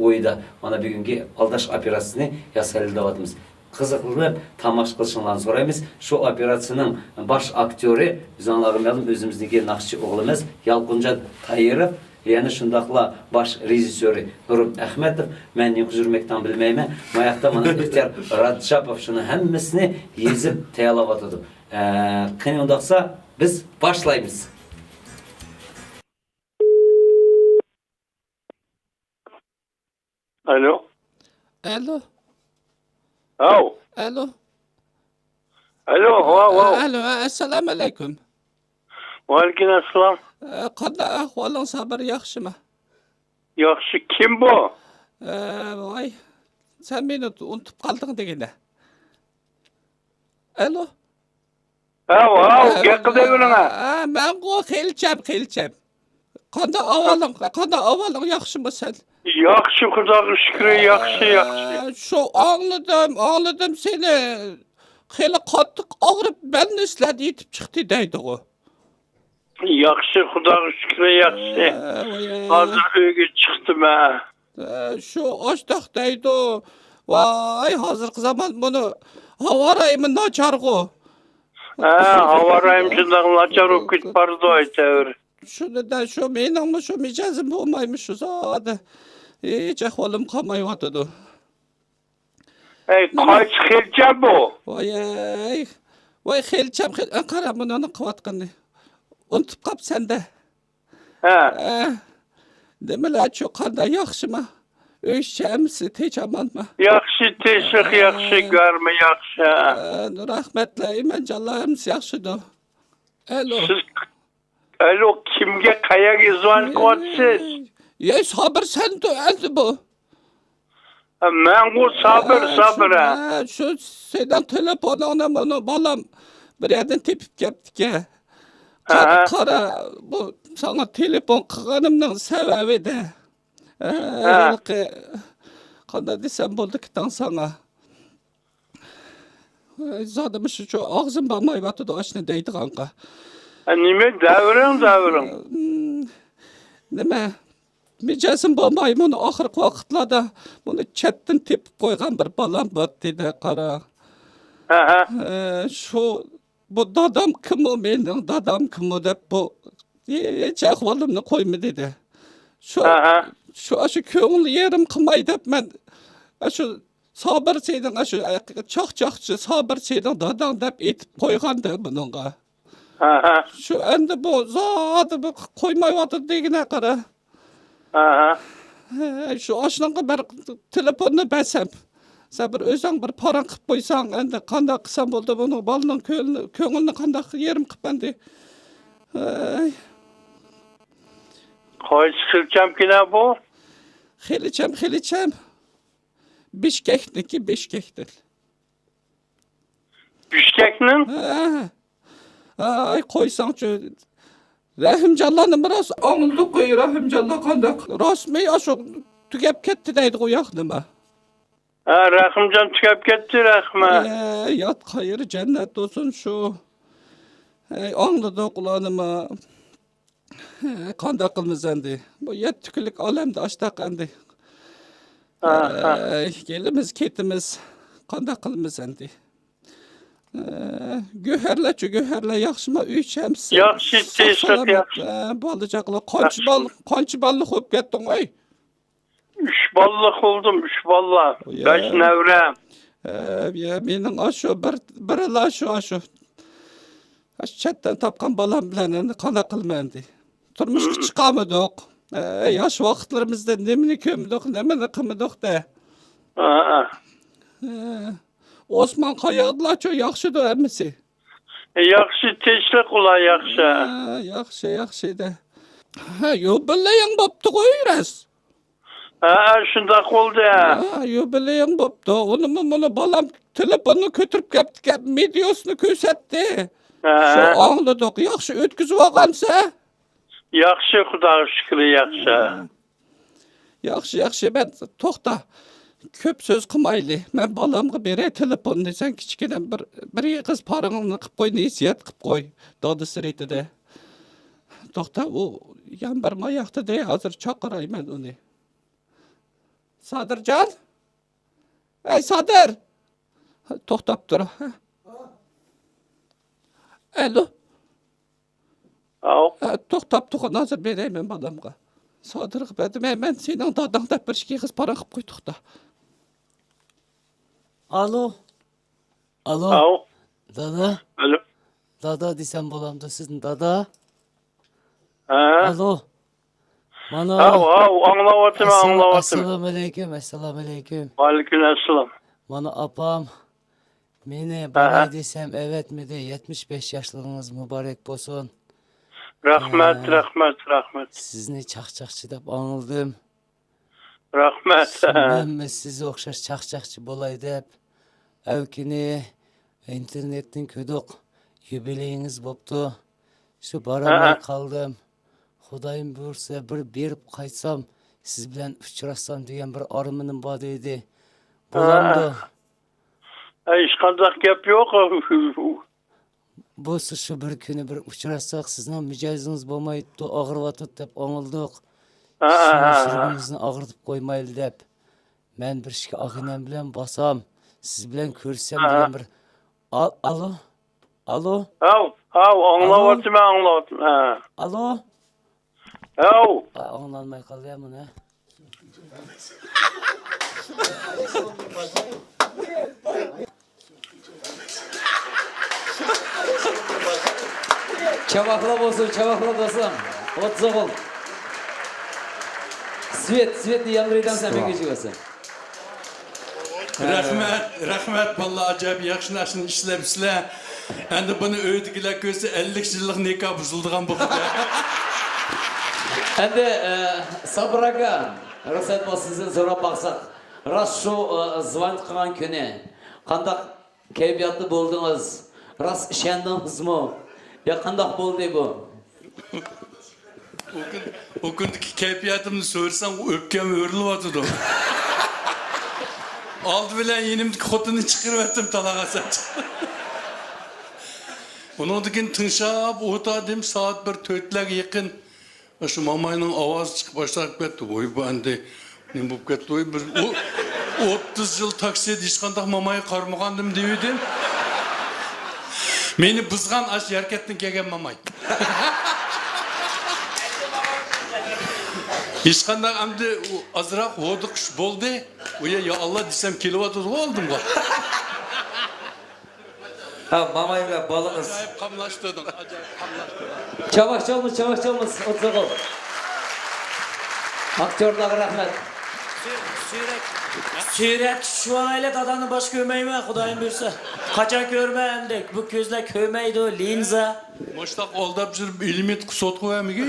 ئويىدا مانا بۈگۈنكى ئالداش ئوپېراتسىيىسىنى ياسايلى دەۋاتىمىز. قىزىقلىنىپ تاماشا قىلىشىڭلارنى سورايمىز. شۇ ئوپېراتسىيىنىڭ باش ئاكتيورى ئۆزۈڭلارغا مەلۇم، ئۆزىمىزنىڭكى ناخشىچى ئوغلىمىز يالقۇنجان تايىروف، يەنە شۇنداقلا باش رېژىسسيورى نۇرۇم ئەخمەتوف، مەن نېمە قىلىپ يۈرمەكتىمەن بىلمەيمەن. ما ياقتا مانا ئىختىيار راتشاپوف شۇنى ھەممىسىنى يېزىپ تەييارلاۋاتىدۇ. ئە، قېنى ئۇنداقسا بىز باشلايمىز. ئالو. ئالو. ھاۋ. ئالو. ئالو، ھاۋ، ھاۋ. ئالو، ئەسسالامۇئەلەيكۇم. ۋەئەلەيكۇم ئەسسالام. ئە، قانداق ئەھۋالىڭ، سابىر، ياخشىمۇ؟ ياخشى، كىم بۇ؟ ئە، ۋاي، سەن مېنى ئۇنتۇپ قالدىڭ دېگىنە. ئالو. ھاۋ، ھاۋ، گەپ قىلىۋېرىڭ، ھە. ھە، مەنغۇ خېلىچەم، خېلىچەم. قانداق ئەھۋالىڭ، قانداق ئەھۋالىڭ، ياخشىمۇ سەن؟ ياخشى، خۇداغا شۈكرى، ياخشى، ياخشى. ھە، شۇ ئاڭلىدىم، ئاڭلىدىم سېنى. خېلى قاتتىق ئاغرىپ، بەلنى سىلەردە يېتىپ چىقتى دەيدىغۇ. ياخشى، خۇداغا شۈكرى، ياخشى. ھە، ۋاي. ھازىر ئۆيگە چىقتىم، ھە. ئە، شۇ ئاشتاق دەيدۇ. ۋاي، ھازىرقى زامان بۇنى ھاۋا رايىمۇ ناچارغۇ. ھە، ھاۋا رايىمۇ شۇنداق ناچار بولۇپ كېتىپ بارىدۇ ئەيتەۋېرىڭ. شۇنى دە، شۇ مېنىڭمۇ شۇ مىجەزىم بولمايمۇ شۇ زادى. ھېچ ئەھۋالىم قالمايۋاتىدۇ. ئەي، نېمە؟ قايسى خېلىچەم بۇ؟ ۋاي، ئەي. ۋاي، خېلىچەم، خېل-، ئە، قارا، مۇنۇنى قىلىۋاتقىنىنى. ئۇنتۇپ قاپسەن-دە. ھە. ئە، نېمىلەرچۇ، قانداق، ياخشىما؟ ئۆي ئىچى ھەممىسى تىنچ-ئامانمۇ؟ ياخشى، تىنچلىق، ئە، ياخشى، گارمۇ ياخشى. ئە، رەھمەتلەر، ئىمانجانلار، ھەممىسى ياخشىدۇ. ئەلو. سىز، ئەلو، كىمگە، قەيەرگە زۋان قىلىۋاتىسىز؟ يەي، سابىر، سەندۇ ئەمدى بۇ. مەنغۇ سابىر، ھە، سابىر، شۇ، ھە. ھە، شۇ سېنىڭ تېلېفونۇڭنى مانا بالام بىر يەردىن تېپىپ كەپتىكەن. ھە، قا-، ھە. قارا، بۇ ساڭا تېلېفون قىلغىنىمنىڭ سەۋەبى دە. ھە، ھە. ھېلىقى قانداق دېسەم بولدىكىتاڭ ساڭا. زادى مۇشۇ ئاغزىم بارمايۋاتىدۇ ئاشۇنى دەيدىغانغا. ھە، نېمە؟ دەۋېرىڭ، دەۋېرىڭ. نېمە؟ مىجەزىم بولماي، مۇنۇ ئاخىرقى ۋاقىتلاردا مۇنى چەتتىن تېپىپ قويغان بىر بالام بار دېدى، قارا. ھەھە. ئە، شۇ، بۇ دادام كىمۇ، مېنىڭ دادام كىمۇ دەپ، بۇ ھېچ ئەھۋالىمنى قويما دېدى. شۇ، ھەھە. شۇ، شۇ كۆڭۈل يېرىم قىلماي دەپ مەن، شۇ سابىر سېنىڭ، شۇ چاقچاقچى سابىر سېنىڭ داداڭ دەپ ئېيتىپ قويغاندا بۇنىڭغا. ئاھا. شۇ ئەمدى بۇ زادى بۇ قويمايۋاتىدۇ دېگىنە قارا. ئاھا. ھە، شۇ ئاشۇنىڭغا بىر تېلېفوننى بەرسەم، سەن بىر ئۆزۈڭ بىر پاراڭ قىلىپ قويساڭ، ئەندى قانداق قىلسام بولدى، بۇنىڭ بالىنىڭ كۆڭلىنى، كۆڭلىنى قانداق يېرىم قىلىپ ئەندى. ئەي. قايسى خىلچەمكىنە بۇ؟ خىلچەم، خىلچەم. بىشكەكنىڭكى، بىشكەكتىن. بىشكەكنىڭ؟ ھە. ئاي، قويساڭچۇ. رەھىمجانلارنى بىراز ئاڭلىدۇق، ئەي، رەھىمجانلار قانداق؟ راستمۇ، ئاشۇ تۈگەپ كەتتى دەيدىغۇ ياق نېمە؟ ھە، رەھىمجان تۈگەپ كەتتى، رەھمەت. ئەي، يات قايىرى جەننەت بولسۇن شۇ. ئەي، ئاڭلىدۇق ئۇلارنىمۇ. ھە، قانداق قىلىمىز ئەمدى؟ بۇ يەتتە كۈنلۈك ئالەمدە ئاشتاق ئەمدى. ئاھا. ئەي، كېلىمىز، كېتىمىز. قانداق قىلىمىز ئەمدى؟ ئە، گۆھەرلەرچۇ، گۆھەرلەر ياخشىما؟ ئۆي-ئىچىمسىز؟ ياخشى، ساق تىنچلىق، سالامەت، ياخشى. ئە، بالىچاقلار. قانچە ياخشى. بال-، قانچە بالىلىق بولۇپ كەتتىڭ ئاي؟ ئۈچ بالىلىق بولدۇم، ئۈچ بالىلار. ئويە. بەش نەۋرە. ئە، يا، مېنىڭ ئاشۇ بىر، بىرىلا شۇ، ئاشۇ. ئاشۇ چەتتىن تاپقان بالام بىلەن ئەمدى قانداق قىلىمەن ئەمدى؟ تۇرمۇشقا چىقالمىدۇق. ئە، ياش ۋاقىتلىرىمىزدا نېمىنى كۆرمىدۇق، نېمىنى قىلمىدۇق-دە. ھە، ھە. ئە، ئوسمان قاياقدىلارچۇ، ياخشىدۇ ھەممىسى؟ ياخشى، تىنچلىق ئۇلار، ياخشى. ھە، ياخشى، ياخشى-دە. ھە، يۇبىلېيىڭ بوپتىغۇ راست. ھە، شۇنداق بولدى. ھە، يۇبىلېيىڭ بوپتۇ. ئۇنىمۇ مۇنۇ بالام تېلېفوننى كۆتۈرۈپ كەپتىكەن، ۋىدېيوسىنى كۆرسەتتى. ھە. شۇ ئاڭلىدۇق. ياخشى ئۆتكۈزۈۋالغانسەن؟ ياخشى، خۇداغا شۈكۈر، ياخشى. ھە. ياخشى، ياخشى، مەن، توختا. كۆپ سۆز قىلمايلى. مەن بالامغا بېرەي تېلېفوننى، سەن كىچىككىنە بىر، بىر ئېغىز پاراڭلىرىڭنى قىپ قوي، نېسىھەت قىپ قوي. دادىسى رېتىدە. توختا، ئۇ يان بەرمەي ياتىدۇ، ھازىر چاقىرايمەن ئۇنى. سادىرجان؟ ئەي سادىر! توختاپ تۇر. ئەلو. ئاۋۇ. ئە، توختاپ تۇرغىن، ھازىر بېرەيمەن بالامغا. سادىرغا بەردىم. ئەي، مەن سېنىڭ داداڭ دەپ بىر ئىككى ئېغىز پاراڭ قىپ قوي، توختا. ئالو. ئالو. ئاۋۇ. دادا. ئالو. دادا دېسەم بولامدۇ سىزنى، دادا؟ ھە؟ ئالو. مانا. ھاۋ، ھاۋ، ئاڭلاۋاتىمەن، ئەسسالام-، ئاڭلاۋاتىمەن. ئەسسالامۇئەلەيكۇم، ئەسسالامۇئەلەيكۇم. ۋەئەلەيكۇم ئەسسالام. مانا ئاپام مېنى ھە، ھە. باراي دېسەم ئەۋەتمىدى. يەتمىش بەش ياشلىقىڭىز مۇبارەك بولسۇن. رەھمەت، ھە. رەھمەت، رەھمەت. سىزنى چاقچاقچى دەپ ئاڭلىدىم. رەھمەت. مەنمۇ سىزگە ئوخشاش چاقچاقچى بولاي دەپ، ئەۋكۈنى ئىنتېرنېتتىن كۆردۇق، يۇبىلېيىڭىز بوپتۇ. شۇ بارالماي ھە، ھە. قالدىم. خۇدايىم بۇيرۇسا، بىر بېرىپ قايتسام، سىز بىلەن ئۇچراشسام دېگەن بىر ئارمىنىم بار ئىدى. ھە، بولامدۇ؟ ھە. ھېچقانداق گەپ يوق. بولسا شۇ بىر كۈنى بىر ئۇچراشساق، سىزنىڭ مىجەزىڭىز بولمايتتى، ئاغرىۋاتىدۇ دەپ ئاڭلىدۇق. ھە، سىزنىڭ ھە، ھە. يۈرىكىڭىزنى ئاغرىتىپ قويمايلى دەپ، مەن بىر ئىككى ئاغىنەم بىلەن بارسام، سىز بىلەن كۆرۈشسەم ھە. دېگەن بىر. ئا-، ئالو؟ ئالو؟ ھاۋ، ھاۋ، ئالو؟ ئاڭلاۋاتىمەن، ئاڭلاۋاتىمەن. ھە. ئالو؟ ھاۋ. ئا، ئاڭلانماي قالدى يا بۇنى. چاۋاكلا بولسۇن، چاۋاكلا دوستلار. ئوتتۇز ئوغۇل. سۋېت، سۋېتنى ياندۇرۇۋېتىڭ سەن، مېنىڭ ئىچىگە بولسۇن. رەھمەت، رەھمەت، بالىلار، ئاجايىپ ياخشى ناخشىنى ئىشلەپسىلەر. ئەمدى بۇنى ئۆيدىكىلەر كۆرسە، ئەللىك يىللىق نىكاھ بۇزۇلىدىغان بولىدۇ. ئەمدى، ئە، سابىر ئاكا، رۇخسەت بولسا سىزدىن سوراپ باقساق. راست شۇ، ئە، زىيارەت قىلغان كۈنى قانداق كەيپىياتتا بولدىڭىز؟ راست ئىشەندىڭىزمۇ؟ يا قانداق بولدى بۇ؟ ئۇ كۈن، ئۇ كۈندىكى كەيپىياتىمنى سورىساڭ، ئۆپكەم ئۆرۈلۈۋاتىدۇ. ئالدى بىلەن يېنىمدىكى خوتۇننى چىقىرىۋەتتىم تالاغا سەن. ئۇنىڭدىن كېيىن تىڭشاپ ئولتۇردۇم، سائەت بىر تۆتلەرگە يېقىن. شۇ ماماينىڭ ئاۋازى چىقىپ باشلاپ كەتتى. ۋوي، بۇ ئەمدى نېمە بولۇپ كەتتى؟ ۋوي، بىز ئۇ-، ئوتتۇز يىل تاكسىدا ھېچقانداق مامايغا قارىمىغانىدىم دېۋىدىم. مېنى بۇزغان ئاشۇ ياركەتتىن كەلگەن ماماي. ھېچقانداق ئەمدى ئۇ ئازراق ھودۇقۇش بولدى. ئۇ يا، يا ئاللا دېسەم كېلىۋاتىدىغۇ ئالدىمغا. ھە، ماماي بىلەن بالىڭىز. ئاجايىپ قاملاشتۇردۇڭ، ئاجايىپ قاملاشتۇردۇڭ. چاۋاك چالمىسا، چاۋاك چالمىسا، ئوتتۇز ئوغۇل. ئاكتيورلارغا رەھمەت. سۈرەت، سۈرەتكە چۈشۈۋالايلى، دادامنى باش كۆرمەيمەن، خۇدايىم بۇيرۇسا. قاچان كۆرىمەن ئەمدى؟ بۇ كۆزلەر كۆرمەيدۇ، لىنزا. مۇشتاق ئالداپ يۈرۈپ، ئىلمىتقا سوتقا بەرمىگىن.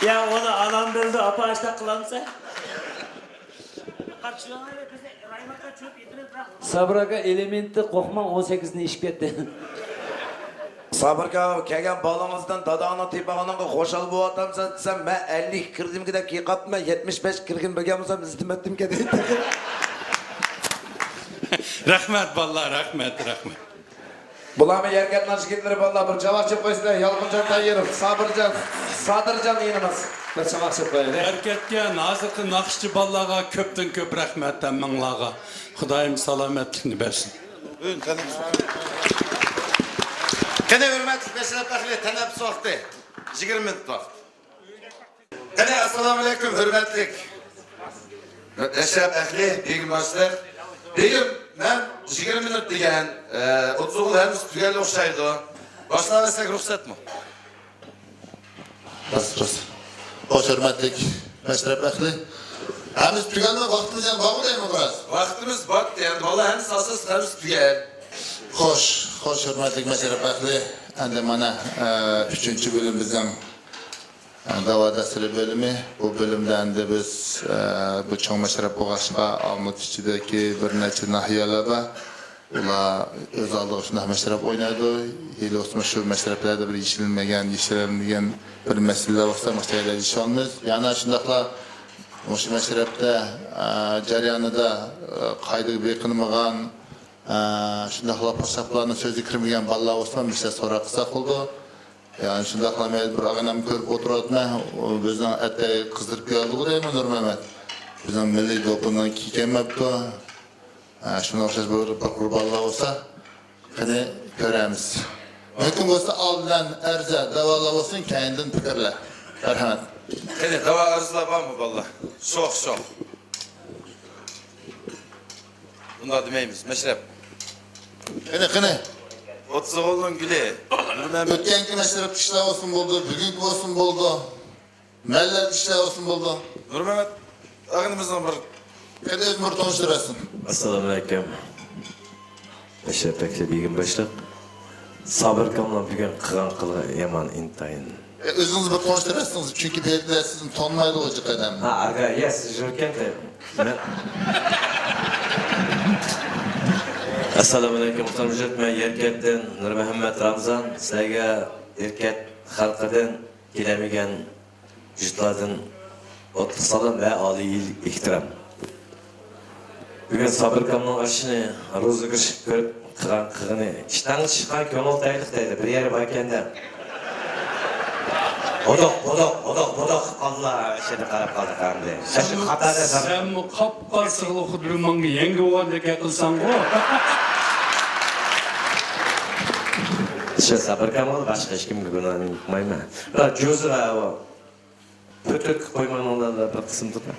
يا، ئۇنى ئانام بىلدى، ئاپا، ئاشتاق قىلامسەن؟ سابىركا ئېلېمېنتى قوقماڭ، ئون سەككىزدىن ئېشىپ كەتتى. سابىركا، كەلگەن بالىڭىزدىن داداڭنىڭ تېپىغىنىڭغا خۇشال بولۇۋاتامسەن دېسەم، مەن ئەللىككە كىردىمكى دەپ كېيىن قاپتىمەن، يەتمىش بەش كىرگىنى بىلگەن بولسام ئىزدىمەتتىمكەن دەيدۇ. رەھمەت بالىلار، رەھمەت، رەھمەت. بۇلارمۇ يەركەنتنىڭ يىگىتلىرى بالىلار، بىر چاۋاك چېلىپ قويسىلەر، يالقۇنجان تايىروف، سابىرجان، سادىرجان ئىنىمىز. بىر چاۋاك چېلىپ قويايلى. يەركەنتكە، ھازىرقى ناخشىچى بالىلارغا كۆپتىن كۆپ رەھمەت ھەممىڭلارغا. خۇدايىم سالامەتلىكنى بەرسۇن. قېنى، ھۆرمەتلىك مەشرەپ ئەھلى، تەنەپپۇس ۋاقتى. يىگىرمە مىنۇت ۋاقىت. قېنى، ئەسسالامۇئەلەيكۇم، ھۆرمەتلىك مەشرەپ ئەھلى، بېگىم باشلىق. بېگىم، مەن يىگىرمە مىنۇت دېگەن، ئە، ئوتتۇز ئوغۇل ھەممىسى تۈگەل ئوخشايدۇ. باشلاۋەرسەك رۇخسەتمۇ؟ راست، راست. خوش، ھۆرمەتلىك مەشرەپ ئەھلى. ھەممىسى تۈگەلمۇ؟ ۋاقتىمىز يەنە بارغۇ دەيمەن بىراز. ۋاقتىمىز بار، يەنە بالىلار ھەممىسى ئاساس، ھەممىسى تۈگەل. خوش، خوش، ھۆرمەتلىك مەشرەپ ئەھلى. ئەمدى مانا، ئە، ئۈچىنچى بۆلۈم بىزنىڭ، ئە، داۋا دەستۇرى بۆلۈمى. بۇ بۆلۈمدە ئەمدى بىز، ئە، بۇ چوڭ مەشرەپ بولغاچقا، ئالمۇتا ئىچىدىكى بىر نەچچە ناھىيەلەر بار. ئۇلار ئۆز ئالدىغا شۇنداق مەشرەپ ئوينايدۇ. ھېلى بولسىمۇ شۇ مەشرەپلەردە بىر يېشىلمىگەن، يېشىلمىگەن بىر مەسىلىلەر بولسا، مۇشۇ جايلاردا يېشىۋالىمىز. يەنە شۇنداقلا مۇشۇ مەشرەپتە، ئە، جەريانىدا، ئە، قائىدىگە بېقىنمىغان، ئە، شۇنداقلا پاساھەتلەرنىڭ سۆزىگە كىرمىگەن بالىلار بولسا، مەشرەپ سوراق قىلساق بولىدۇ. يەنە شۇنداقلا مەن بىر ئاغىنەمنى كۆرۈپ ئولتۇرۇۋاتىمەن. ئۇ بىزنىڭ ئەتەي قىزىرىپ كېلىدىغۇ دەيمەن، نۇرمەمەت. بىزنىڭ مىللىي دوپپىنى كىيىپ كەلمەپتۇ. ھە، شۇنىڭغا ئوخشاش بىر، بىر قۇر بالىلار بولسا، قېنى كۆرەرمىز. مۇمكىن بولسا ئالدىن ئەرزە، داۋالار بولسۇن، كەينىدىن پىكىرلەر. مەرھەمەت. قېنى، داۋا ئەرزىلەر بارمۇ بالىلار؟ شوخ، شوخ. بۇنداق دېمەيمىز، مەشرەپ. قېنى، قېنى. ئوتتۇز ئوغۇلنىڭ گۈلى. نۇرمەمەت. ئۆتكەنكى مەشرەپتىكى ئىشلار بولسۇن بولدى، بۈگۈنكى بولسۇن بولدى. مەللەت ئىشلەۋاتسۇن بولدى. نۇرمەمەت ئاغىنىمىزنىڭ بىر قېنى ئۆزىنى بىر تونۇشتۇرۇۋەتسۇن. ئەسسالامۇئەلەيكۇم. مەشرەپ بەگلىرى، بېگىم باشلىق. سابىر ئاكامنىڭ بۈگۈن قىلغان قىلىقى يامان ئىنتايىن. ئۆزىڭىزنى بىر تونۇشتۇرۇۋەتسىڭىز، چۈنكى بەگلەر سىزنى تونۇمايدۇ جىق ئادەم. ھە، ئاكا، يە، سىز يۈركەن. مەن. ئەسسالامۇئەلەيكۇم، مۇھتەرەم ھۆججەت، مەن يەركەنتتىن نۇرمۇھەممەت رامزان، سىلەرگە يەركەنت خەلقىدىن كېلەلمىگەن يۇرتلاردىن ئوتلۇق سالام ۋە ئالىي ئېھتىرام. بۈگۈن سابىر ئاكامنىڭ ئاشۇنى روزىگىر كۆرۈپ قىلغان قىلغىنى، ئىشتانغا چىققان كۆڭۈل تەگلىق دەيدۇ، بىر يەرى باركەن-دە. ھودۇق، ھودۇق، ھودۇق، ھودۇق قىلىپ قالدىلا، ئىشىنى قاراپ قالدى قاندى. ئاشۇ خاتادا سابىر. سەنمۇ قاپقارىسىغىلا خۇددى بىر ماڭا يەڭگە بولغاندەك گەپ قىلساڭغۇ. شۇ سابىر ئاكامغا، باشقا ھېچكىمگە گۇناھىنى يۇقمايمەن. بىراق جوزىغا ئۇ پۆتۈك قويماڭلار بىر قىسىم تۇتۇپ.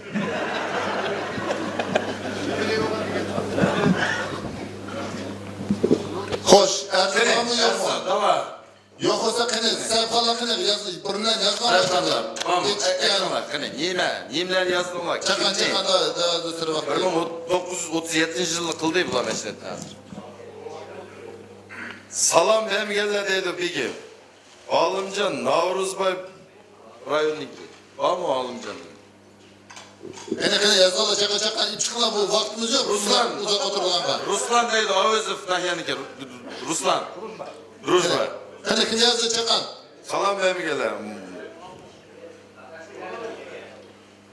خوش، ئەرزىڭلارمۇ يوقمۇ؟ داۋا. يوق بولسا قېنى، سەۋقالار قېنى، ياز، بۇرۇندىن يازغان سەۋقالار. باشقىلار. ئېيتىشكەن. قېنى، نېمە، نېمىلەرنى يازدىڭلار؟ چاقان، چاقان، دا، دا، دا، سىرى بىر مىڭ توققۇز يۈز ئوتتۇز يەتتىنچى يىلى قىلدى بۇلار مەشرەپنى ھازىر. سالام بەرمىگەنلەر دەيدۇ بېگىم. ئالىمجان، ناۋرۇزباي رايونىنىڭكى. بارمۇ ئالىمجان؟ قېنى، قېنى، يازغانلار، چاقان، چاقان، ئېلىپ چىقىڭلار، بۇ ۋاقتىمىز يوق. رۇسلان. ئۇزاق ئولتۇرغانغا. رۇسلان دەيدۇ، ئاۋېزوف ناھىيەنىڭكى. رۇسلان. رۇزباي. قېنى، كىم يازدى، چاقان؟ سالام بەرمىگەنلەر.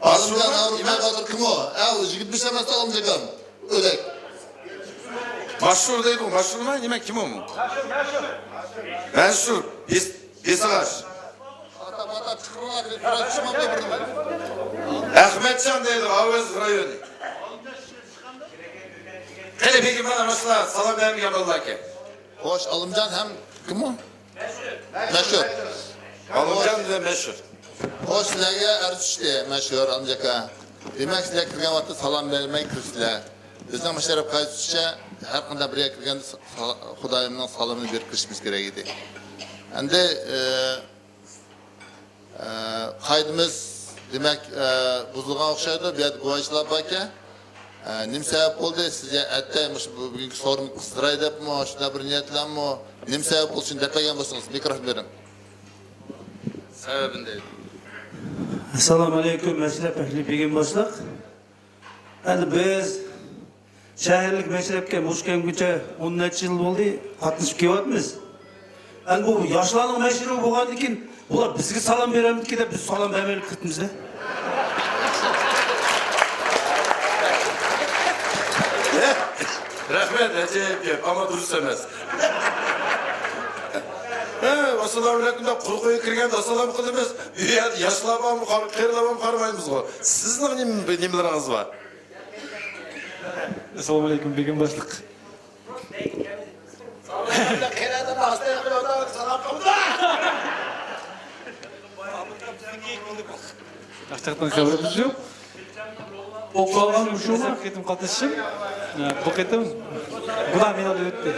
ئالىمجان، ئىمام باتۇر كىم ئۇ؟ ئە، ئۇ يىگىت بىر ئەمەس، ئالىمجان ئۆلەك. مەشھۇر دەيدۇ، مەشھۇرمۇ؟ نېمە، كىم ئۇ؟ مەشھۇر. بېس-، بېسىغاچ. ئەخمەتجان دەيدۇ، ئاۋېز رايونى. قېنى، بېگىم، مانا ماشۇلار سالام بەرمىگەن بالىلاركەن. خوش، ئالىمجان ھەم كىم ئۇ؟ مەشھۇر. ئالىمجان بىلەن مەشھۇر. خوش، سىلەرگە ئەرز چۈشتى، مەشھۇر ئالىمجان ئاكا. دېمەك، سىلەر كىرگەن ۋاقىتتا سالام بەرمەي كىرىسىلەر. بىزنىڭ مەشرەپ قائىدىسىچە، ھەر قانداق بىر يەرگە كىرگەندە سا-، خۇدايىمنىڭ سالىمىنى بېرىپ كىرىشىمىز كېرەك ئىدى. ئەمدى، ئى، ئى، قائىدىمىز دېمەك، ئە، بۇزۇلغان ئوخشايدۇ. بۇ يەردە گۇۋاھچىلار باركەن. ئە، نېمە سەۋەب بولدى؟ سىزگە ئەتە مۇشۇ بۇ-، بۈگۈنكى سورۇننى قىستۇراي دەپمۇ، شۇنداق بىر نىيەتلەرمۇ؟ نېمە سەۋەب بولدى؟ شۇنى دەپ بەرگەن بولسىڭىز، مىكروفون بېرىڭ. سەۋەبىنى دەيدۇ. ئەسسالامۇ ئەلەيكۇم، مەشرەپ ئەھلى، بېگىم باشلىق. ئەمدى بىز شەھەرلىك مەشرەپكە مۇشۇ كەمگىچە ئون نەچچە يىل بولدى، قاتنىشىپ كېلىۋاتىمىز. ئەمدى بۇ ياشلارنىڭ مەشرىپى بولغاندىن كېيىن، بۇلار بىزگە سالام بېرەمدىكىن دەپ، بىز سالام بەرمەيلى كېتىمىز-دە. رەھمەت، ئەجەب گەپ، ئەمما دۇرۇس ئەمەس. ھە، ئەسسالامۇ ئەلەيكۇم دەپ قۇرۇق ئۆيگە كىرگەندە ئەسسالام قىلىمىز. ئۇ يەردە ياشلار بارمۇ، قېرىلار بارمۇ قارىمايمىزغۇ. سىزنىڭ نېمە، نېمىلىرىڭىز بار؟ ئەسسالامۇ ئەلەيكۇم، بېگىم باشلىق. چاقچاقتىن خەۋىرىمىز يوق. ئوقۇۋالغان مۇشۇمۇ؟ بۇ قېتىم قاتنىشىشىم، بۇ قېتىم گۇناھ مېنىڭدىن ئۆتتى.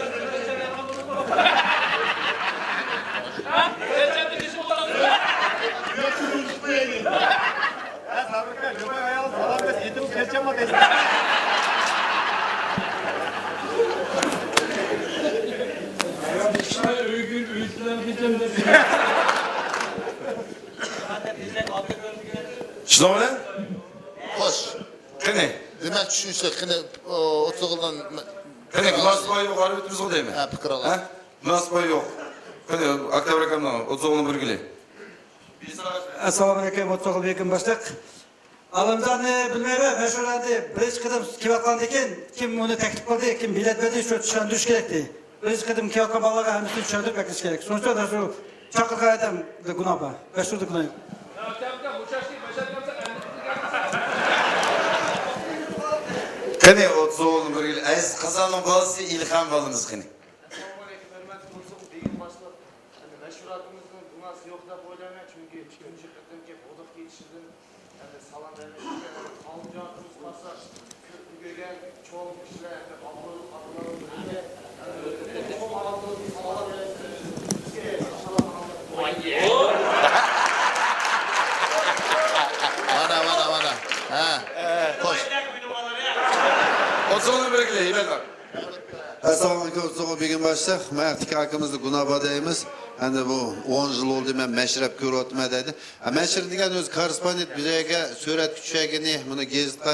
شۇنىڭ بىلەن؟ خوش. قېنى؟ دېمەك، چۈشىنىشلىك. قېنى، ئوتتۇز ئوغۇلدىن. قېنى، مۇناسىۋەت يوق، غەربىتىمىزغۇ دەيمەن. ھە، پىكىر ئالايلى. ھە؟ مۇناسىۋەت يوق. قېنى، ئاكتيابىر ئاكامنىڭ ئوتتۇز ئوغۇلنى بىرگىلى. ئەسسالامۇ ئەلەيكۇم، ئوتتۇز ئوغۇل بېگىم باشلىق. ئالىمزادنى بىلمەيمەن، مەشھۇر ئەمدى بىرىنچى قېتىم كېلىۋاتقاندىن كېيىن، كىم ئۇنى تەكلىپ قىلدى، كىم بېلەت بەردى، شۇ چۈشەندۈرۈش كېرەكتى. بىرىنچى قېتىم كېلىۋاتقان بالىلارغا ھەممىسىنى چۈشەندۈرۈپ بەكلىشى كېرەك. شۇنىڭ ئۈچۈن شۇ چاقىرغان ئادەمدە گۇناھ بار، مەشھۇردا گۇناھ يوق. قېنى، ئوتتۇز ئوغۇلنى بىرگىلى، ئەزىز قازاننىڭ بالىسى ئىلھام بالىمىز قېنى؟ ئەسسالامۇ ئەلەيكۇم، ھۆرمەتلىك ئوتتۇز ئوغۇل بېگىم باشلىق. ئەمدى مەشھۇر ئاكىمىزنىڭ گۇناھسى يوق دەپ ئويلايمەن، چۈنكى ئىككىنچى قېتىمكى بۇدۇق كېتىشىدىن ئەمدى سالام بەرمەكچىكەن. ئالىمجان ئاكىمىز قارىسا، كۆپ ئۆگەنگەن، چوڭ كىشىلەر، ئەمدى ئابدۇل، ئابدۇللا ئۆتكەن. مانا، مانا، مانا. ھە. خوش. ئوتتۇز ئوغۇلنى بىرگىلى، يىبەرمەڭ. ئەسسالامۇ ئەلەيكۇم، ئوتتۇز ئوغۇل بېگىم باشلىق. مەن ھەقتىكى ئاكىمىزدا گۇناھ بار دەيمىز. ئەمدى بۇ ئون يىل بولدى، مەن مەشرەپ كۆرۈۋاتىمەن دەيدۇ. ھە، مەشرەپ دېگەن ئۆزى كوررېسپوندېنت بىر يەرگە سۈرەتكە چۈشەرگىنى، مۇنۇ گېزىتقا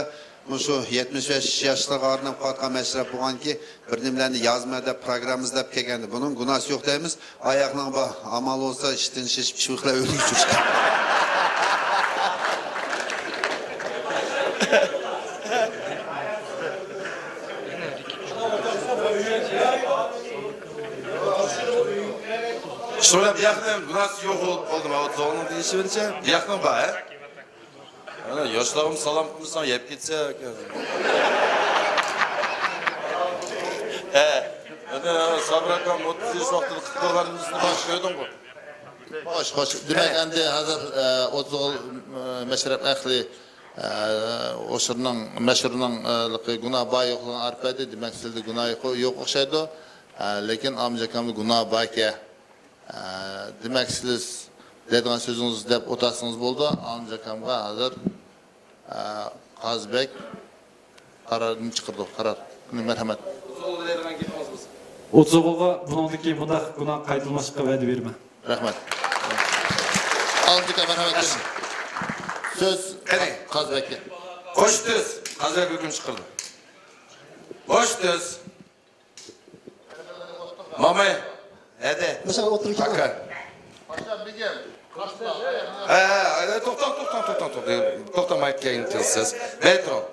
مۇشۇ يەتمىش بەش ياشلىق ئارىنىپ قالغان مەشرەپ بولغانكى، بىر نېمىلەرنى يازما دەپ، پروگرامما ئىزدەپ كەلگەندە، بۇنىڭ گۇناھسى يوق دەيمىز. ئاياقنىڭ بار، ئامال بولسا ئىشتىن شېشىپ، چىۋىقلاپ ئۆلۈك چۈشكەن. شۇڭا بۇ ياقنىڭ گۇناھسى يوق بولدى، ماۋۇ زوڭنىڭ دېيىشى بويىچە بۇ ياقنىڭ بار، ھە؟ ئانا، ياشلارغىمۇ سالام قىلمىساڭ، يەپ كەتسە. ھە. ئەنە، سابىر ئاكام ئوتتۇز ياش ۋاقتىدا قىلىپ قويغىنىمىزنى باشتا كۆردۈڭغۇ؟ خوش، خوش. دېمەك، ھە. ئەمدى ھازىر، ئە، ئوتتۇز ئوغۇل، ئە، مەشرەپ ئەھلى، ئە، ئوشۇرنىڭ، مەشھۇرنىڭ، ئە، گۇناھ بار يوقلۇقىنى ئارتىپ بەردى. دېمەك، سىلىدە گۇناھ يوق، يوق ئوخشايدۇ. ئە، لېكىن ئالىمجان ئاكامدا گۇناھ باركەن. ئە، دېمەك، سىز دەيدىغان سۆزىڭىز دەپ ئولتۇرسىڭىز بولىدۇ. ئالىمجان ئاكامغا ھازىر، ئە، قازى بەگ قارارنى چىقىرىدۇ، قارار. مەرھەمەت. ئوتتۇز ئوغۇلغا بۇنىڭدىن كېيىن بۇنداق گۇناھ قايتۇرماسلىققا ۋەدە بېرىمەن. رەھمەت. ئالىمجان ئاكا، مەرھەمەت. سۆز قېنى؟ قازى بەگكە. قوش تۈز. قازى بەگ ھۆكۈم چىقىرىدۇ. قوش تۈز. ماماي، ھەدە. مەسىلەن، ئوتتۇرا ئاكا. ھە، ھە، ھە، توختاڭ، توختاڭ، توختاڭ، توختاڭ. توختاماي كەينى كېلىسىز. مەيلى تۇرۇڭ.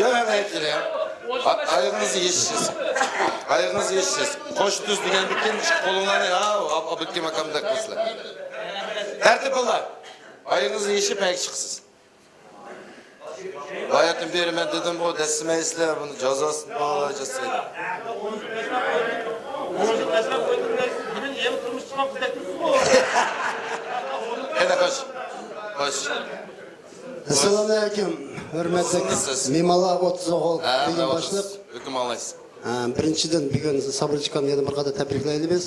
ياق، مەيلى كېلىڭ. ئا-، ئايىغىڭىزنى يېشىشىز. ئايىغىڭىزنى يېشىشىز. قوش تۈز دېگەندىن كېيىن قولۇڭلارنى، ھە، ئاب-، ئابلىكىم ئاكامدەك قىلىسىلەر. تەرتىپ بوللا. ئايىغىڭىزنى يېشىپ، مەيگە چىقىسىز. باياتىن بېرى مەن دېدىمغۇ، دەسسىمەيسىلەر، بۇنى جازاسىنى باغلايجاز دېدىم. قېنى، خوش. خوش. ئەسسالامۇ ئەلەيكۇم، ھۆرمەتلىك مېھمانلار، ئوتتۇز ئوغۇل، ھە، بېگىم باشلىق. ھۆكۈم ئاڭلايسىز. ھە، بىرىنچىدىن، بۈگۈن سابىرجان ئاكامنى يەنە بىر قېتىم تەبرىكلەيلى بىز.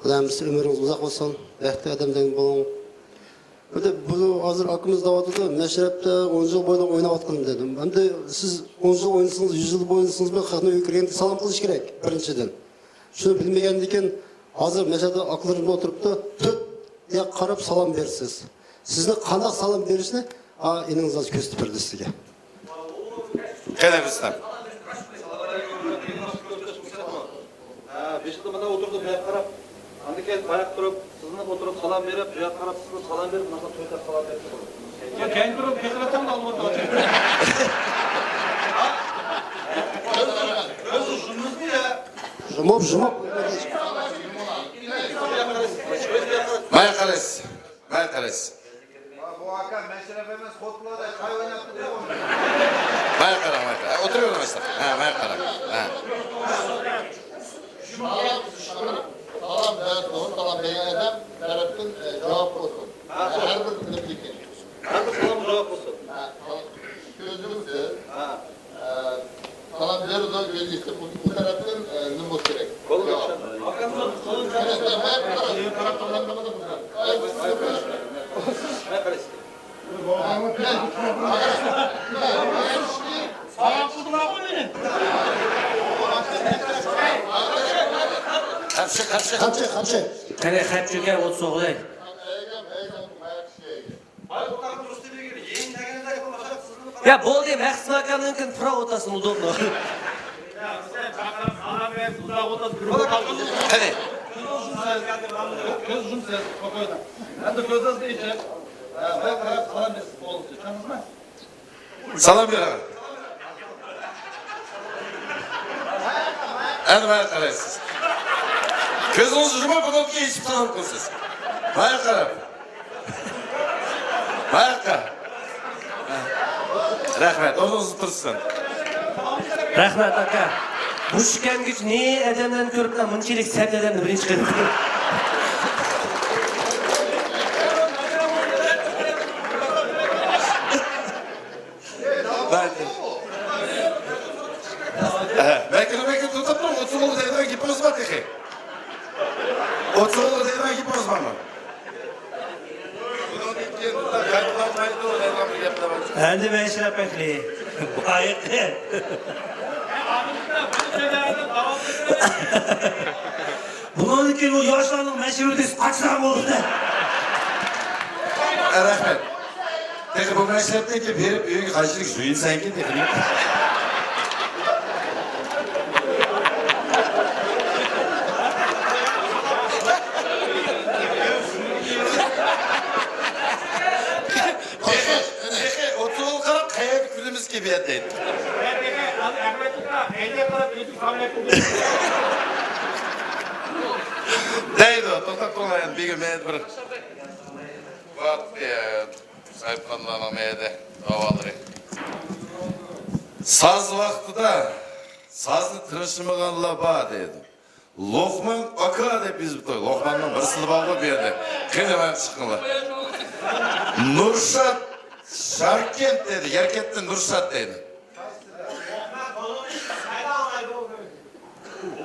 خۇدايىم سىز ئۆمرىڭىز ئۇزاق بولسۇن، بەختلىك ئادەمدىن بولۇڭ. بۇ ھازىر ئاكىمىز دەۋاتىدۇ، مەشرەپتە ئون يىل بويىدا ئويناۋاتقىنىم دېدىم. ئەمدى سىز ئون يىل ئوينىسىڭىز، يۈز يىل ئوينىسىڭىز، بىر خەقنى ئۆيگە كىرگەندە سالام قىلىش كېرەك، بىرىنچىدىن. شۇنى بىلمىگەندىن كېيىن، ھازىر مەشرەپتە ئاكىلىرىم ئولتۇرۇپتۇ، تۆت ياققا قاراپ سالام بېرىسىز. سىزنى قانداق سالام بېرىشنى، ئا، ئىنىڭىز ھازىر كۆرسىتىپ بېرىدۇ سىزگە. قېنى، رۇستەم. ھە، بېشىدا مانا ئولتۇردۇم، بۇ ياققا قاراپ. ئاندىن كېيىن باياق تۇرۇپ، سىزنى ئولتۇرۇپ سالام بېرىپ، بۇ ياققا قاراپ سىزنى سالام بېرىپ، مانا تويدا سالام بېرىپ. يا، كەينى بۇرۇپ كېتىۋاتامدۇ ئالمۇردا؟ كۆز، كۆز يۇمۇزدى يا. يۇمۇپ، يۇمۇپ. مايا قارايسىز. مايا قارايسىز. بۇ ئاكا مەشرەپ ئەمەس، خوتۇنلاردا چاي ئويناپ تۇرۇپ. مايا قاراڭ، مايا قاراڭ. ئولتۇرۇۋېرىڭ ئاشتا. ھە، مايا قاراڭ. ھە. سالام بەرسۇن، سالام بەرگەن ئادەم تەرەپتىن، ئە، جاۋاب بولسۇن. ھە، ھەر بىر تەرەپتىكى. ھەر بىر سالام جاۋاب بولسۇن. ھە، سالام. كۆزىمىز. ھە. ئە، سالام بېرىدۇ، ئۆزى بۇ، بۇ تەرەپتىن، ئە، نېمە بولسا كېرەك؟ بولدى، چۈشەندىم. سالام قىلدىڭلارغۇ مېنى. قاپشى، قاپشى. قاپشى، قاپشى. قېنى، خەپ چۆكەر، ئوت سوغۇلاي. يا، بولدى، مەخسۇم ئاكامنىڭكىنى پۇراپ ئولتۇرسۇن، ئۇدۇرنى. قېنى. كۆز يۇمسىز، سپوكوينو. ئەمدى كۆزىڭىزنى ئېچىپ، ماڭا قاراپ سالام بېرىسىز، بولدى، چۈشەندىڭىزمۇ؟ سالام بېرىڭ. ئەنە ماڭا قارايسىز. كۆزىڭىزنى يۇمۇپ، بۇنىڭغا ئېچىپ سالام قىلىسىز. ماڭا قاراپ. باياققا. رەھمەت، ئورنىڭىزدا تۇرسۇن. رەھمەت، ئاكا. مۇشۇ كەمگىچە نى ئادەملەرنى كۆرۈپلا مۇنچىلىك سەت ئادەمنى بىرىنچى قىلىپ. ۋەكىل، ۋەكىل، توختاپ تۇرۇڭ، ئوتسۇغۇلغا دەيدىغان گېپىڭىز بار تېخى. ئوتسۇغۇلغا دەيدىغان گېپىڭىز بارمۇ؟ ئەمدى مەشرەپ ئەھلى. بايىقى. بۇنىڭدىن كېيىن ئۇ ياشلارنىڭ مەشرىپىدە قاچىلار بولدى. رەھمەت. تېخى بۇ مەشرەپتىن كېلىپ بېرىپ ئۆيگە قانچىلىك يۇيۇنسەنكىن تېخى. تېخى، تېخى ئوتتۇزغا قاراپ قەيەردە كۈنىمىز كېلىپ ياتايدۇ. دەيدۇ، توختاپ تۇرۇڭلار، يەنە بىر، مەن بىر. ۋاقتى، ساھىبخانلارنىڭ مەيدە داۋالىرى. ساز ۋاقتىدا سازنى تىڭشىمىغانلار بار دەيدۇ. لوقمان ئاكا دەپ يېزىپتۇ. لوقماننىڭ بىرسىلا بارغۇ بۇ يەردە. قېنى، مانا چىقىڭلار. نۇرشات شاركەنت دەيدۇ. يەركەنتتىن نۇرشات دەيدۇ.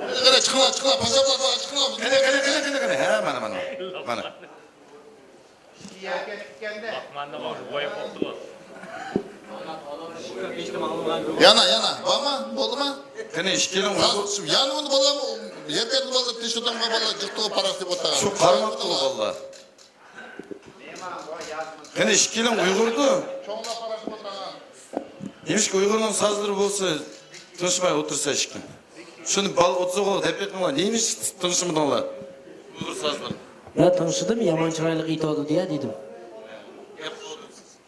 قېنى، قېنى، چىقىڭلار، چىقىڭلار. پاشا بۇلار، چىقىڭلار. قېنى، قېنى، قېنى، قېنى، قېنى. ھە، مانا، مانا. مانا. يەنە، يەنە. بارمۇ؟ بولدىمۇ؟ قېنى، ئىككىلىڭ ئۇيغۇر. يەنە ئۇنى بالام، يەركەنتنى بالىلار تىنچ ئولتۇرماي بالىلار جىق تۇرۇپ پاراڭ دەپ ئولتۇرغان. شۇ قارىماپتۇ بالىلار. قېنى، ئىككىلىڭ ئۇيغۇردۇ. نېمىشقا ئۇيغۇرنىڭ سازلىرى بولسا تىڭشىماي ئولتۇرسا ئىككى. شۇنى بال ئوتتۇزغا دەپ بېقىڭلار. نېمىش تىڭشىمىدىڭلار؟ ئۇيغۇر سازلىرى. يا تىڭشىدىم، يامان چىرايلىق ئېيتىۋاتىدۇ يا دېدىم.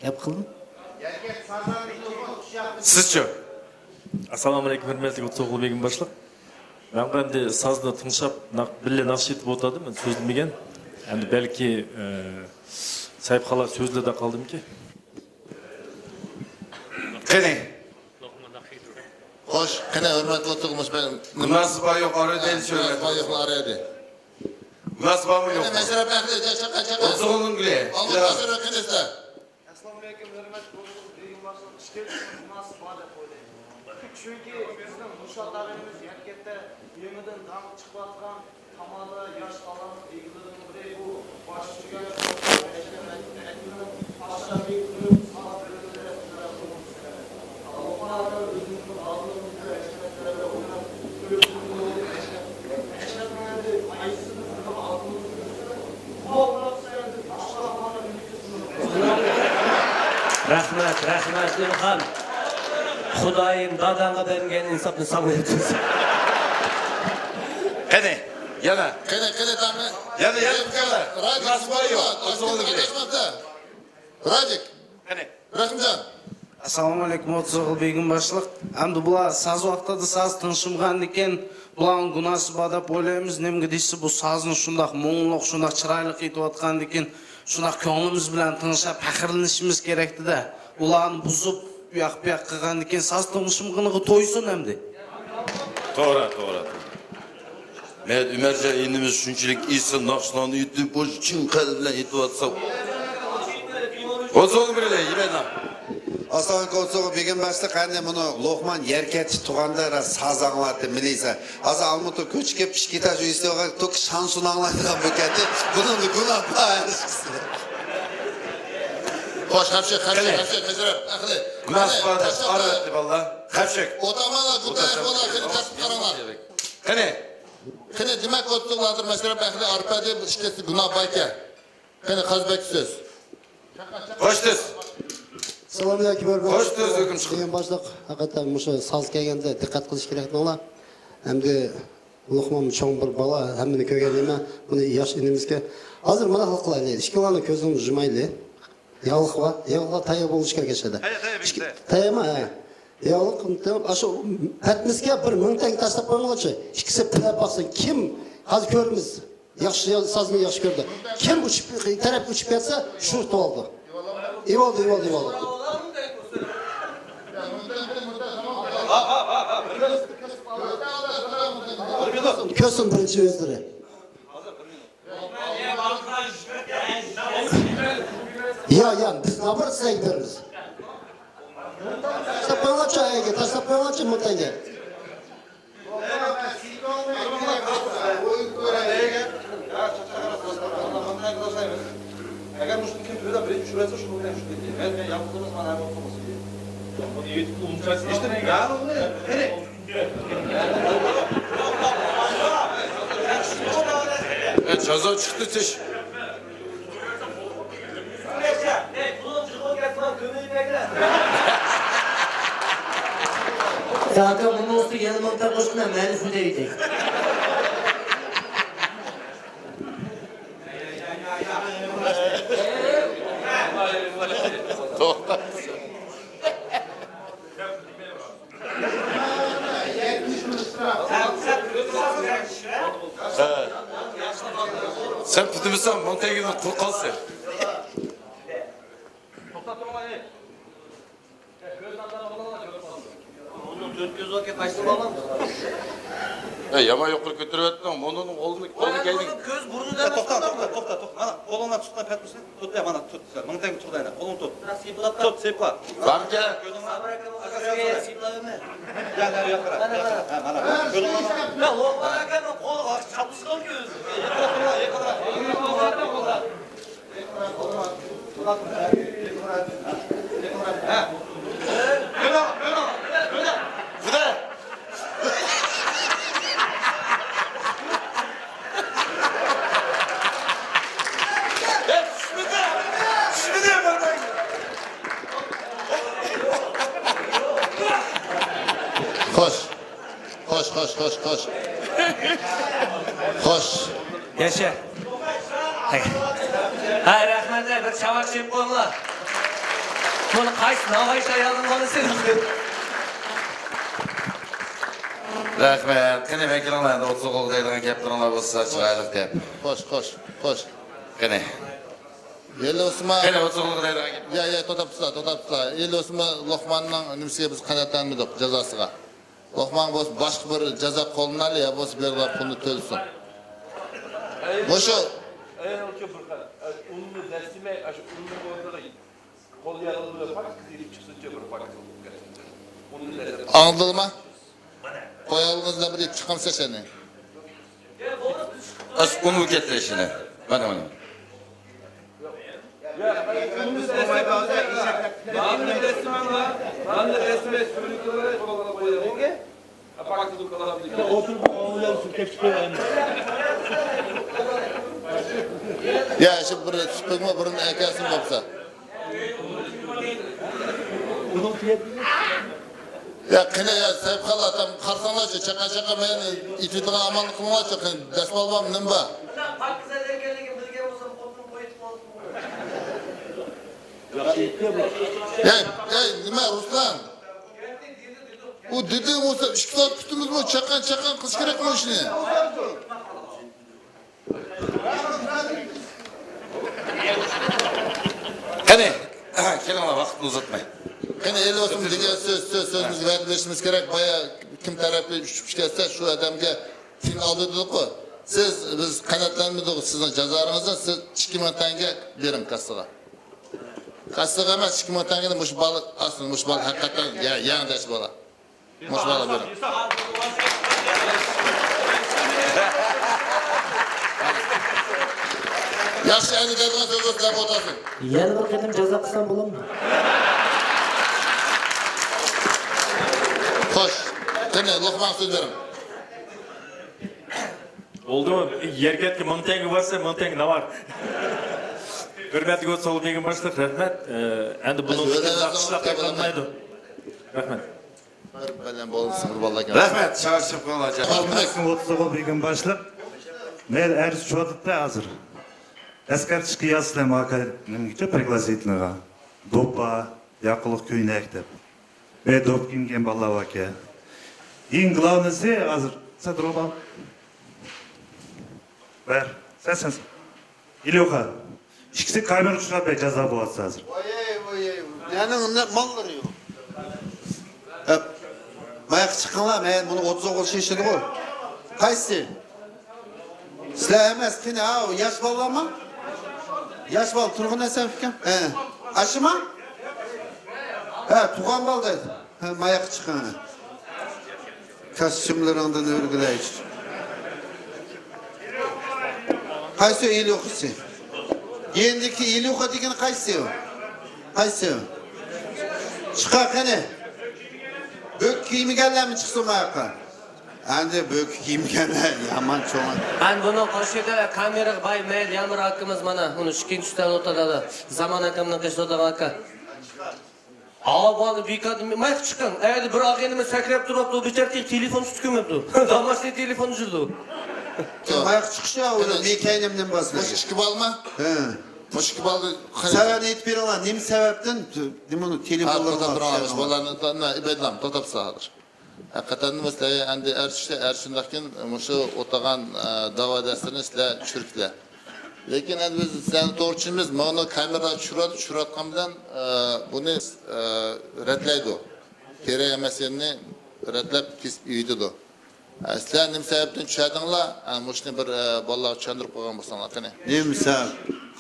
گەپ قىلدىم. سىزچۇ؟ ئەسسالامۇ ئەلەيكۇم، ھۆرمەتلىك ئوتتۇزغۇل بېگىم باشلىق. مەن ئەمدى سازنى تىڭشاپ، ناق-، بىللە ناخشا ئېيتىپ ئولتۇردۇم، مەن سۆزلىمىگەن. ئەمدى بەلكى، ئە، سەيىپ خالا سۆزلىدە قالدىمكى؟ قېنى؟ خوش، قېنى، ھۆرمەتلىك ئوتتۇزغۇل، مۇشۇ مۇناسىۋەت بار يوق ئارىدا، ھە، مۇناسىۋەت بار يوق ئارىدا. مۇناسىۋەت بارمۇ يوقمۇ؟ مەشرەپ ئەھلى، چاقا، چاقا. ئوتتۇزغۇلنىڭ گۈلى. ئاللا، مەشرەپ قىلىسىلەر. ئەسسالامۇئەلەيكۇم، ھۆرمەتلىك ئوتتۇزغۇل بېگىم باشلىق، ئىككىنچى مۇناسىۋەت بار دەپ ئويلايمەن. چۈنكى بىزنىڭ نۇرشات ئاغىنىمىز يەركەنتتە يېڭىدىن داڭلىق چىقىۋاتقان رەھمەت، رەھمەت، ئىلھام. خۇدايىم، داداڭغا بەرگەن ئىنساپنى ساڭا يەتكۈزسۇن. قېنى، يەنە. قېنى، قېنى، تامنى. يەنە، يەنە، يەنە. راجىك، ناسىباي يوق. ئوتتۇز ئوغۇل بېرىڭ. راجىك. قېنى. رەھىمجان. ئەسسالامۇئەلەيكۇم، ئوتتۇز ئوغۇل بېگىم باشلىق. ئەمدى بۇلار ساز ۋاقتىدا ساز تىڭشىمىغاندىكىن، بۇلارنىڭ گۇناھسى بار دەپ ئويلايمىز. نېمىگە دېسە، بۇ سازنى شۇنداق مۇڭلۇق، شۇنداق چىرايلىق ئېيتىۋاتقاندىكىن، شۇنداق كۆڭلىمىز بىلەن تىڭشاپ پەخىرلىنىشىمىز كېرەكتى-دە. ئۇلارنى بۇزۇپ، ئۇياق-بۇياق قىلغاندىكىن، ساز تىڭشىمىغىنىغا تويسۇن ئەمدى. توغرا، توغرا، توغرا. مەيت ئۆمەرجان ئىنىمىز شۇنچىلىك ئېسىل ناخشىلارنى ئېيتىپ، بۇ چىن قەلب بىلەن ئېيتىۋاتسا. ئوتتۇز ئوغۇل بېرىلە، يېمەيلا. ئاسان كونسۇلغا بېگىم باشلىق، ئەنە مۇنۇ لوقمان يەركەنتى تۇغاندا راست ساز ئاڭلاتتى، مىلىسە. ھازىر ئالمۇتا كۆچۈپ كېلىپ، ئىككى ئېتاژ ئۆيسىگە توك شانسون ئاڭلايدىغان بولۇپ كەتتى. بۇنىڭدا گۇناھ بار. خوش، خەپشىك، خەپشىك، خەپشىك، مەشرەپ، ئەخلى. مەسبادە، ئارىۋەتتى باللا. خەپشىك. ئوتامانلار، گۇتاياق باللا، قېنى تەرتىپ قاراڭلار. قېنى. قېنى، دېمەك، ئوتتۇزلاردا مەشرەپ، ئەخلى، ئارپا دەپ ئىككىسى گۇناھ باركەن. قېنى، قازبەك سۆز. خوش تۈس. سالام ئەكبەر. خوش تۈس، ھۆكۈم چىقىپ. دېگەن باشلىق، ھەقىقەتەن مۇشۇ ساز كەلگەندە دىققەت قىلىش كېرەك دەڭلار. ئەمدى لوقمان چوڭ بىر بالا، ھەممىنى كۆرگەن نېمە، بۇنى ياش ئىنىمىزگە. ھازىر مانداق قىلايلى، ئىككىڭلارنىڭ كۆزىڭىزنى يۇمايلى. ياغلىق بار، ياغلىق تەييار بولۇشى كېرەك ئەسلىدە. تەييار، تەييار، بېكىتتى. تەييارمۇ؟ ھە. ياغلىق، ئاشۇ پەتنىسكە بىر مىڭ تەڭگە تاشلاپ قويمىغۇچى، ئىككىسى پىلەپ باقسۇن. كىم، ھازىر كۆرىمىز. ياخشى، سازنى ياخشى كۆردى. كىم ئۇچۇپ، تەرەپكە ئۇچۇپ كەتسە، شۇ تۇغۇلدى. ئىۋالدى، ئىۋالدى، ئىۋالدى. كۆرسۇن بىرىنچى ئۆزلىرى. يا، يا، بىز نابىر سىزگە بېرىمىز. تاشلاپ قويۇڭلارچۇ، ئەگە، تاشلاپ قويۇڭلارچۇ، مۇتەگە. ئەگەر مۇشۇنى كىم تۆلەپ بىرىنچى چۈشۈرەتسە، شۇنى بىلەن چۈشۈرەتتى. مەن، مەن يالغۇز ئەمەسمەن، ھەر ۋاقىت بولسا. بۇنى يېتىپ ئۇنچە ئىشلىمەيدۇ. يا، بۇنى، قېنى. ئە، جازا چىقتى، تىش. زاكا بۇنىڭ ئۈستىگە يەنە مىڭ تال قوشقىنا، مەن شۇ دەيدۇ. توختا. ھە. سەن پۈتۈمىسەڭ، مىڭ تەڭگىدىن قۇر قالسا. ئەي، يامان يۇقىرى كۆتۈرۈۋەتتىڭ. مۇنۇنىڭ قولىنى، قولىنى كەينىگە. كۆز بۇرنىدا. توختا، توختا، توختا، توختا. مانا قولۇڭنى تۇتقان پەتنۇسى. تۇت، يا، مانا تۇت، تۇت. مىڭ تەڭگە تۇت، ئەنە. قولۇڭنى تۇت. سىيپىلاپ. تۇت، سىيپلا. بارمىكەن؟ كۆزۈڭنى. يا، يا، يا، قارا. ھە، مانا. كۆزۈڭنى. يا، لوقمان ئاكامنىڭ قولى چاپلىشقانكى ئۆزى. يېقىنراق، يېقىنراق. خوش. خوش، خوش، خوش، خوش. خوش. ياشا. ھەي، رەھمەتلەر، بىر چاۋاك چېپىپ قويۇڭلار. بۇنى قايسى ناۋاي شايانىڭ بالىسى؟ رەھمەت. قېنى، ۋەكىلىڭلار، ئەمدى ئوتتۇز ئوغۇل دەيدىغان گەپلىرىڭلار بولسا، چىرايلىق گەپ. خوش، خوش، خوش. قېنى. ئېلى ئوسما. قېنى، ئوتتۇز ئوغۇل دەيدىغان گەپ. يا، يا، توختاپ تۇرسىلا، توختاپ تۇرسىلا. ئېلى ئوسما لوقماننىڭ نېمىسىگە بىز قانائەتلەنمىدۇق، جازاسىغا. لوقمانغا بولسا باشقا بىر جازا قوللىنايلى، يا بولسا بېرىدىغان پۇلنى تۆلىسۇن. مۇشۇ. ئەينى ئۇنچە بىر خىل، ئۇننى دەسسىمەي، ئاشۇ ئۇننىڭ ئورنىغا قول ياللىغۇچى پاكىز ئېلىپ چىقسۇنچە بىر پاكىز بولۇپ كەتسۇن. ئۇننى دەسسەم. ئاڭلىدىڭلارمۇ؟ قول ياللىغۇچى بىر ئېلىپ چىقامسىز سەن؟ ئاشۇ ئۇنىۋى كەتتى ئىشىنى. مانا، مانا. ئولتۇرۇپ، ئاۋۇلار سۈركەپ چىقىۋەرمە. يا، شۇ بىر سۈپۈكمۇ بىرىنى ئەكەلسۇن بولسا. يا، قېنى، يا، سەيپخان ئاتام، قارىساڭلارچۇ، چاققان-چاققان مەن ئېتىۋېتىدىغان ئامالنى قىلىڭلارچۇ، قېنى، دەس بالبام نېمە بار؟ ھەي، ھەي، نېمە، رۇسلان؟ ئۇ دېدى، ئۇ ئىككى سائەت كۈتتىمىزمۇ، چاققان-چاققان قىلىش كېرەكمۇ ئىشنى؟ قېنى، كېلىڭلار، ۋاقىتنى ئۇزارتماي. قېنى، ئېلى بولسۇن دېگەن سۆز، سۆز، سۆزىمىزگە ۋەدە بېرىشىمىز كېرەك. بايا كىم تەرەپكە ئۇچۇپ كەتسە، شۇ ئادەمگە تىيىن ئالدى دېدۇققۇ. سىز، بىز قانائەتلەنمىدۇق سىزنىڭ جازالىرىڭىزدىن، سىز ئىككى مىڭ تەڭگە بېرىڭ كاسسىغا. كاسسىغا ئەمەس، ئىككى مىڭ تەڭگىنى مۇشۇ بالا ئالسۇن، مۇشۇ بالا ھەقىقەتەن يا-، يەڭدەش بالا. مۇشۇ بالا بېرىڭ. ياخشى، ئەمدى دەيدىغان سۆز بولسا دەپ ئولتۇرسۇن. يەنە بىر قېتىم جازا قىلسام بولامدۇ؟ خوش. قېنى، لوقمانغا سۆز بېرىڭ. بولدىمۇ؟ يەرگەتكە مىڭ تەڭگە بارسا، مىڭ تەڭگە ناۋار. ھۆرمەتلىك ئوتسوغۇل بېگىم باشلىق، رەھمەت. ئە، ئەمدى بۇنىڭدىن كېيىن ناخشا ئىشلەپ قالمايدۇ. رەھمەت. بىر بەلەن بولسا بىر بالىلار كەلسۇن. رەھمەت، چارچىشىپ قالغان. ئوتسوغۇل بېگىم باشلىق. مەن ئەرز چۈشۈۋاتىدۇ ھازىر. ئەسكەر چىقىياسىلەر ماكا نېمىگىچە пригласительныйغا. دوپپا، ياقىلىق كۆينەك دەپ. بەك دوپ كىيىنگەن بالىلار باركەن. ئەڭ گلەۋنىيسى ھازىر سەن تۇرۇپ ئال. بەر. سەن، سەن، سەن. ئىليۇخا. ئىككىسى كامېرا چۈشۈرۈپ بەك جازا بولۇۋاتىسىز ھازىر. ۋايەي، ۋايەي. نەنىڭ نە ماللىرى يوق. ئەپ. ماياققا چىقىڭلار، مەن بۇنى ئوتتۇز ئوغۇل شېشىدىغۇ. قايسى؟ سىلەر ئەمەس، قېنى، ھاۋ، ياش بالىلارمۇ؟ ياش بالا تۇرغىن ھەسەن ئۇكام. ھە. ئاشۇمۇ؟ ھە، تۇغقان بالا دەيدۇ. ھە، ماياققا چىقىڭ. كاستيۇملىرىڭدىن ئۆرگىلەي. قايسى ئىليۇخىسى؟ يېنىدىكى ئىليۇخا دېگىنى قايسى ئۇ؟ قايسى ئۇ؟ چىقار قېنى. بۆك كىيمىگەنلەرمۇ چىقسۇن ماياققا. ئەمدى بۆك كىيمىگەنلەر يامان چوڭ. ئەمدى بۇنىڭ قوشۇۋېتىۋەر، كامېراغا باي مەيلى يامىرا ئاكىمىز مانا ئۇنى ئىككىنچى ئۈستەلدە ئولتۇرىدۇ. زامان ئاكامنىڭ قېشىدا ئولتۇرغان ئاكا. ئاۋۇ بالىنى بىكاردىن ماياققا چىقىڭ. ئەيدە بىر ئاغىنىمىز سەكرەپ تۇرۇپتۇ، بىچارە تېخى تېلېفون تۇتۇپ كۆمۈپتۇ. داماشنىي تېلېفون جۈردۇ. ماياققا چىقىش يا، ئۇنى مېنىڭ كەينىمدىن باسمايدۇ. مۇشۇ ئىككى بالىمۇ؟ ھە. مۇشۇ ئىككى بالىنى سەۋەبىنى ئېيتىپ بېرىڭلار، نېمە سەۋەبتىن نېمە تېلېفونلىرىنى ئاپىرىڭلار. بالىلارنى ئىبەدلام توختاپ ساغدۇر. ھەقىقەتەن سىلەر ئەمدى ئەر چۈشتى، ئەر شۇنداقكىن مۇشۇ ئولتۇرغان، ئە، داۋا دەستىنى سىلەر چۈشۈرۈپسىلەر. لېكىن ئەمدى بىز سىلەرنى توغرا چۈشىنىمىز، مانا كامېرا چۈشۈرۈۋاتىدۇ، چۈشۈرۈۋاتقان بىلەن، ئە، بۇنى، ئە، رەتلەيدۇ. كېرەك ئەمەس يەرنى رەتلەپ كېسىپ ئېيتىدۇ. ئە، سىلەر نېمە سەۋەبتىن چۈشۈردۈڭلار؟ ئە، مۇشۇنى بىر، ئە، بالىلارغا چۈشەندۈرۈپ قويغان بولساڭلار قېنى. نېمە سەۋەب؟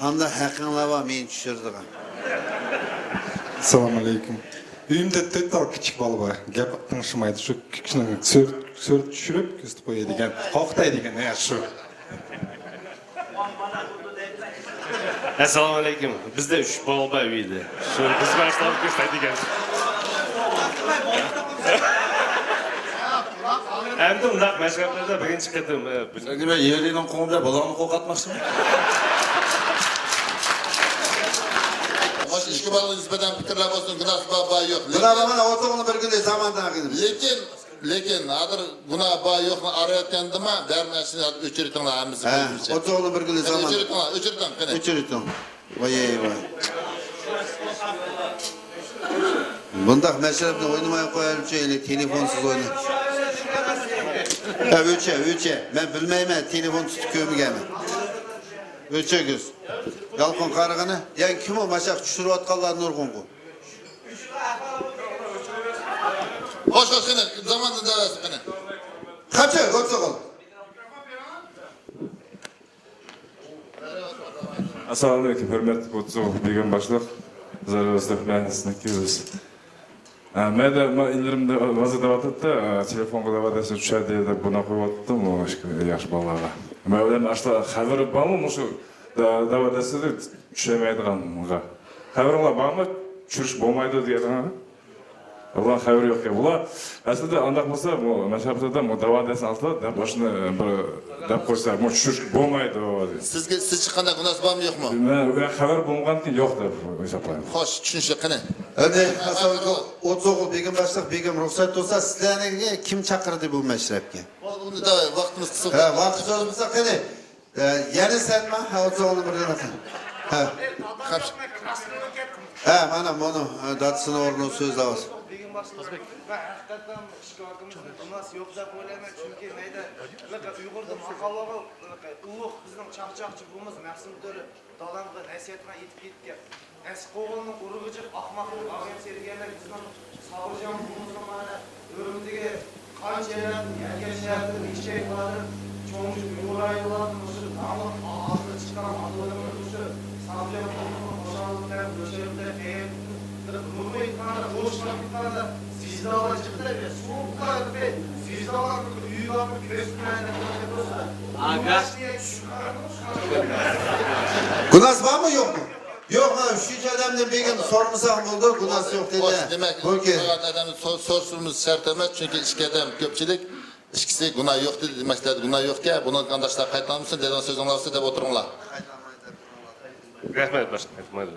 قانداق ھەققىڭلار بار مېنى چۈشۈرىدىغان؟ ئەسسالامۇئەلەيكۇم. ئۆيۈمدە تۆت تال كىچىك بالا بار. گەپ تىڭشىمايدۇ. شۇ كىشىنىڭ سۈرىتى، سۈرىتى چۈشۈرۈپ كۆرسىتىپ قوياي دېگەن. قورقۇتاي دېگەن، ھە، شۇ. ئەسسالامۇئەلەيكۇم. بىزدە ئۈچ بالا بار ئۆيدە. شۇ بىز باشلاپ كۆرسىتەي دېگەن. ئەمدى ئۇنداق مەشرەپلەردە بىرىنچى قېتىم، ئە، سەن نېمە يېرىنىڭ قوڭىدا بۇلارنى قورقۇتماقچىمۇ؟ مۇشۇ ئىككى بالىغا نىسبەتەن پىكىرلەر بولسۇن، گۇناھسى بار، بار يوق. بۇلار مانا ئوتۇغىنى بىر كۈندە زاماندا قىلىپ. لېكىن، لېكىن ھازىر گۇناھ بار يوقنى ئارىۋەتكەندىمۇ، بەرمەسىنى ئۆچۈرۈۋېتىڭلار ھەممىسى. ھە، بىر-بىرچە. ئوتۇغىنى بىر كۈندە زامان. ئۆچۈرۈۋېتىڭلار، ئۆچۈرۈۋېتىڭ، قېنى. ئۆچۈرۈۋېتىڭ. ۋاي، ۋاي. بۇنداق مەشرەپنى ئوينىماي قويايلىچۇ، ھېلى تېلېفونسىز ئوينا. ھە، ئۆچە، ئۆچە. مەن بىلمەيمەن، تېلېفون تۇتۇپ كۆرمىگەنمەن. ئۆچە كۆز. يالقۇن قارىغىنى. يەنە كىم ئۇ ماشاق چۈشۈرۈۋاتقانلار نۇرغۇنغۇ؟ خوش، خوش، قېنى، زاماندا دەۋەرسە، قېنى. قاچە، ئوتسىغىل. ئەسسالامۇئەلەيكۇم، ھۆرمەتلىك ئوتتۇز بېگىم باشلىق، زەرۇر مەن سىزنىڭكى ئۆز. ھە، مەندە ما ئىللىرىمدە ۋازا دەۋاتاتتى، تېلېفونغا دەۋاتسا چۈشەردى دەپ بۇنى قويۇۋاتتىم، ئۇ ياخشى بالىلارغا. مەۋلان، ئاشۇلا خەۋىرى بارمۇ مۇشۇ دا-، داۋا دەستىدە چۈشەلمەيدىغانغا؟ خەۋىرىڭلار بارمۇ؟ چۈشۈرۈش بولمايدۇ دېگەنغا؟ ئۇلار خەۋىرى يوقكەن. ئۇلار ئەسلىدە ئانداق بولسا، بۇ مەشرەپلەردە بۇ داۋا دەستىنى ئالسا، دەپ ئاشۇنى بىر دەپ قويسا، بۇ چۈشۈرۈش بولمايدۇ. سىزگە، سىز چىققاندا گۇناھسى بارمۇ يوقمۇ؟ مەن، مەن خەۋەر بولمىغاندىن كېيىن يوق دەپ ھېسابلايمەن. خوش، چۈشىنىشلىك قېنى. ئەمدى مەسىلەن، ئوتۇز ئوغۇل بېگىم باشلىق، بېگىم رۇخسەت بولسا، سىزلەرنى كىم چاقىردى بۇ مەشرەپكە؟ بۇندا ۋاقتىمىز قىسقا. ھە، ۋاقىت سۆزىمىزدە قېنى. ئە، يەنە سەنما؟ ھە، ئوتۇز ئوغۇلنى بىر يەنە قىل. ھە. ھە، مانا مۇنۇ، ھە، دادىسىنىڭ ئورنىدا سۆزلەۋاتىدۇ. مەن ھەقىقەتەن ئىشقا گۇناھسى يوق دەپ ئويلايمەن، چۈنكى مەيدە ئۇيغۇردا ماقال بارغۇ، ئۇلۇغ بىزنىڭ چاقچاقچى بوۋىمىز مەخسۇم تۆرە دادامغا نەسىھەت قىلغان ئېيتىپ كەتكەن. ئەسقى قوغۇننىڭ ئۇرۇقى جىق، ئاقماقنىڭ ئاغىنىسى دېگەندەك بىزنىڭ سابىرجان بوۋىمىزنىڭ مانا ئۈرۈمچىگە قانچە يەردىن، يەتكەن شەھەردىن، نەچچە ئايلاردا چوڭ يۇقىرى رايونلاردىن مۇشۇ داڭلىق ئاخىرى چىققان ئاتىلىرىمىز مۇشۇ سابىرجان بوۋىمىزنىڭ خۇشاللىقى بىلەن، بىر شەرەپلىك ھايات، بىر نۇرغۇن ئېيتقاندا، قوشۇپ ئېيتقاندا، زىلزالىلار چىقتى، سۇ بۇقا ئېقىپ، زىلزالىلارنىڭ ئۆيى بارمۇ كۆرسىتىمەن دەپ قويسا، ئاكا. گۇناھسى بارمۇ، يوقمۇ؟ يوق، ھە، ئۈچىنچى ئادەمدىن بېگىم سورىمىساڭ بولىدۇ، گۇناھسى يوق دېدى. خوش، دېمەك، بۇ كى- ئادەمنى سور-، سورىشىمىز شەرت ئەمەس، چۈنكى ئىككى ئادەم كۆپچىلىك، ئىككىسى گۇناھ يوق دېدى، دېمەكلەردە گۇناھ يوقكەن، بۇنى قانداقلار قايتالمىسۇن، دەيدىغان سۆزۈڭلار بولسا دەپ ئولتۇرۇڭلار. رەھمەت، باشقا قايتمايدۇ.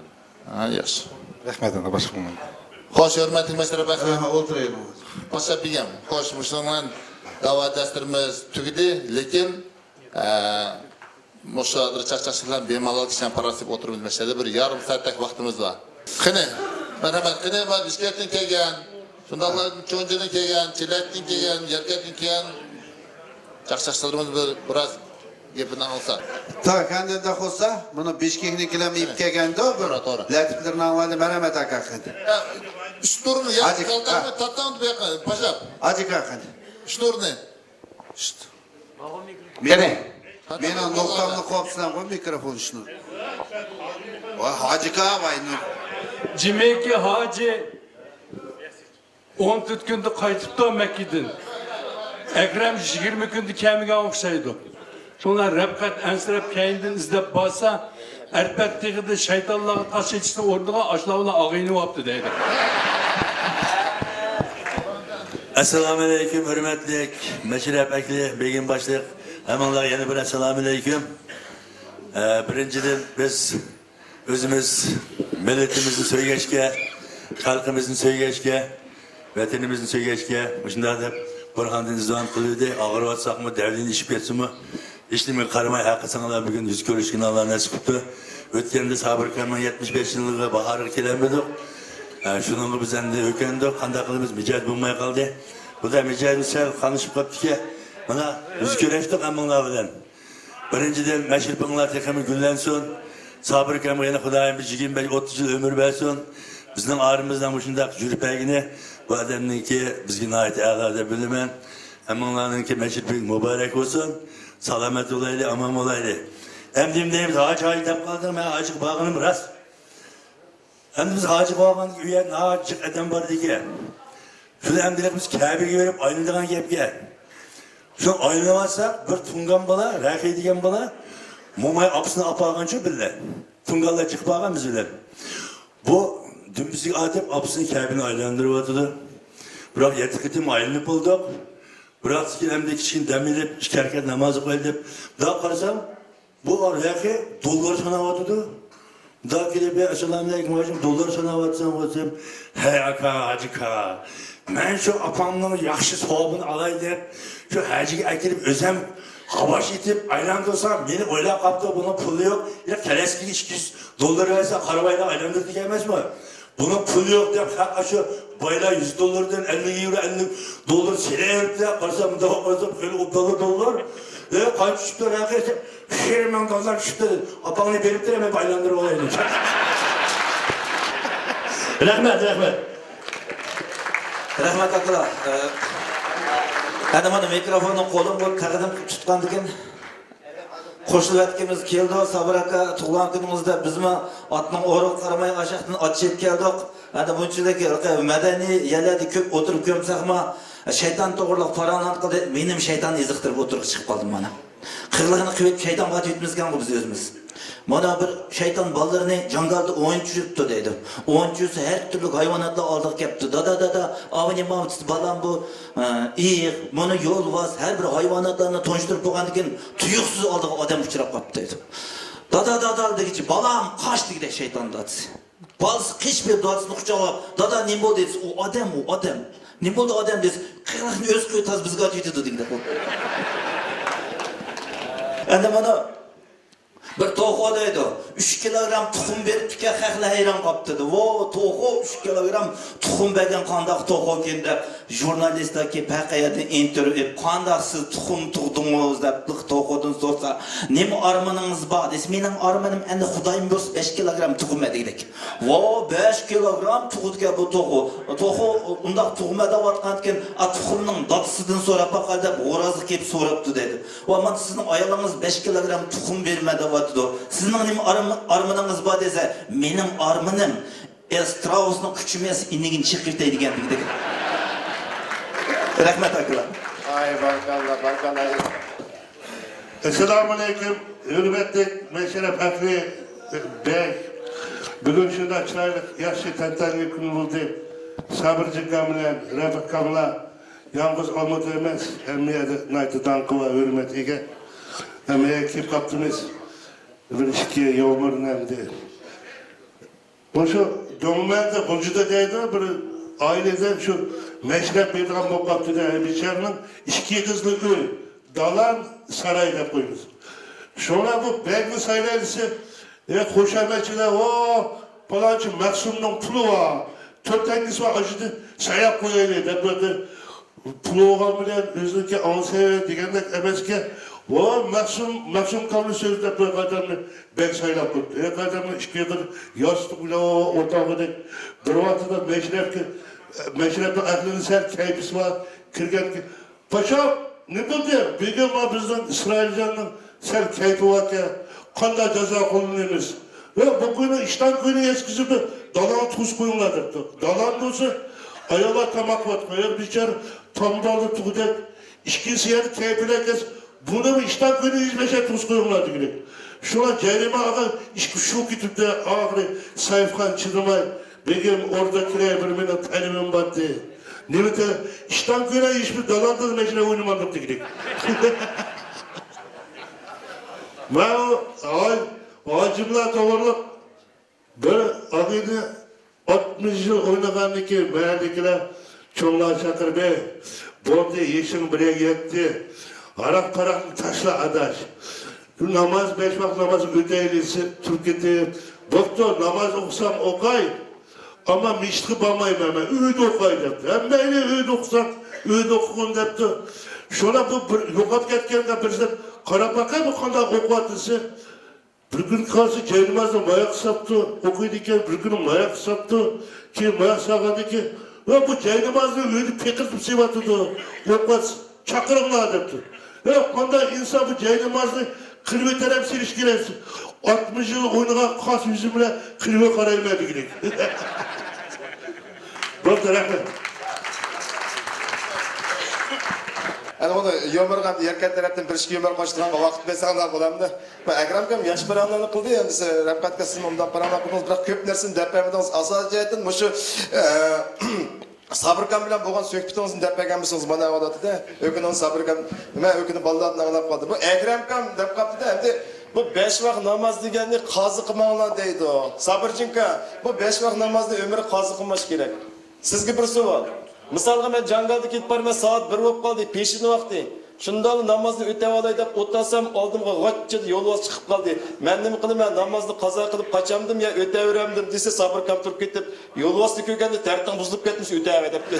ھە، ياخشى. رەھمەت، ئەنە باشقا. خوش، ھۆرمەتلىك مەشرەپ ئەخمەت. ھە، ئولتۇرايلى. پاشا بېگىم، خوش، مۇشۇنىڭ بىلەن داۋا دەستىمىز تۈگىدى، لېكىن، ئە، مۇشۇ ھازىر چاقچاقچىلار بىلەن بىمالال كىشىلەرنى پاراڭلىشىپ ئولتۇرىمىز مەشرەپتە، بىر يېرىم سائەتتەك ۋاقتىمىز بار. قېنى، مەرھەمەت، قېنى، مانا بىشكەكتىن كەلگەن، شۇنداقلا چونجىدىن كەلگەن، چېلەكتىن كەلگەن، يەركەنتتىن كەلگەن چاقچاقچىلىرىمىز بىر، بىراز گېپىنى ئاڭلىسا. تا كەندىدە قوشسا، بۇنى بىشكېكنىڭكىلەرمۇ ئېلىپ كەلگەندۇ، بىر توغرا، توغرا. لەتىپلىرىنى ئاڭلايلى، مەرھەمەت ئاكا. ئە، ئۈچ تۇرنى يا ھاجى، قالدۇرما، ھە. تاتاڭ بېقىڭ، پاشا. ھاجى ئاكا. ئۈچ تۇرنى. شت. مېنى، مېنىڭ نۇقتامنى قوپسىلام غو مىكروفون شۇنى. ۋاي، ھاجى ئاكا، ۋاي، نۇر. جىمىكى ھاجى ئون تۆت كۈندە قايتىپتۇ مەككىدىن. ئەكرەم يىگىرمە كۈندە كەلمىگەن ئوخشايدۇ. شۇڭلار رەپقەت ئەنسىرەپ كەينىدىن ئىزدەپ بارسا، ئەرپەت تېغىدا شەيتانلارغا تاش ئېتىشنىڭ ئورنىغا ئاشۇلار بىلەن ئاغىنە بوپتۇ دەيدۇ. ئەسسالامۇئەلەيكۇم، ھۆرمەتلىك مەشرەپ ئەھلى، بېگىم باشلىق، ھەممىڭلارغا يەنە بىر ئەسسالامۇئەلەيكۇم. ئە، بىرىنچىدىن، بىز ئۆزىمىز مىللىتىمىزنى سۆيگەچكە، خەلقىمىزنى سۆيگەچكە، ۋەتىنىمىزنى سۆيگەچكە، مۇشۇنداق دەپ بۇرھاندىن ئىزۋان قىلىۋىدى، ئاغرىۋاتساقمۇ، دەۋلىنى ئېشىپ كەتسىمۇ، ھېچنېمىگە قارىماي، ھەققى ساڭىلار بۈگۈن يۈز كۆرۈشكىنى ئاللا نەسىپ قىپتۇ. ئۆتكەندە سابىر ئاكامنىڭ يەتمىش بەش يىللىقى باھارىغا كېلەلمىدۇق. ئە، شۇنىڭغا بىز ئەمدى ئۆكۈندۇق، قانداق قىلىمىز، مىجەز بولماي قالدى. خۇدا مىجەزنى سەل قانىشىپ قاپتىكەن. مانا، يۈز كۆرۈشتۇق ھەممىڭلار بىلەن. بىرىنچىدىن، مەشرىپىڭلار تېخىمۇ گۈللەنسۇن. سابىر ئاكامغا يەنە خۇدايىم بىر يىگىرمە بەش، ئوتتۇز يىل ئۆمۈر بەرسۇن. بىزنىڭ ئارىمىزدا مۇشۇنداق يۈرۈپ بەرگىنى بۇ ئادەمنىڭكى بىزگە ناھايىتى ئەلا دەپ بىلىمەن. ھەممىڭلارنىڭكى مەشرىپىڭ مۇبارەك بولسۇن. سالامەت بولايلى، ئامان بولايلى. ئەمدى نېمە دەيمىز، ھاجى، ھاجى دەپ قالدىڭ، مەن ھاجىغا بارغىنىم راست. ئەمدى بىز ھاجىغا بارغاندا ئۇ يەردە ناھايىتى جىق ئادەم بار ئىكەن. شۇنى ئەمدى بىز كەبىگە بېرىپ ئايلىنىدىغان گەپكەن. شۇ ئايلىنىۋاتساق، بىر تۇڭگان بالا، رەخىي دېگەن بالا، موماي ئاپىسىنى ئاپارغانچۇ بىللە. تۇڭگانلار جىق بارغان بىز بىلەن. بۇ دۈمبىسىگە ئاتىپ، ئاپىسىنى كەبىنى ئايلاندۇرۇۋاتىدۇ. بىراق يەتتە قېتىم ئايلىنىپ بولدۇق. بىراق ئەمدى كىچىككىنە دەم ئېلىپ، ئىككى رەكەت ناماز ئوقۇيلى دەپ، مۇنداق قارىسام، بۇ رەخىي دوللار ساناۋاتىدۇ. مۇنداق كېلىپ، ئەسسالامۇئەلەيكۇم ھاجىم، دوللار ساناۋاتىسەن غۇ دېسەم، ھەي ئاكا، ھاجى ئاكا، مەن شۇ ئاپامنىڭ ياخشى سوۋابىنى ئالاي دەپ، شۇ ھەجگە ئەكىرىپ، ئۆزۈم خاباش ئېتىپ ئايلاندۇرسام، مېنى ئويلاپ قاپتۇ، بۇنىڭ پۇلى يوق، يا كەلەسكىگە ئىككى يۈز دوللار بەرسە، قارىۋايلا ئايلاندۇرىدىكەن ئەمەسمۇ؟ بۇنىڭ پۇلى يوق دەپ، ھەق، ئاشۇ بايلار يۈز دوللاردىن ئەللىك ياۋرو، ئەللىك دوللار سېلىۋېرىپتۇ. قارىسام، مۇنداق قارىسام، خېلى ئوبدانلا دوللار. ئە، قانچە چۈشۈپتۇ، ھەقىقەتەن؟ يىگىرمە مىڭ دوللار چۈشۈپتۇ. ئاپاڭنى بېرىپتۇر، مەن ئايلاندۇرۇپ ئالايلى. رەھمەت، رەھمەت. رەھمەت، ئاكىلار. ئە، ئەنە مانا مىكروفوننى قولۇمغا تەقدىم قىلىپ تۇتقاندىكىن، قوشۇلۇۋەتكىمىز كېلىدۇ، سابىر ئاكا، تۇغۇلغان كۈنىڭىزدە بىزمۇ ئاتنىڭ ئورىغا قارىماي ئاشاقتىن ئات چېپىپ كەلدۇق. ئەنە بۇنچىلىك مەدەنىي يەرلەردە كۆپ ئولتۇرۇپ كۆرمىسەكمۇ، شەيتان توغرىلىق پاراڭلارنى قىلدى. مېنىمۇ شەيتان ئېزىقتۇرۇپ ئوتتۇرىغا چىقىپ قالدىم مانا. قىلىقنى قىلىپ شەيتانغا ئېتىۋېتىمىزكەنغۇ بىز ئۆزىمىز. مانا بىر شەيتان بالىلىرىنى جاڭگالدا ئويۇن چۈشۈرۈپتۇ دەيدۇ. ئويۇن چۈشۈرسە ھەر تۈرلۈك ھايۋاناتلار ئالدىغا كەپتۇ. دادا، دادا، ئاۋۇ نېمە، بالام بۇ، ئېيىق، مانا يولۋاس، ھەر بىر ھايۋاناتلارنى تونۇشتۇرۇپ بولغاندىن كېيىن تۇيۇقسىز ئالدىغا ئادەم ئۇچراپ قاپتۇ دەيدۇ. دادا، دادا دېگۈچە، بالام قاچ دېگۈدەك شەيتان دادىسى. بالىسى قېچىپ بېرىپ دادىسىنى قۇچاقلاپ، دادا نېمە بولدى دېسە، ئۇ ئادەم، ئۇ ئادەم. نېمە بولدى ئادەم دېسە، قىلىقنى ئۆزى قىلىپ تازا بىزگە ئېتىۋېتىدۇ دېگۈدەك. ئەندى مانا بىر توخۇ دەيدۇ، ئۈچ كىلوگرام تۇخۇم بېرىپتىكەن، خەقلەر ھەيران قاپتۇ دەيدۇ. ۋو، توخۇ ئۈچ كىلوگرام تۇخۇم بەرگەن، قانداق توخۇكىن دەپ، ژۇرنالىستلار كېلىپ ھەر قەيەردىن ئىنتېرۋيۇ ئېلىپ، قانداق سىز تۇخۇم تۇغدىڭىز دەپ توخۇدىن سورىسا، نېمە ئارمىنىڭىز بار دېسە، مېنىڭ ئارمىنىم ئەنە خۇدايىم بۇيرۇسا بەش كىلوگرام تۇغىمەن دېگۈدەك. ۋو، بەش كىلوگرام تۇغىدىكەن بۇ توخۇ. توخۇ ئۇنداق تۇغىمەن دەۋاتقاندىكىن، ئا، تۇخۇمنىڭ دادىسىدىن سوراپ باقاي دەپ، غورازغا كېلىپ سوراپتۇ دەيدۇ. ۋا، مانا سىزنىڭ ئايالىڭىز بەش كىلوگرام تۇخۇم بېرىمەن دەۋاتىدۇ. سىزنىڭ نېمە ئارم-، ئارمىنىڭىز بار دېسە، مېنىڭ ئارمىنىم، ئە، ستراۋۇسنىڭ كۈچىمى ئىنىگىنى چېقىۋېتەي دېگەن دېگۈدەك. رەھمەت، ئاكىلار. ئاي، بارىكاللا، بارىكاللا. ئەسسالامۇئەلەيكۇم، ھۆرمەتلىك مەشرەپ ئەھلى بەگ. بۈگۈن شۇنداق چىرايلىق، ياخشى تەنتەنىلىك كۈن بولدى. سابىرجان ئاكام بىلەن رەپىق ئاكاملار يالغۇز ئالمۇتا ئەمەس، ھەممە يەردە ناھايىتى داڭقى بار، ھۆرمەتكە ئىگە. ھەممە يەرگە كېلىپ قاپتىمىز. بىر ئىككى يومۇرنى ئەمدى. مۇشۇ دۆڭمەندە غۇلجىدا دەيدۇ، بىر ئائىلىدە شۇ مەشرەپ بېرىدىغان بولۇپ قاپتۇ دە، بىچارىنىڭ ئىككى قىزلىق ئۆي، دالان، ساراي دەپ قويىمىز. شۇڭا بۇ بەگنى سايلايدىسى، ئە، خۇشامەتچىلەر، ۋو، پالانچى مەخسۇمنىڭ پۇلى بار، تۆت تەڭگىسى بار، ئاشۇنى سايلاپ قويايلى دەپ بىر پۇل بولغان بىلەن ئۆزىنىڭكى ئاڭسى دېگەندەك ئەمەسكەن. ۋو، مەخسۇم، مەخسۇم ئاكامنى سۆزلەپ بىر قايتامنى بەگ سايلاپ قويۇپتۇ. ھەر قايتامنى ئىككى قىر ياستۇق بىلەن ئولتۇرغۇدەك. بىر ۋاقىتتا مەشرەپكە، مەشرەپنىڭ ئەھلىنىڭ سەل كەيپىسى بار. كىرگەن، پاشام، نېمە بولدى؟ بۈگۈن ما بىزنىڭ ئىسرائىلجاننىڭ سەل كەيپى باركەن. قانداق جازا قوللىنىمىز؟ ۋە بۇ كۈنى ئىشتان كۈنى يەتكۈزۈپ دالان تۇغۇز قويۇڭلار دەپتۇ. دالان بولسا ئاياللار تاماق يەۋاتقان يەر، بىچارە تامدالدا تۇغدەك. ئىككىنچى يەر كەيپىلەر كەلسە، بۇنى ئىشتان كۈنى يۈز بەشەر تۇغۇز قويۇڭلار دېگۈدەك. شۇڭا جەرىمانە ئىككى شۇ كېتىپتۇ، ئاخىرى سەيىپخان چىدىماي، بېگىم، ئوردا كىرەي، بىر مېنىڭ تەلىپىم بار دېدى. نېمە تەلەپ؟ ئىشتان كۈنى ھېچبىر دالاندىن مەشرەپ ئوينىمامدۇق دېگۈدەك. مەن ھاجىملار توغرىلىق بىر ئاغىنە ئاتمىش يىل ئوينىغاندىكى مەھەللىدىكىلەر چوڭلار چاقىرىپ، بولدى، يېشىڭ بىر يەرگە يەتتى، ھاراق-پاراقنى تاشلا، ئاداش. ناماز، بەش ۋاق ناماز ئۆتەيلى، تۇرۇپ كېتىپ، بوپتۇ، ناماز ئوقۇسام ئوقاي، ئەمما مىشىتقا بارمايمەن مەن، ئۆيدە ئوقاي دەپتۇ. ھەممەيلى ئۆيدە ئوقۇساق، ئۆيدە ئوقۇغىن دەپتۇ. شۇڭا بۇ بىر يوقاپ كەتكەنگە بىر سەت قاراپ باقاي، بۇ قانداق ئوقۇۋاتىسى. بىر كۈنى قارىسا جاينامازنى ماياققا ساپتۇ، ئوقۇيدىكەن، بىر كۈنى ماياققا ساپتۇ، كېيىن ماياق سالغاندىن كېيىن، ۋە بۇ جاينامازنى ئۆيدە پېقىرتىپ سېلىۋاتىدۇ، ئوقۇۋاتسا چاقىرىڭلار دەپتۇ. ۋە قانداق ئىنسان بۇ جاينامازنى قىلىۋېتەرەپ سېلىش كېرەك، ئاتمىش يىل ئوينىغان قاس يۈزۈم بىلەن قىلىۋە قارايمەن دېگۈدەك. بولدى، رەھمەت. ئەنە ئۇنى يۇمۇرغا يەركەن تەرەپتىن بىر ئىككى يۇمۇر قوشىدىغانغا ۋاقىت بەرسەڭلار بولامدۇ؟ مەن ئەكرەم ئاكام ياخشى پاراڭلارنى قىلدى، ئەمدى سە-، رەپقەت ئاكا سىزمۇ ئۇنداق پاراڭلار قىلدىڭىز، بىراق كۆپ نەرسىنى دەپ بەرمىدىڭىز. ئاساسىي جەھەتتىن مۇشۇ، ئە، سابىر ئاكام بىلەن بولغان سۆھبىتىڭىزنى دەپ بەرگەن بولسىڭىز مانا ئەۋلادىدە. ئۆكۈنۈڭ سابىر ئاكام، مەن ئۆكۈنۈپ بالىلاردىن ئاڭلاپ قالدىم. بۇ ئەكرەم ئاكام دەپ قاپتىدە، ئەمدى بۇ بەش ۋاق ناماز دېگەننى قازا قىلماڭلار دەيدۇ. سابىرجىن ئاكا، بۇ بەش ۋاق نامازنى ئۆمرى قازا قىلماش كېرەك. سىزگە بىر سوئال. مىسالغا، مەن جاڭگالدا كېتىپ بارىمەن، سائەت بىر بولۇپ قالدى، پېشىنە ۋاقتى. شۇنداقلا نامازنى ئۆتەۋالاي دەپ ئولتۇرسام، ئالدىمغا غاچچىدە يولۋاس چىقىپ قالدى. مەن نېمە قىلىمەن، نامازنى قازا قىلىپ قاچامدىم يا ئۆتەۋېرەمدىم دېسە، سابىر ئاكام تۇرۇپ كېتىپ، يولۋاسنى كۆرگەندە دەردىڭ بۇزۇلۇپ كەتمىسە ئۆتەۋەر دەپتۇ.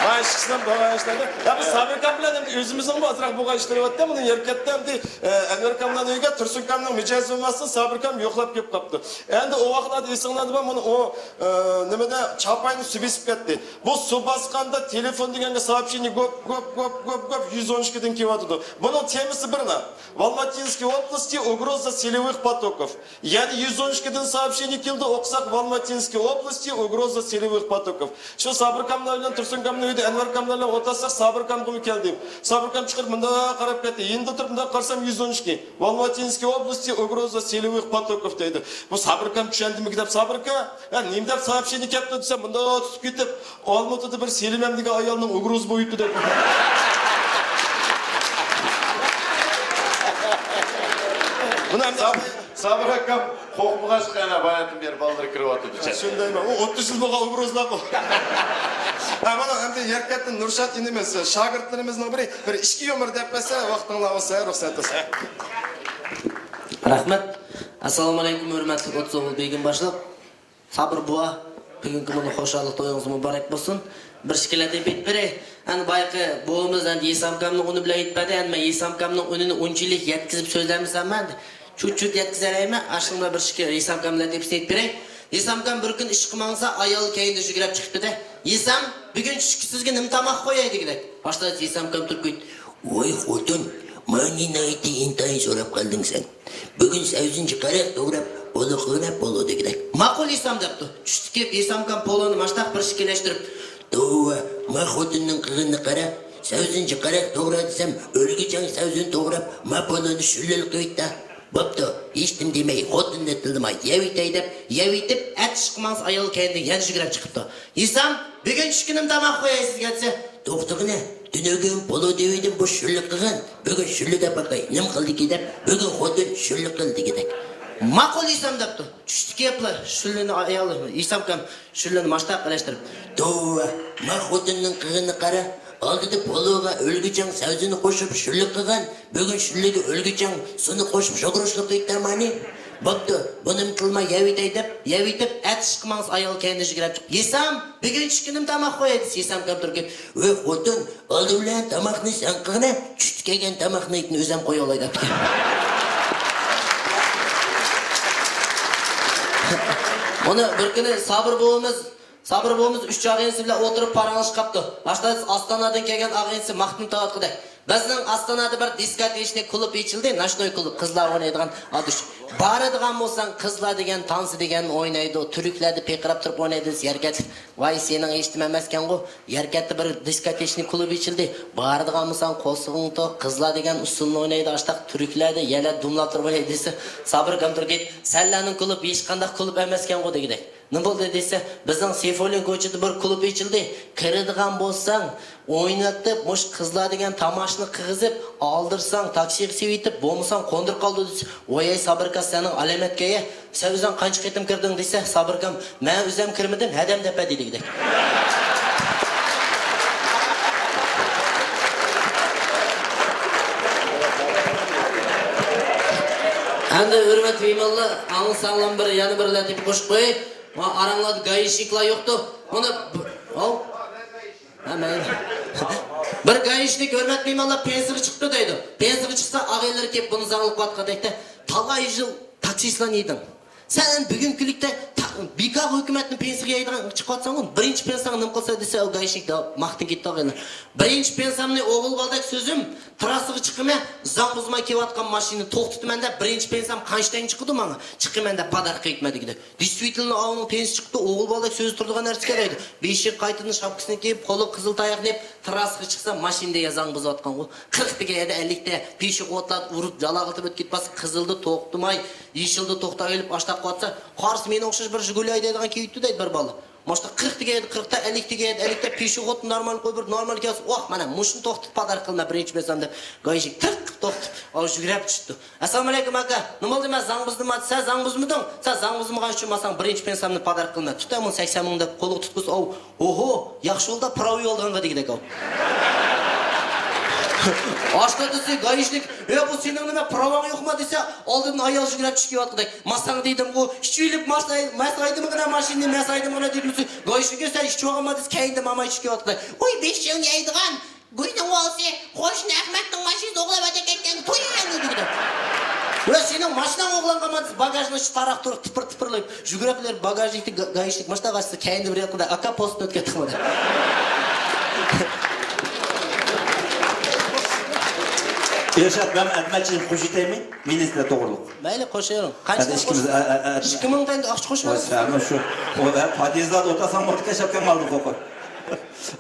ھاي، ئىشقىسىنىڭ بولغان ئىشلاردا. يا، بۇ سابىر ئاكام بىلەن ئەمدى ئۆزىمىزنىڭمۇ ئازراق بولغان ئىشلىرى بارتتى. مۇنۇ يەركەتتە ئەمدى، ئە، ئەنۋەر ئاكاملارنىڭ ئۆيىگە تۇرسۇن ئاكامنىڭ مىجەزى بولماستىن سابىر ئاكام يوقلاپ كېلىپ قاپتۇ. ئەمدى ئۇ ۋاقىتلاردا ئېسىڭلاردا بار، مانا ئۇ، ئە، نېمىدە چاپاينى سۇ بېسىپ كەتتى. بۇ سۇ باسقاندا تېلېفون دېگەنگە соبشېنىيە گوپ، گوپ، گوپ، گوپ، گوپ، يۈز ئون ئىككىدىن كېلىۋاتىدۇ. بۇنىڭ تېمىسى بىرلا. В Алматинской области угроза селевых потоков. يەنە يۈز ئون ئىككىدىن سوبشېنىيە كېلىدۇ، ئوقۇساق، в Алматинской области угроза селевых потоков. شۇ سابىر ئاكاملار بىلەن تۇرسۇن ئاكامنىڭ ئەنۋەر ئاكاملار بىلەن ئولتۇرساق، سابىر ئاكامغىمۇ كەلدى. سابىر ئاكام چىقىپ مۇنداق قاراپ كەتتى. يېنىدا تۇرۇپ مۇنداق قارىسام، يۈز ئون ئىككى. «В Алматинской области угроза силовых потоков» دەيدۇ. بۇ سابىر ئاكام چۈشەندىمىكىن دەپ، سابىر ئاكا، ھە، نېمە دەپ ساپشىنى كەپتۇ دېسەم، مۇنداق تۇتۇپ كېتىپ، «ئالمۇتىدا بىر سېلىمەم دېگەن ئايالنىڭ ئۇگروزا بويىتى» دەپ. بۇنى ئەمدى سابىر ئاكام قورقمىغاچقا، ئەنە باياتىن بېرى بالىلىرى كىرىۋاتىدۇ. شۇندايمۇ؟ ئۇ ئوتتۇز يىل بولغان ئۇگروزلارغۇ. ھە، مانا ئەمدى يەركەنتتىن نۇرشات ئىنىمىز، شاگىرتلىرىمىزنىڭ بىرى بىر ئىككى يۇمۇر دەپ بەرسە، ۋاقتىڭلار بولسا، رۇخسەت ئەتسە. رەھمەت. ئەسسالامۇئەلەيكۇم، ھۆرمەتلىك ئوتتۇز ئوغۇل بېگىم باشلىق. سابىر بوۋا، بۈگۈنكى مۇنۇ خۇشاللىق تويىڭىز مۇبارەك بولسۇن. بىر ئىككىلەردىن بېيىپ بېرەي. ئەنە بايىقى بوۋىمىز ئەنە ھېسام ئاكامنىڭ ئۇنى بىلەن ئېيتىپ بەردى. ئەنە مەن ھېسام ئاكامنىڭ ئۈنىنى ئۇنچىلىك يەتكۈزۈپ سۆزلەمىسەم مەن، چۇت-چۇت يەتكۈزەلەيمەن. ئاشۇنىڭ بىلەن بىر ئىككى ھېسام ئاكام بىلەن تېپىسىنى ئېيتىپ بېرەي. ھېسام ئاكام بىر كۈنى ئىشقا ماڭسا، ئايالى كەينىدە يۈگۈرۈپ چىقىپتۇ-دە، «ھېسام، بۈگۈن چۈشكە سىزگە نېمە تاماق قوياي؟» دېگۈدەك. باشتا ھېسام ئاكام تۇرۇپ كېتىپ، «ۋاي خوتۇن، مانا ناھايىتى ئىنتايىن سوراپ قالدىڭ سەن. بۈگۈن سەۋزىنچە قاراق توغراپ، پولۇ قىلغىنە پولۇ» دېگۈدەك. «ماقۇل ھېسام» دەپتۇ. چۈشتە كېلىپ ھېسام ئاكام پولۇنى ماشتاق بىر ئىككىلەشتۈرۈپ، «توۋا، ما خوتۇننىڭ قىلغىنىنى قارا. سەۋزىنچە قاراق توغرا دېسەم، ئۆلگۈچەڭ سەۋزىنى توغراپ، ما پولۇنى شۈللىل قىلىۋېتتى. بوپتۇ، ھېچنېمە دېمەي، خوتۇننى تىللىماي يەۋېتەي» دەپ يەۋېتىپ، ئەتىشقا ماڭسا ئايالى كەينىدە يەنە يۈگۈرۈپ چىقىپتۇ. «ھېسام، بۈگۈن چۈشكە نېمە تاماق قوياي سىزگە؟» دېسە، «توختىغىنە، تۈنۈگۈن پولۇ دېۋىدىم، بۇ شۈللە قىلغىن. بۈگۈن شۈللە دەپ باقاي، نېمە قىلدىكى؟» دەپ، بۈگۈن خوتۇن شۈللە قىل دېگۈدەك. «ماقۇل ھېسام» دەپتۇ. چۈشتە كېلىپلا شۈللىنى ئايالى ھېسام ئاكام شۈللىنى ماشتاق ئەلەشتۈرۈپ، «توۋا، ما خوتۇننىڭ قىلغىنىنى قارا. ئالدىدا پولۇغا ئۆلگۈچەڭ سەۋزىنى قوشۇپ شۈللە قىلغان، بۈگۈن شۈللىگە ئۆلگۈچەڭ سۇنى قوشۇپ شوغۇرۇشلۇق قىلىپتىمانى. بوپتۇ، بۇنىمۇ قىلماي يەۋېتەي» دەپ يەۋېتىپ، ئەتىشقا ماڭسا ئايالى كەينىدە يۈگۈرۈپ چىقىپ، «ھېسام، بۈگۈن چۈشكە نېمە تاماق قوياي؟» دېسە، ھېسام ئاكام تۇرۇپ كېلىپ، «ۋاي خوتۇن، ئالدى بىلەن تاماقنى سەن قىلغىنە، چۈشتە كەلگەن تاماقنى ئۆزۈم قويالاي» دەپتىكەن. مانا بىر كۈنى سابىر بوۋىمىز، سابىر بوۋىمىز ئۈچ ئاغىنىسى بىلەن ئولتۇرۇپ پاراڭلىشىپ قاپتۇ. ئاشۇنداق ئاستانادىن كەلگەن ئاغىنىسى ماختىن تاۋاتقۇدەك، «بىزنىڭ ئاستانادا بىر دىسكوتېچنىي كۇلۇب ئېچىلدى، ناشنوي كۇلۇب، قىزلار ئوينايدىغان ئادۇش. بارىدىغان بولساڭ، قىزلار دېگەن تانسا دېگەننى ئوينايدۇ، تۈركلەردە پىقىراپ تۇرۇپ ئوينايدۇ» دېسە، يەركەنتلىك، «ۋاي، سېنىڭ ھېچنېمە ئەمەسكەنغۇ، يەركەنتتە بىر دىسكوتېچنىي كۇلۇب ئېچىلدى، بارىدىغان بولساڭ، قورسىقىڭنى توق، قىزلار دېگەن ئۇسسۇلنى ئوينايدۇ، ئاشتاق تۈركلەردە يەلە دوملاپ تۇرۇپ ئوينايدۇ» دېسە، سابىر ئاكام تۇرۇپ كېتىپ، «سەنلەرنىڭ كۇلۇب ھېچقانداق كۇلۇب ئەمەسكەنغۇ» دېگۈدەك. «نېمە بولدى؟» دېسە، «بىزنىڭ سېفۇللىن كوچىدا بىر كۇلۇب ئېچىلدى. كىرىدىغان بولساڭ، ئوينىتىپ، مۇشۇ قىزلار دېگەن تاماشىنى قىلغۇزۇپ، ئالدىرىساڭ، تاكسىغا سېلىۋېتىپ، بولمىساڭ، قوندۇرۇپ قالىدۇ» دېسە، «ۋاي، ئاي، سابىر ئاكا، سېنىڭ ئالامەتكەن-يە. سەن ئۆزۈڭ قانچە قېتىم كىردىڭ؟» دېسە، سابىر ئاكام، «مەن ئۆزۈم كىرمىدىم، ھەدەم دەپ بەردى» دېگۈدەك. ئەمدى ھۆرمەتلىك مېھمانلار، ئاڭلىساڭلار بىر، يەنە بىر لەتىپە قوشۇپ قوياي. ما ئاراڭلاردا گايىشنىكلار يوقتۇ. مانا ب-، ئاۋ. ھە، مەيلى. بىر گايىشنىك ھۆرمەتلىك مېھمانلار پېنسىغا چىقتى دەيدۇ. پېنسىغا چىقسا، ئاغىنىلىرى كېلىپ بۇنى زاڭلىق قىلىۋاتقاندەكتە، «تالاي يىل تاكسىچىلارنى يېدىڭ. سەن بۈگۈنكى كۈنلۈكتە تا-، بىكارغا ھۆكۈمەتنىڭ پېنسىغا يەيدىغان چىقىۋاتساڭغۇ، بىرىنچى پېنساڭ نېمە قىلسا؟» دېسە، ئۇ گايىشنىك ماختىن كېتىپ قالغىنى. «بىرىنچى پېنسامنى ئوغۇل بالىدەك سۈزۈم، تىراسىغا چىقىمەن، زاڭ بۇزماي كېلىۋاتقان ماشىنىنى توختىتىمەن دەپ، بىرىنچى پېنسام قانچە تەڭ چىقىدۇ ماڭا؟ چىقىمەن دەپ پاداركا قىلىپمەن» دېگۈدەك. دېسۋېتىلنىڭ ئاۋۇنىڭ پېنسى چىقىپتۇ، ئوغۇل بالىدەك سۆزى تۇرىدىغان نەرسە كەلەيدۇ. بېشىغا قايتىدىن شاپكىسىنى كىيىپ، قولىغا قىزىل تاياقنى ئېلىپ، تىراسىغا چىقسا، ماشىنىدا يازاڭ بۇزۇۋاتقانغۇ. قىرىق دېگەن يەردە ئەللىكتە، پېشوخودلار ئۇرۇپ، جالاغلىتىپ ئۆتۈپ كېتىپ قالسا، قىزىلدا توختىماي، يېشىلدا توختاپ ئېلىپ، ئاشتاق قىلىۋاتسا، قارىسا مېنىڭ ئوخشاش بىر ژىگۇلى ھەيدەيدىغان كېلىۋېتىپتۇ دەيدۇ بىر بالا. ماشتا قىرىق دېگەن يەردە قىرىقتا، ئەللىك دېگەن يەردە ئەللىكتە، پېشوخودنى نورمال قويۇپ بېرىپ، نورمال كەلسە، ۋاھ، مانا مۇشۇنى توختىتىپ پاداركا قىلىمەن بىرىنچى پېنسام دەپ، گايىشنىك تىرق قىلىپ توختىتىپ، ئاۋۇ يۈگۈرۈپ چۈشتى. ئەسسالامۇئەلەيكۇم ئاكا، نېمە بولدى، مەن زاڭ بۇزدۇمما دېسە، زاڭ بۇزمىدىڭ، سەن زاڭ بۇزمىغان ئۈچۈن ماڭا ساڭا بىرىنچى پېنسامنى پاداركا قىلىمەن، تۇت مۇنى سەكسەن مىڭ دەپ قولىغا تۇتقۇزسا، ئاۋۇ، ھوھو، ياخشى يولدا پراۋا يولغا دېگۈدەك ئاۋۇ. ئاشتا دېسە، گايىشنىك، ھە، بۇ سېنىڭ نېمە، پراۋاڭ يوقما دېسە، ئالدىدىن ئايال يۈگۈرۈپ چۈشۈپ كېلىۋاتقۇدەك. ما ساڭا دېدىمغۇ، ئىچىۋېلىپ ماس-، ماس ھەيدىمىغىنا ماشىنىنى، ماس ھەيدىمىغىنا دېدىم. گايىشنىك، سەن ئىچىۋالغانما دېسە، كەينىدىن ماماي چۈشۈپ كېلىۋاتقۇدەك. ۋاي، بېشىڭنى يەيدىغان، گۇينىڭ ئوغلىسى، قوشنا ئەخمەتنىڭ ماشىنىسىنى ئوغرىلاپ ئەكەتكەن، توي ئەمدى دېگۈدەك. ۋە سېنىڭ ماشىناڭ ئوغرىلانغانما دېسە، باگاژنىڭ ئىچى تاراق تۇرۇپ، تىپىر-تىپىرلاپ، يۈگۈرۈپ بېرىپ باگاژنىكتا گا-، گايىشنىك ماشىنا ئاچسا، كەينىدىن بىر ياتقىدە، ئاكا، پوستنى ئۆتكەتتىڭمۇ دەپ. ئىرشات، مەن ئەتمەچىنى قوشۇۋېتەيمۇ؟ مىنىستىر توغرۇلۇق. مەيلى، قوشۇۋېرىڭ. قانچە ئىككىمىز، ئىككى مىڭ تەڭگە ئاقچا قوشۇۋېرىڭ. شۇ، ئۇ، پاديېزلاردا ئولتۇرسام بولدىكەن، شاپكام ئالدىغا قويۇپ.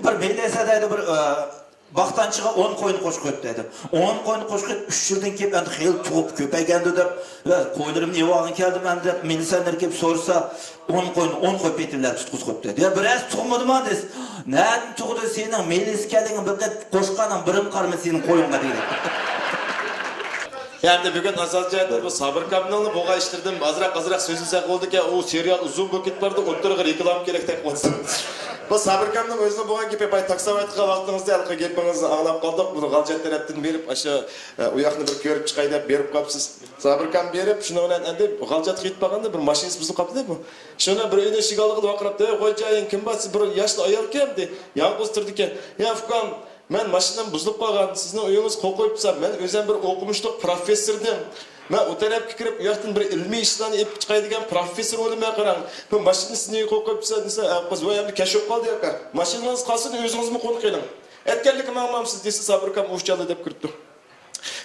بىر مىلىسە دەيدۇ، بىر، ئە، باقتانچىغا ئون قوينى قوشۇپ قويۇپتۇ دەيدۇ. ئون قوينى قوشۇپ قويۇپ، ئۈچ يىلدىن كېيىن ئەمدى خېلى تۇغۇپ كۆپەيگەندۇ دەپ، ۋە قويلىرىمنى ئېلىۋالغىلى كەلدىم ئەمدى دەپ، مىلىسەنلەر كېلىپ سورىسا، ئون قوينى ئون قوي پېتىلەر تۇتقۇزۇپ قويۇپتۇ دەيدۇ. يا بىرەرسى تۇغمىدىما دېسە، نەدىن تۇغدى سېنىڭ مىلىسكەنلىكىڭ، بىر قوشقاننىڭ بىرىمۇ قارىمىدى سېنىڭ قويۇڭغا دېدى. ئەمدى بۈگۈن ئاساسىي جەھەتتە بۇ سابىركامنىڭ بولغان ئىشلىرىدىن ئازراق، ئازراق سۆزلىسەك بولىدىكەن. ئۇ سېرىيال ئۇزۇن بولۇپ كېتىپ بارىدۇ، ئوتتۇرىغا رېكلاما كېرەكتەك بولسا. بۇ سابىركامنىڭ ئۆزىنىڭ بولغان گېپى، بايا تاكسىغا ئېيتقان ۋاقتىڭىزدا ھېلىقى گېپىڭىزنى ئاڭلاپ قالدۇق. بۇ غالجات تەرەپتىن بېرىپ، ئاشۇ، ئە، ئۇ ياقنى بىر كۆرۈپ چىقاي دەپ بېرىپ قاپسىز. سابىركام بېرىپ، شۇنىڭ بىلەن ئەمدى غالجاتقا يېتىپ بارغاندا بىر ماشىنىسى بۇزۇلۇپ قاپتۇ-دە بۇ. شۇنى بىر ئۆينىڭ ئىشىكى ئالدىغا بېرىپ قاراپتۇ، «ھەي، غوجايىن، كىم بار؟ سىز بىر ياشلىق ئايالكەن» دېدى. يالغۇز تۇرىدىكەن. «يا ئۇكام، مەن ماشىنام بۇزۇلۇپ قالغان، سىزنىڭ ئۆيىڭىزگە قول قويۇپ تۇرسام، مەن ئۆزۈم بىر ئوقۇمۇشلۇق پروفېسسور ئىدىم. مەن ئۇ تەرەپكە كىرىپ، ئۇ ياقتىن بىر ئىلمىي ئىشلارنى ئېلىپ چىقاي دېگەن پروفېسسور بولدۇم، مەن قاراڭ. بۇ ماشىنىنى سىز نېمىگە قول قويۇپ تۇرسىڭىز؟» دېسە، «ئە، قىز، ۋاي، ئەمدى كەچ بولۇپ قالدى، ئاكا. ماشىنىڭىز قالسۇن، ئۆزىڭىزمۇ قونۇپ قېلىڭ. ئەتكەنلىككە ماڭمامسىز؟» دېسە، سابىركام ئۇچچانلا دەپ كىرىپتۇ.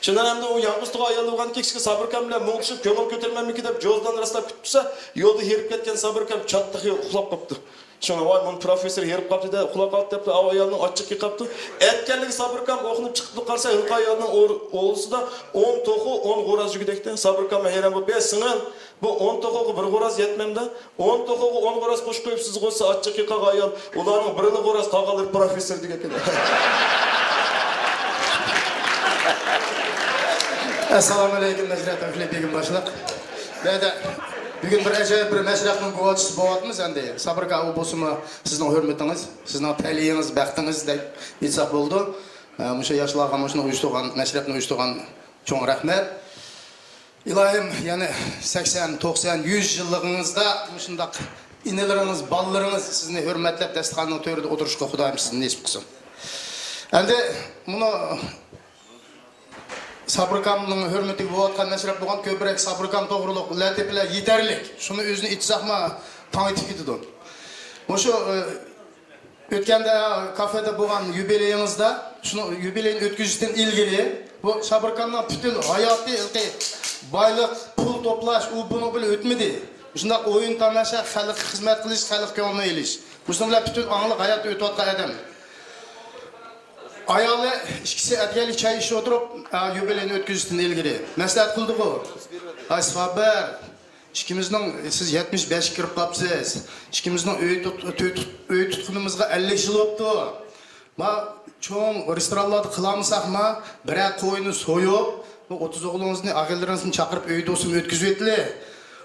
شۇنداق ئەمدى ئۇ يالغۇز تۇغان ئايال بولغاندىكىن، كىشىگە سابىركام بىلەن مۇڭدىشىپ، كۆڭۈل كۆتۈرمەممىكىن دەپ جوزىدان راسلاپ كۈتۈپ تۇرسا، يولدا ھېرىپ كەتكەن سابىركام چاتتىق ئۇخلاپ قاپتۇ. شۇڭا، «ۋاي، مۇنۇ پروفېسسور ھېرىپ قاپتۇ» دەپ ئۇخلاپ قاپتۇ دەپلا، ئاۋۇ ئايالنىڭ ئاچچىقى قاپتۇ. ئەتكەنلىكى سابىركام ئوخۇنۇپ چىقىپلا قارىسا، ھېلىقى ئايالنىڭ ئور-، ھويلىسىدا ئون توخۇ، ئون غوراز يۈگدەكتە. سابىركام ھەيران بولۇپ، «ئەي، سىڭىل، بۇ ئون توخۇغا بىر غوراز يەتمەمدۇ؟» «ئون توخۇغا ئون غوراز قوشۇپ قويۇپسىز غۇ، سىز ئاچچىقى قالغان ئايال. ئۇلارنىڭ بىرىلا غوراز، قالغانلىرى پروفېسسور» دېگەن ئىكەن. ئەسسالامۇئەلەيكۇم، ھەزرەت ئەخلى بېگىم باشلىق. بەدە، بۈگۈن بىر ئەجايىپ بىر مەشرەپنىڭ گۇۋاھچىسى بولۇۋاتىمىز ئەمدى. سابىركا، ئۇ بولسىمۇ سىزنىڭ ھۆرمىتىڭىز، سىزنىڭ تەلىيىڭىز، بەختىڭىز دەپ ئېيتساق بولىدۇ. ئە، مۇشۇ ياشلارغا مۇشۇنى ئۇيۇشتۇرغان، مەشرەپنى ئۇيۇشتۇرغان چوڭ رەھمەت. ئىلاھىم، يەنە سەكسەن، توقسان، يۈز يىللىقىڭىزدا مۇشۇنداق ئىنىلىرىڭىز، بالىلىرىڭىز سىزنى ھۆرمەتلەپ داستىخاننىڭ تۆرىدە ئولتۇرۇشقا خۇدايىم سىزنى نېسىپ قىلسۇن. ئەمدى مۇنۇ سابىركامنىڭ ھۆرمىتىگە بولۇۋاتقان مەشرەپ بولغان، كۆپرەك سابىركام توغرۇلۇق لەتىپىلەر يېتەرلىك. شۇنى ئۆزىنى ئېيتساقمۇ تاڭ ئېتىپ كېتىدۇ. مۇشۇ، ئە، ئۆتكەندە كافېدا بولغان يۇبىلېيىڭىزدا، شۇنىڭ يۇبىلېيىنى ئۆتكۈزۈشتىن ئىلگىرى، بۇ سابىركامنىڭ پۈتۈن ھاياتى ھېلىقى بايلىق، پۇل توپلاش، ئۇ بۇنىڭ بىلەن ئۆتمىدى. شۇنداق ئويۇن تاماشا، خەلققە خىزمەت قىلىش، خەلققە كۆڭلىنى ئېلىش. مۇشۇنىڭ بىلەن پۈتۈن ئاڭلىق ھاياتى ئۆتۈۋاتقان ئادەم. ئايالى ئىككىسى ئەتىگەنلىك چاي ئىچىپ ئولتۇرۇپ، ئا، يۇبىلېينى ئۆتكۈزۈشتىن ئىلگىرى مەسلىھەت قىلدىغۇ. ئاي سابىر، ئىككىمىزنىڭ، سىز يەتمىش بەشكە كىرىپ قاپسىز. ئىككىمىزنىڭ ئۆي تۇت-، ئۆي تۇت-، ئۆي تۇتقىنىمىزغا ئەللىك يىل بوپتۇ. ما چوڭ رېستورانلاردا قىلالمىساقما، بىرەر قوينى سويۇپ، بۇ ئوتتۇز ئوغلىڭىزنى، ئاغىنىلىرىڭىزنى چاقىرىپ ئۆيدە ئولتۇرۇپ ئۆتكۈزۈۋېتىلى.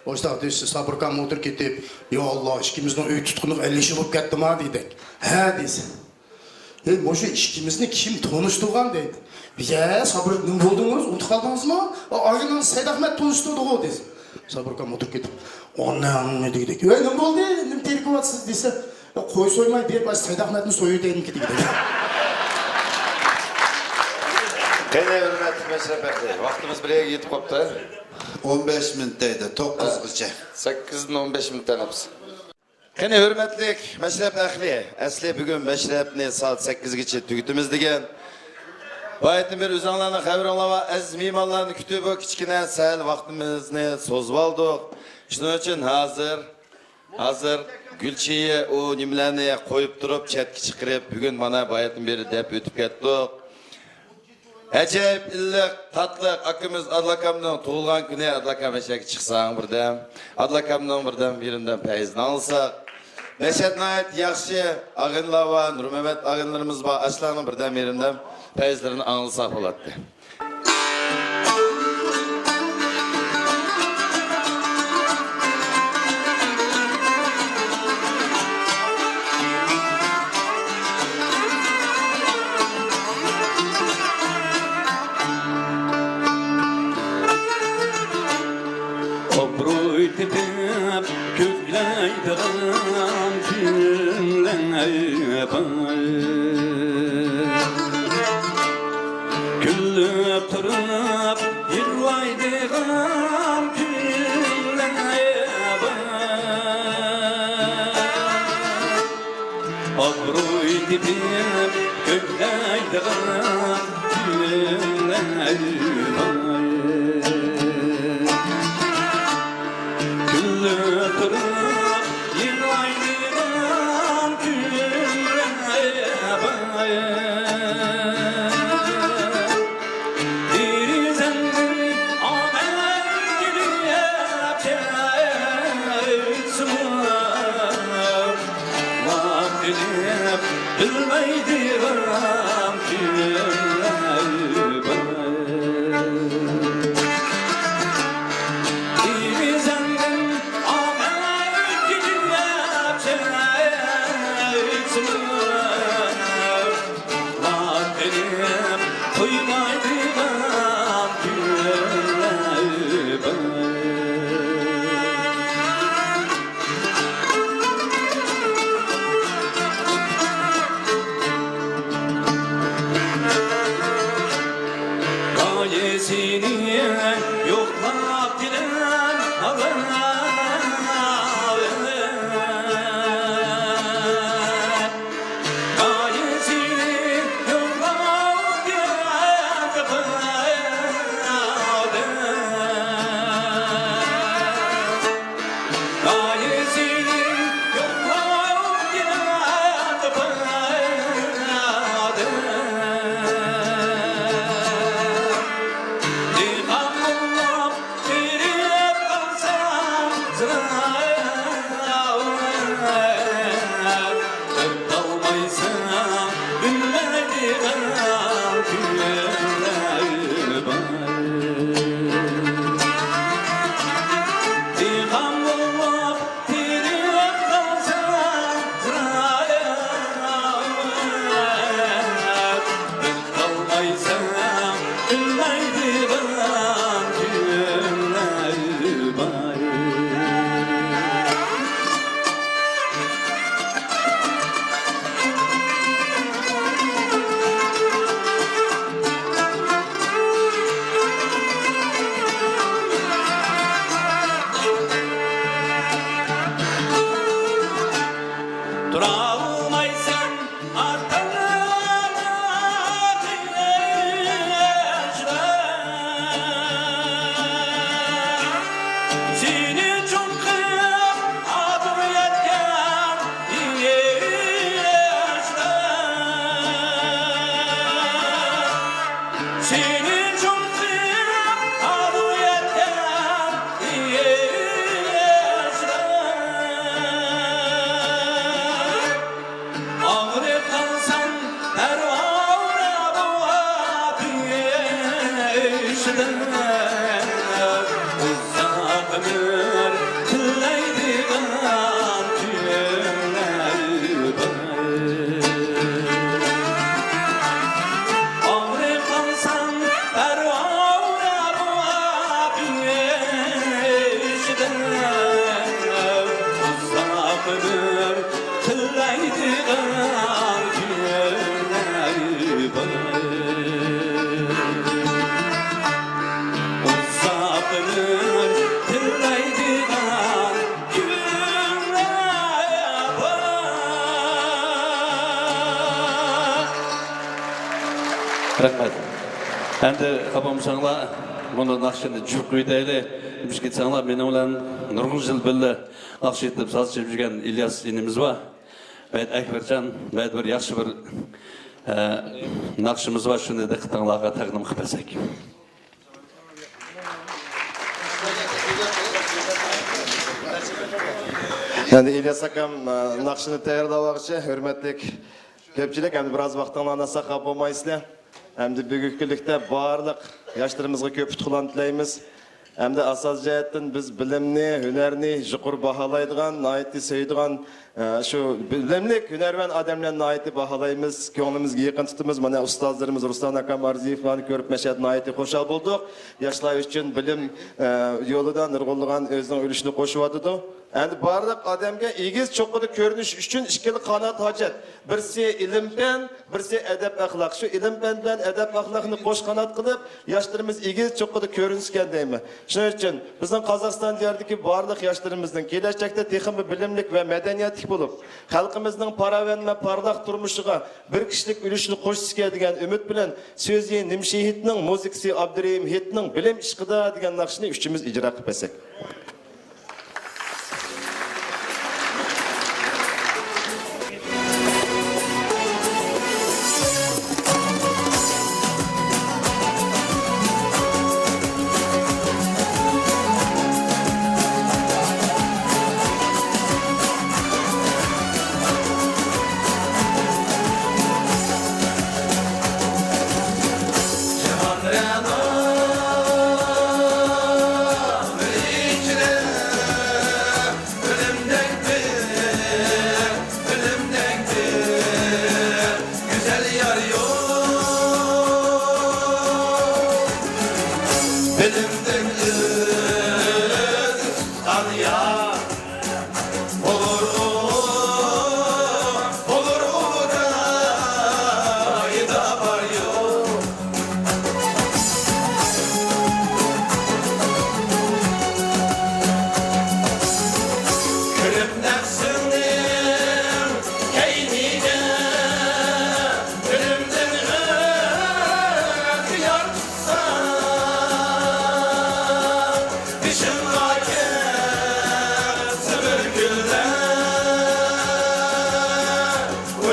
ئاشۇنداق دېسە، سابىركام ئولتۇرۇپ كېتىپ، يا ئاللا، ئىككىمىزنىڭ ئۆي تۇتقىنىغا ئەللىك يىل بوپ كەتتىما دېدى. ھە دېسە. ھەي، مۇشۇ ئىككىمىزنى كىم تونۇشتۇرغان دەيدۇ. يە، سابىر، نېمە بولدىڭىز؟ ئۇنتۇپ قالدىڭىزمۇ؟ ئا، ئاغىنىڭىز سەيدئەخمەت تونۇشتۇردىغۇ دېسە. سابىركام ئولتۇرۇپ كېتىپ، ئاناڭ دېگۈدەك. ۋەي، نېمە بولدى؟ نېمە تېرىكىۋاتىسىز دېسە، قوي سويماي بېرىپ، ئاشۇ سەيدئەخمەتنى سويۇۋېتەيمىكىن دېگۈدەك. قېنى، ھۆرمەتلىك مەشرەپ ئەھلى، ۋاقتىمىز بىر يەرگە يېتىپ قاپتۇ. ئون بەش مىنۇت دەيدۇ، توققۇزغىچە. سەككىزدىن ئون بەش مىنۇت دەپ. قېنى، ھۆرمەتلىك مەشرەپ ئەھلى، ئەسلى بۈگۈن مەشرەپنى سائەت سەككىزگىچە تۈگىتىمىز دېگەن. بايىتىن بېرى ئۆزۈڭلارنىڭ خەۋىرىڭلار بار، ئەزىز مېھمانلارنى كۈتۈپ، بۇ كىچىككىنە سەل ۋاقتىمىزنى سوزۇۋالدۇق. شۇنىڭ ئۈچۈن ھازىر، ھازىر گۈلچىيە ئۇ نېمىلەرنى قويۇپ تۇرۇپ، چەتكە چىقىرىپ، بۈگۈن مانا بايىتىن بېرى دەپ ئۆتۈپ كەتتۇق. ئەجەيىپ ئىللىق، تاتلىق ئاكىمىز ئادىل ئاكامنىڭ تۇغۇلغان كۈنى. ئادىل ئاكام ئەشەگە چىقساڭ بىردەم. ئادىل ئاكامنىڭ بىردەم، بىردەم پەيزىنى ئاڭلىساق. مەشھەت ناھايىتى ياخشى، ئاغىنىلار بار، نۇرمەمەت ئاغىنىلىرىمىز بار، ئاشۇلارنىڭ بىردەم، بىردەم پەيزلىرىنى ئاڭلىساق بولاتتى. ئابرۇي تېپىپ كۆكلەيدىغان كۈنلەر بار. كۈلۈپ تۇرۇپ يىغلايدىغان كۈنلەر بار. ئابرۇي تېپىپ كۆكلەيدىغان كۈنلەر بار. كۈلۈپ تۇرۇپ يىغلايدىغان كۈنلەر بىلمەيدىغان كۈنلەر بار. دېمىسەڭدىن ئامان كۈنلەپ چەكسىمۇ، ئاقلىق قويمايدىغان كۈنلەر بار. غايە سېنى يوقلاپ كېلەم، غايە سېنى يوقلاپ كېلەم. تۇرالمايسەن ئاتاڭنىڭ قېشىدا. سېنى چوڭ قىلىپ ئادۇر يەتكەن يېشىدا. سېنى چوڭ قىلىپ ئادۇر يەتكەن يېشىدا. ئاغرىپ قالسام ھەر ئاۋۇ ئاتىشىدىن، ئۇزاق ئۆمۈر تىلەيدىغان كۈنلەر بار. ئاغرىپ قالسام ھەر ئاۋۇ ئاتىشىدىن، ئۇزاق ئۆمۈر تىلەيدىغان كۈنلەر بار. ئۇزاق ئۆمۈر تىلەيدىغان كۈنلەر بار. رەھمەت. ئەمدى خاپا بولمىساڭلار، بۇنى ناخشىنى جۈپ قويۇۋېتەيلى. نېمىشقا دېسەڭلار، مېنىڭ بىلەن نۇرغۇن يىل بىللە ناخشا ئېيتىپ، ساز چېلىپ يۈرگەن ئىلياس ئىنىمىز بار. بەيت ئەكبەرجان، بەيت بىر ياخشى بىر، ئە، ناخشىمىز بار، شۇنى دىققىتىڭلارغا تەقدىم قىلىپ بەرسەك. ئەمدى ئىلياس ئاكام، ئە، ناخشىنى تەييارلاۋالغۇچە، ھۆرمەتلىك كۆپچىلىك، ئەمدى بىراز ۋاقتىڭلارنى ئالساق خاپا بولمايسىلەر. ئەمدى بۈگۈنكى كۈنلۈكتە بارلىق ياشلىرىمىزغا كۆپ ئۇتۇقلارنى تىلەيمىز. ئەمدى ئاساسىي جەھەتتىن بىز بىلىمنى، ھۈنەرنى يۇقىرى باھالايدىغان، ناھايىتى سۆيىدىغان، ئە، شۇ بىلىملىك، ھۈنەرۋەن ئادەملەرنى ناھايىتى باھالايمىز، كۆڭلىمىزگە يېقىن تۇتىمىز. مانا ئۇستازلىرىمىز رۇسلان ئاكام، ئارزىيېۋلارنى كۆرۈپ مەشەدە ناھايىتى خۇشال بولدۇق. ياشلار ئۈچۈن بىلىم، ئە، يولىدا نۇرغۇنلىغان ئۆزىنىڭ ئۈلۈشىنى قوشۇۋاتىدۇ. ئەمدى بارلىق ئادەمگە ئېگىز چوققىدا كۆرۈنۈش ئۈچۈن ئىككىلا قانات ھاجەت. بىرسى ئىلىم-پەن، بىرسى ئەدەپ-ئەخلاق. شۇ ئىلىم-پەن بىلەن ئەدەپ-ئەخلاقنى قوش قانات قىلىپ، ياشلىرىمىز ئېگىز چوققىدا كۆرۈنسىكەن دەيمەن. شۇنىڭ ئۈچۈن بىزنىڭ قازاقىستان دىيارىدىكى بارلىق ياشلىرىمىزنىڭ كېلەچەكتە تېخىمۇ بىلىملىك ۋە مەدەنىيەتلىك بولۇپ، خەلقىمىزنىڭ پاراۋان ۋە پارلاق تۇرمۇشىغا بىر كىشىلىك ئۈلۈشىنى قوشسىكەن دېگەن ئۈمىد بىلەن، سۆزى نىمشى ھېيتنىڭ، مۇزىكىسى ئابدۇرېھىم ھېيتنىڭ بىلىم ئىشقىدا دېگەن ناخشىنى ئۈچىمىز ئىجرا قىلىپ بەرسەك.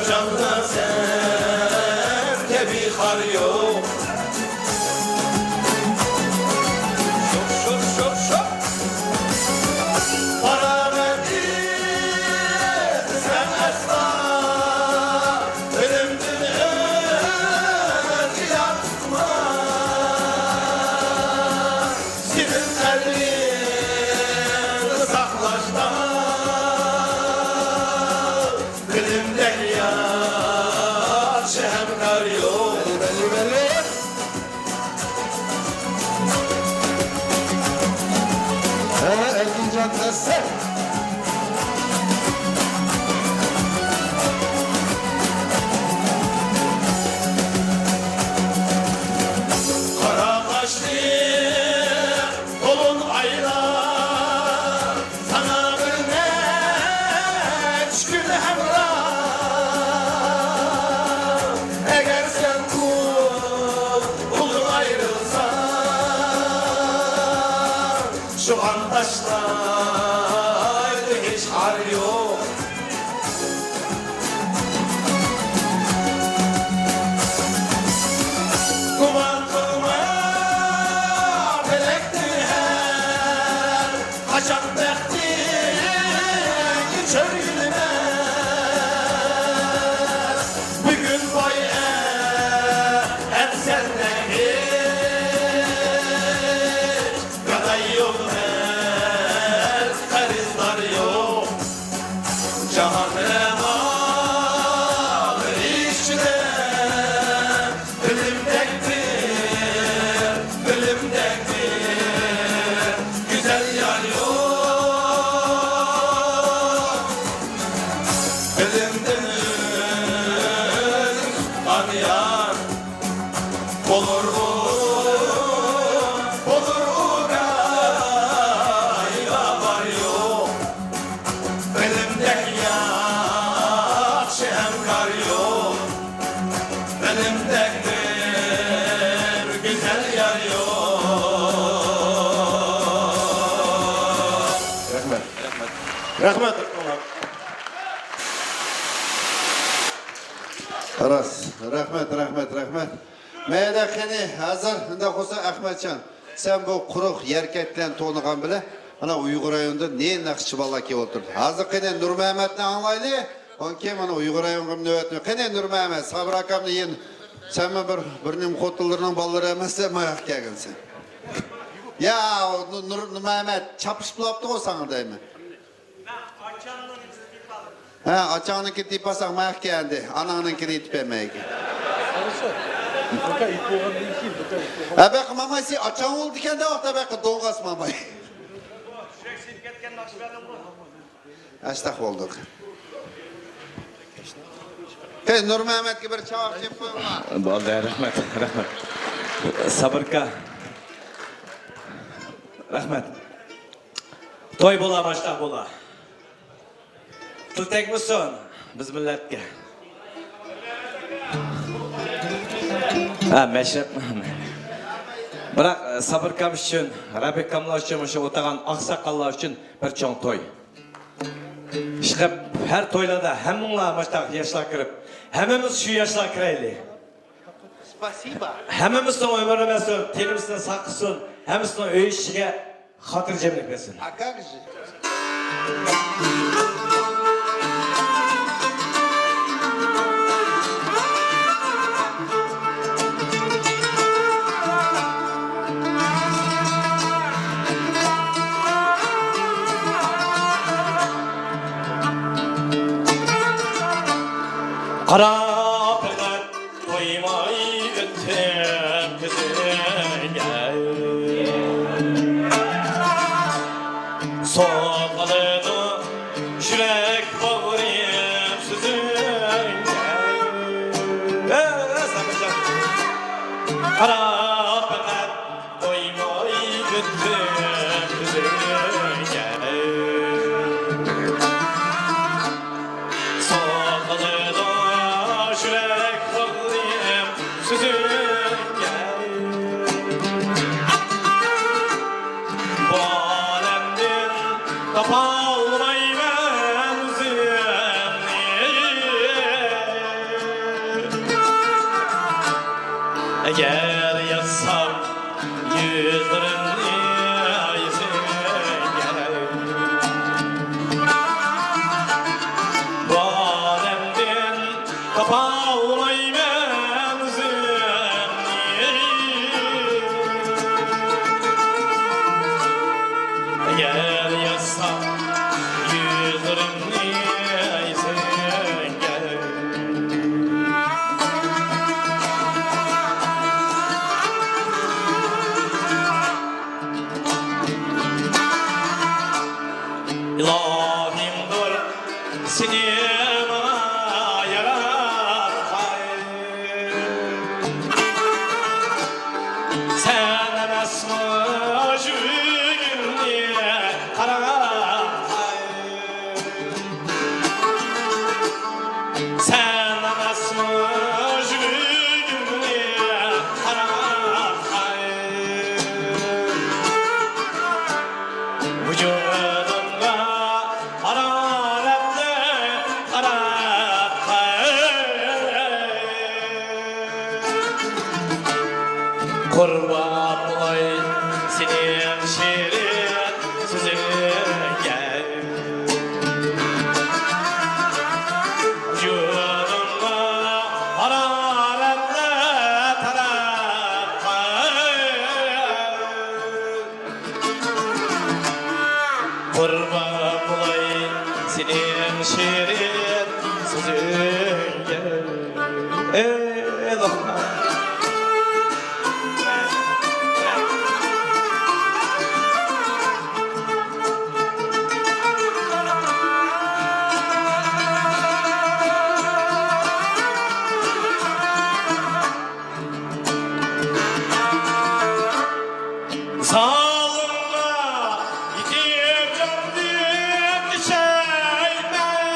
جاندا سەن كەبى خار يوق. شوق، شوق، شوق، شوق. پاراغەت ئىزدىسەڭ ئەسلا، بىلىمدىن ئۆزگە يار تۇتما. سېنىڭ قەلبىڭنى ساقلاشتا، بىلىمدەك ياخشى ھەمكار يوق. بەللى، بەللى. ھە، ئەركىنجان تەسسە. قارا قاشلىق، تولۇن ئايلار، ساڭا بىر نەچچە كۈن ھەمراھ. ئەگەر سەن ئۇ ئۇلۇغ ئايرىلساڭ، شۇ ئانداشلاردا ھېچ ئار يوق. گۇمان قىلما، پەلەكتىن ھەر قاچان بەختىڭ ئۆچەر يۈرمە. بۈگۈن باي ئەتە سەندە ھېچ گاداي يوق، قەرزدار يوق. جاھاندا مال ئىچىدە بىلىمدەك بىر، بىلىمدەك بىر گۈزەل يار يوق. بىلىمدىن ئۆزۈڭ تۇتقان يار. بولۇر ئۇ، بولۇر ئۇ، رايى بار يوق. بىلىمدەك ياخشى ھەمكار يوق. بىلىمدەك بىر گۈزەل يار يوق. رەھمەت. رەھمەت. رەھمەت. راست. رەھمەت، رەھمەت، رەھمەت. مەيلى، قېنى، ھازىر ئۇنداق بولسا، ئەخمەتجان، سەن بۇ قۇرۇق يەركەك بىلەن تونۇغان بىلەن، مانا ئۇيغۇر رايونىدا نى ناخشىچى بالىلار كېلىپ ئولتۇردى. ھازىر قېنى، نۇرمەمەتنى ئاڭلايلى، ئۇنىڭ كېيىن مانا ئۇيغۇر رايونغا نۆۋەتنى. قېنى، نۇرمەمەت، سابىر ئاكامنى يېن، سەنمۇ بىر، بىر نېمە خوتۇنلىرىنىڭ بالىلىرى ئەمەسسەن، ماياق كەلگەنسەن. يا، نۇ-، نۇر-، نۇرمەمەت، چاپلىشىپ بولاپتىغۇ ساڭا دەيمەن. ھە، ئاچاڭنىڭكى تېپىۋالساق ماياق كەلدى، ئاناڭنىڭكىنى ئېيتىپ بەرمەيگە. ئەبەقى ماماي، سېنىڭ ئاچاڭ ئۆلدىكەن دە ۋاقىت، ئەبەقى دوغاس ماماي. ئەستەغپۇرۇللا. قېنى، نۇرمەمەتكە بىر چاۋاك چېلىپ قويۇڭلار. بولدى، رەھمەت، رەھمەت. سابىركا. رەھمەت. توي بولا، ماشتاق بولا. تىل تەگمىسۇن بىز مىللەتكە. ھە، مەشرەپ. بىراق، سابىركام ئۈچۈن، رەبىكاملار ئۈچۈن، مۇشۇ ئولتۇرغان ئاقساقاللار ئۈچۈن بىر چوڭ توي. ئىشقىلىپ، ھەر تويلاردا ھەممىڭلار ماشتاق ياشلار كىرىپ، ھەممىمىز شۇ ياشلار كىرەيلى. Спасибо. ھەممىمىزنىڭ ئۆمرى ئەمەسسۇن، تېنىمىزنى ساق قىلسۇن، ھەممىسىنىڭ ئۆي ئىچىگە خاتىرجەملىك بەرسۇن. А как же? قارا پەقەت تويماي ئۆتتۈم كۆزۈڭگە. سوقۇلىدۇ يۈرەك باغرىم سۆزۈڭگە. ئەي، سەمەتجان. قارا پەقەت تويماي ئۆتتۈم كۆزۈڭگە. سوقۇلىدۇ يۈرەك باغرىم سۆزۈڭگە. بۇ ئالەمدىن تاپالمايمەن ئۆزۈمنى. يەر ياساپ يۈزلىرىمنى ئايسەن. بۇ ئالەمدىن تاپالايمەن ئۆزۈمنى. يەر ياساپ يۈزلىرىمنى ئايسەن. ئىلاھىمدۇر سېنى ماڭا ياراتقان. سەن ئەمەسمۇ يۈرىكىمنى قاراتقان. سەن ئەمەسمۇ يۈرىكىمنى قاراتقان. ۋۇجۇدۇمغا ھارارەتنى قاراتقان. قۇربان بولاي سېنىڭ شېرىن سۆزۈڭگە. ۋۇجۇدۇمغا ھارارەتلەر تاراتقان. قۇربان بولاي سېنىڭ شېرىن سۆزۈڭگە. ئەي لوقمان. زالىمغا يېتىپ جاندىن ئىچەيمەن.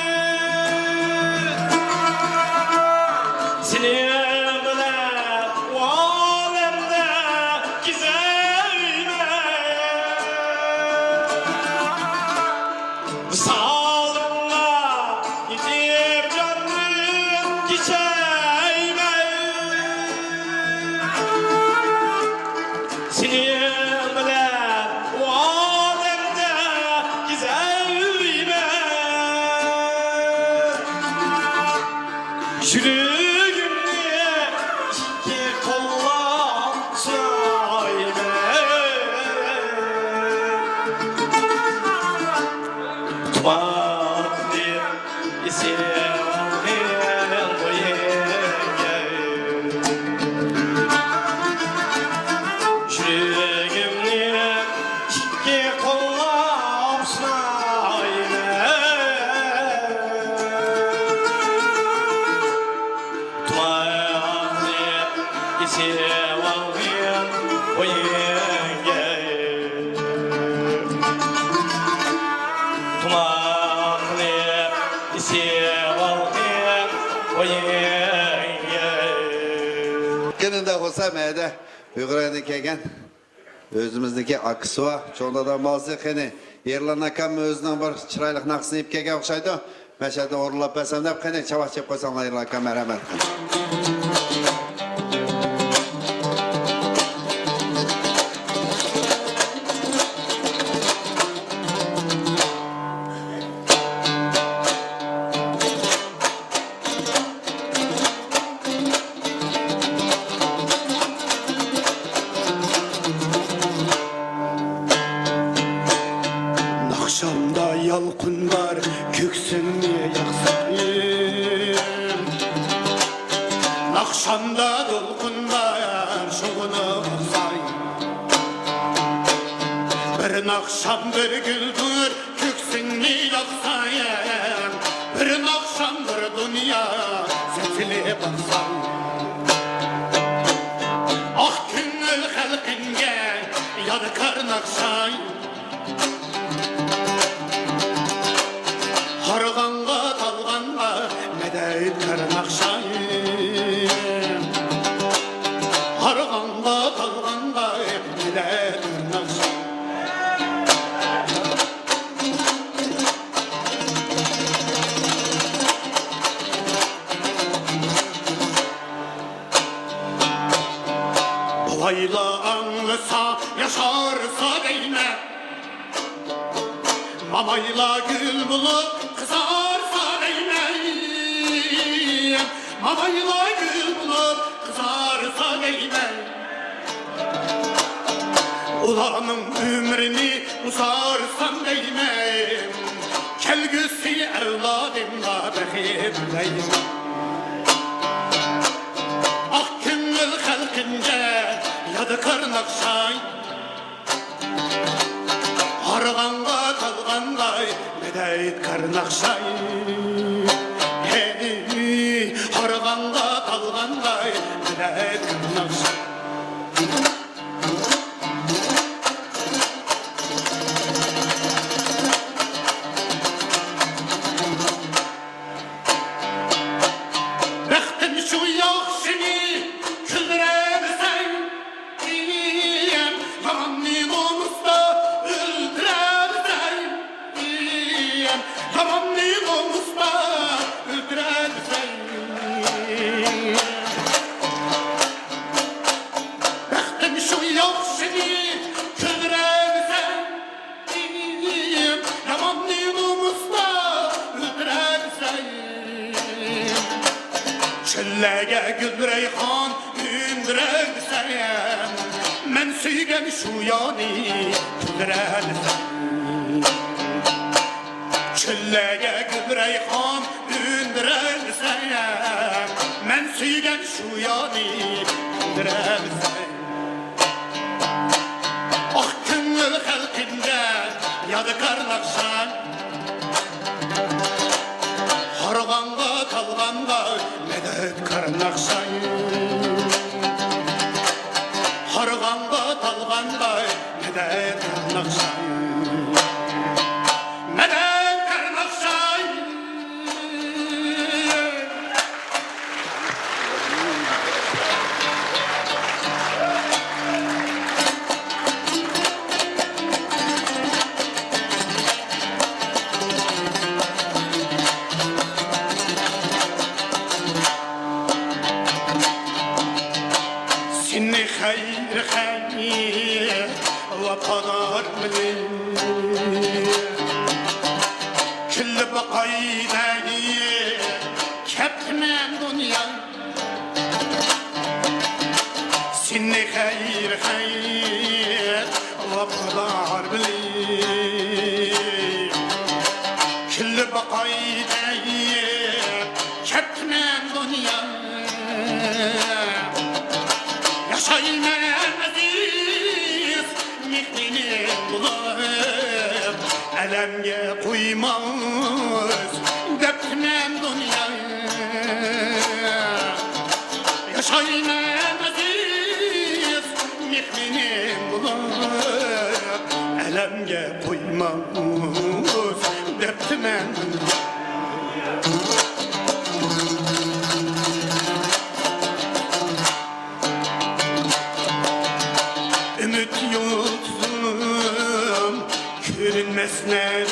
سېنىڭ بىلەن ئالەمدە كېزەيمەن. ۋىسالىڭغا يېتىپ جاندىن كېچەيمەن. سېنىڭ بىلەن ئالەمدە كېزەيمەن. يۈرىكىمنى ئىككى قوللاپ سايمەن. تۇماننى ئېسىۋالغىن بويۇڭغا. يۈرىكىمنى ئىككى قوللاپ سايمەن. تۇماقنى ئېسىۋالغىن بويۇڭغا. تۇماقنى ئېسىۋالغىن بويۇڭغا. كېنىدە بولسا مەيدە ئۇيغۇر ئەينى كەلگەن. ئۆزىمىزنىڭكى ئاكىسى بار، چوڭ دادام بالىسى. قېنى، ئېرلان ئاكام ئۆزىنىڭ بىر چىرايلىق ناخشىسىنى ئېلىپ كەلگەن ئوخشايدۇ. مەشەدە ئورۇنلاپ بەرسەم دەپ، قېنى، چاۋاك چېلىپ قويساڭلار، ئېرلان ئاكام، مەرھەمەت. ناخشامدا يالقۇن بار، كۆكسۈمنى ياقسايىن. ناخشامدا دولقۇن بار، شۇغۇنى ئۇرسايىن. بىر ناخشام بىر گۈلدۇر، كۆكسۈڭنى ياقسايىن، بىر ناخشام بىر دۇنيا سېتىلىپ باقساڭ. ئاق كۆڭۈل خەلقىمگە يادىكار ناخشاي. ھارغانغا، تالغانغا مەدەتكار ناخشاي. ھارغانغا، تالغانغا مەدەتكار ناخشاي. ئاڭلىسا، ياشارسا دەيمەن. مامايلا گۈل بولۇپ قىزارسا دەيمەن. مامايلا گۈل بولۇپ قىزارسا دەيمەن. ئۇلارنىڭ ئۆمرىنى ئۇزارسام دەيمەن. كەلگۈسى ئەۋلادىمغا بەخت تىلەيمەن. ئاق كۆڭۈل خەلقىمگە يادىكار ناخشاي. ھارغانغا، تالغانغا مەدەتكار ناخشاي. ھەي، ھارغانغا، تالغانغا مەدەتكار ناخشاي. بەختىم شۇ ياخشىنى كۈلدۈرەلىسەڭ، ياماننى نومۇستا ئۆلتۈرەلىسەڭ، ياماننى نومۇستا ئۆلتۈرەلىسەڭ. بەختىم شۇ ياخشىنى كۈلدۈرەلىسەڭ، ياماننى نومۇستا ئۆلتۈرەلىسەڭ. چۆللەرگە گۈل رەيھان ئۈندۈرەلىسەڭ، مەن سۆيگەن شۇ يارنى كۈلدۈرەلىسەڭ. چۆللەرگە گۈل رەيھان ئۈندۈرەلىسەڭ، مەن سۆيگەن شۇ يارنى كۈلدۈرەلىسەڭ. ئاق كۆڭۈل خەلقىمگە يادىكار ناخشاي. ھارغانغا، تالغانغا مەدەتكار ناخشاي. ھارغانغا، تالغانغا مەدەتكار ناخشاي. مەدەتكار ناخشاي. سېنى خەير، خەير، ۋاپادار بىلىپ، كۈلۈپ باقاي دەپ كەپتىمەن دۇنيا. سېنى خەير، خەير، ۋاپادار بىلىپ، كۈلۈپ باقاي دەپ كەپتىمەن دۇنيا. ياشايمەن ئەزىز مېھرىنى بۇلاپ، ئەلەمگە قويماس دەپتىمەن دۇنيا. ياشايمەن ئەزىز مېھرىنى بۇلاپ، ئەلەمگە قويماس دەپتىمەن دۇنيا. ئۈمىد يۇلتۇزۇم كۆرۈنمەسمەن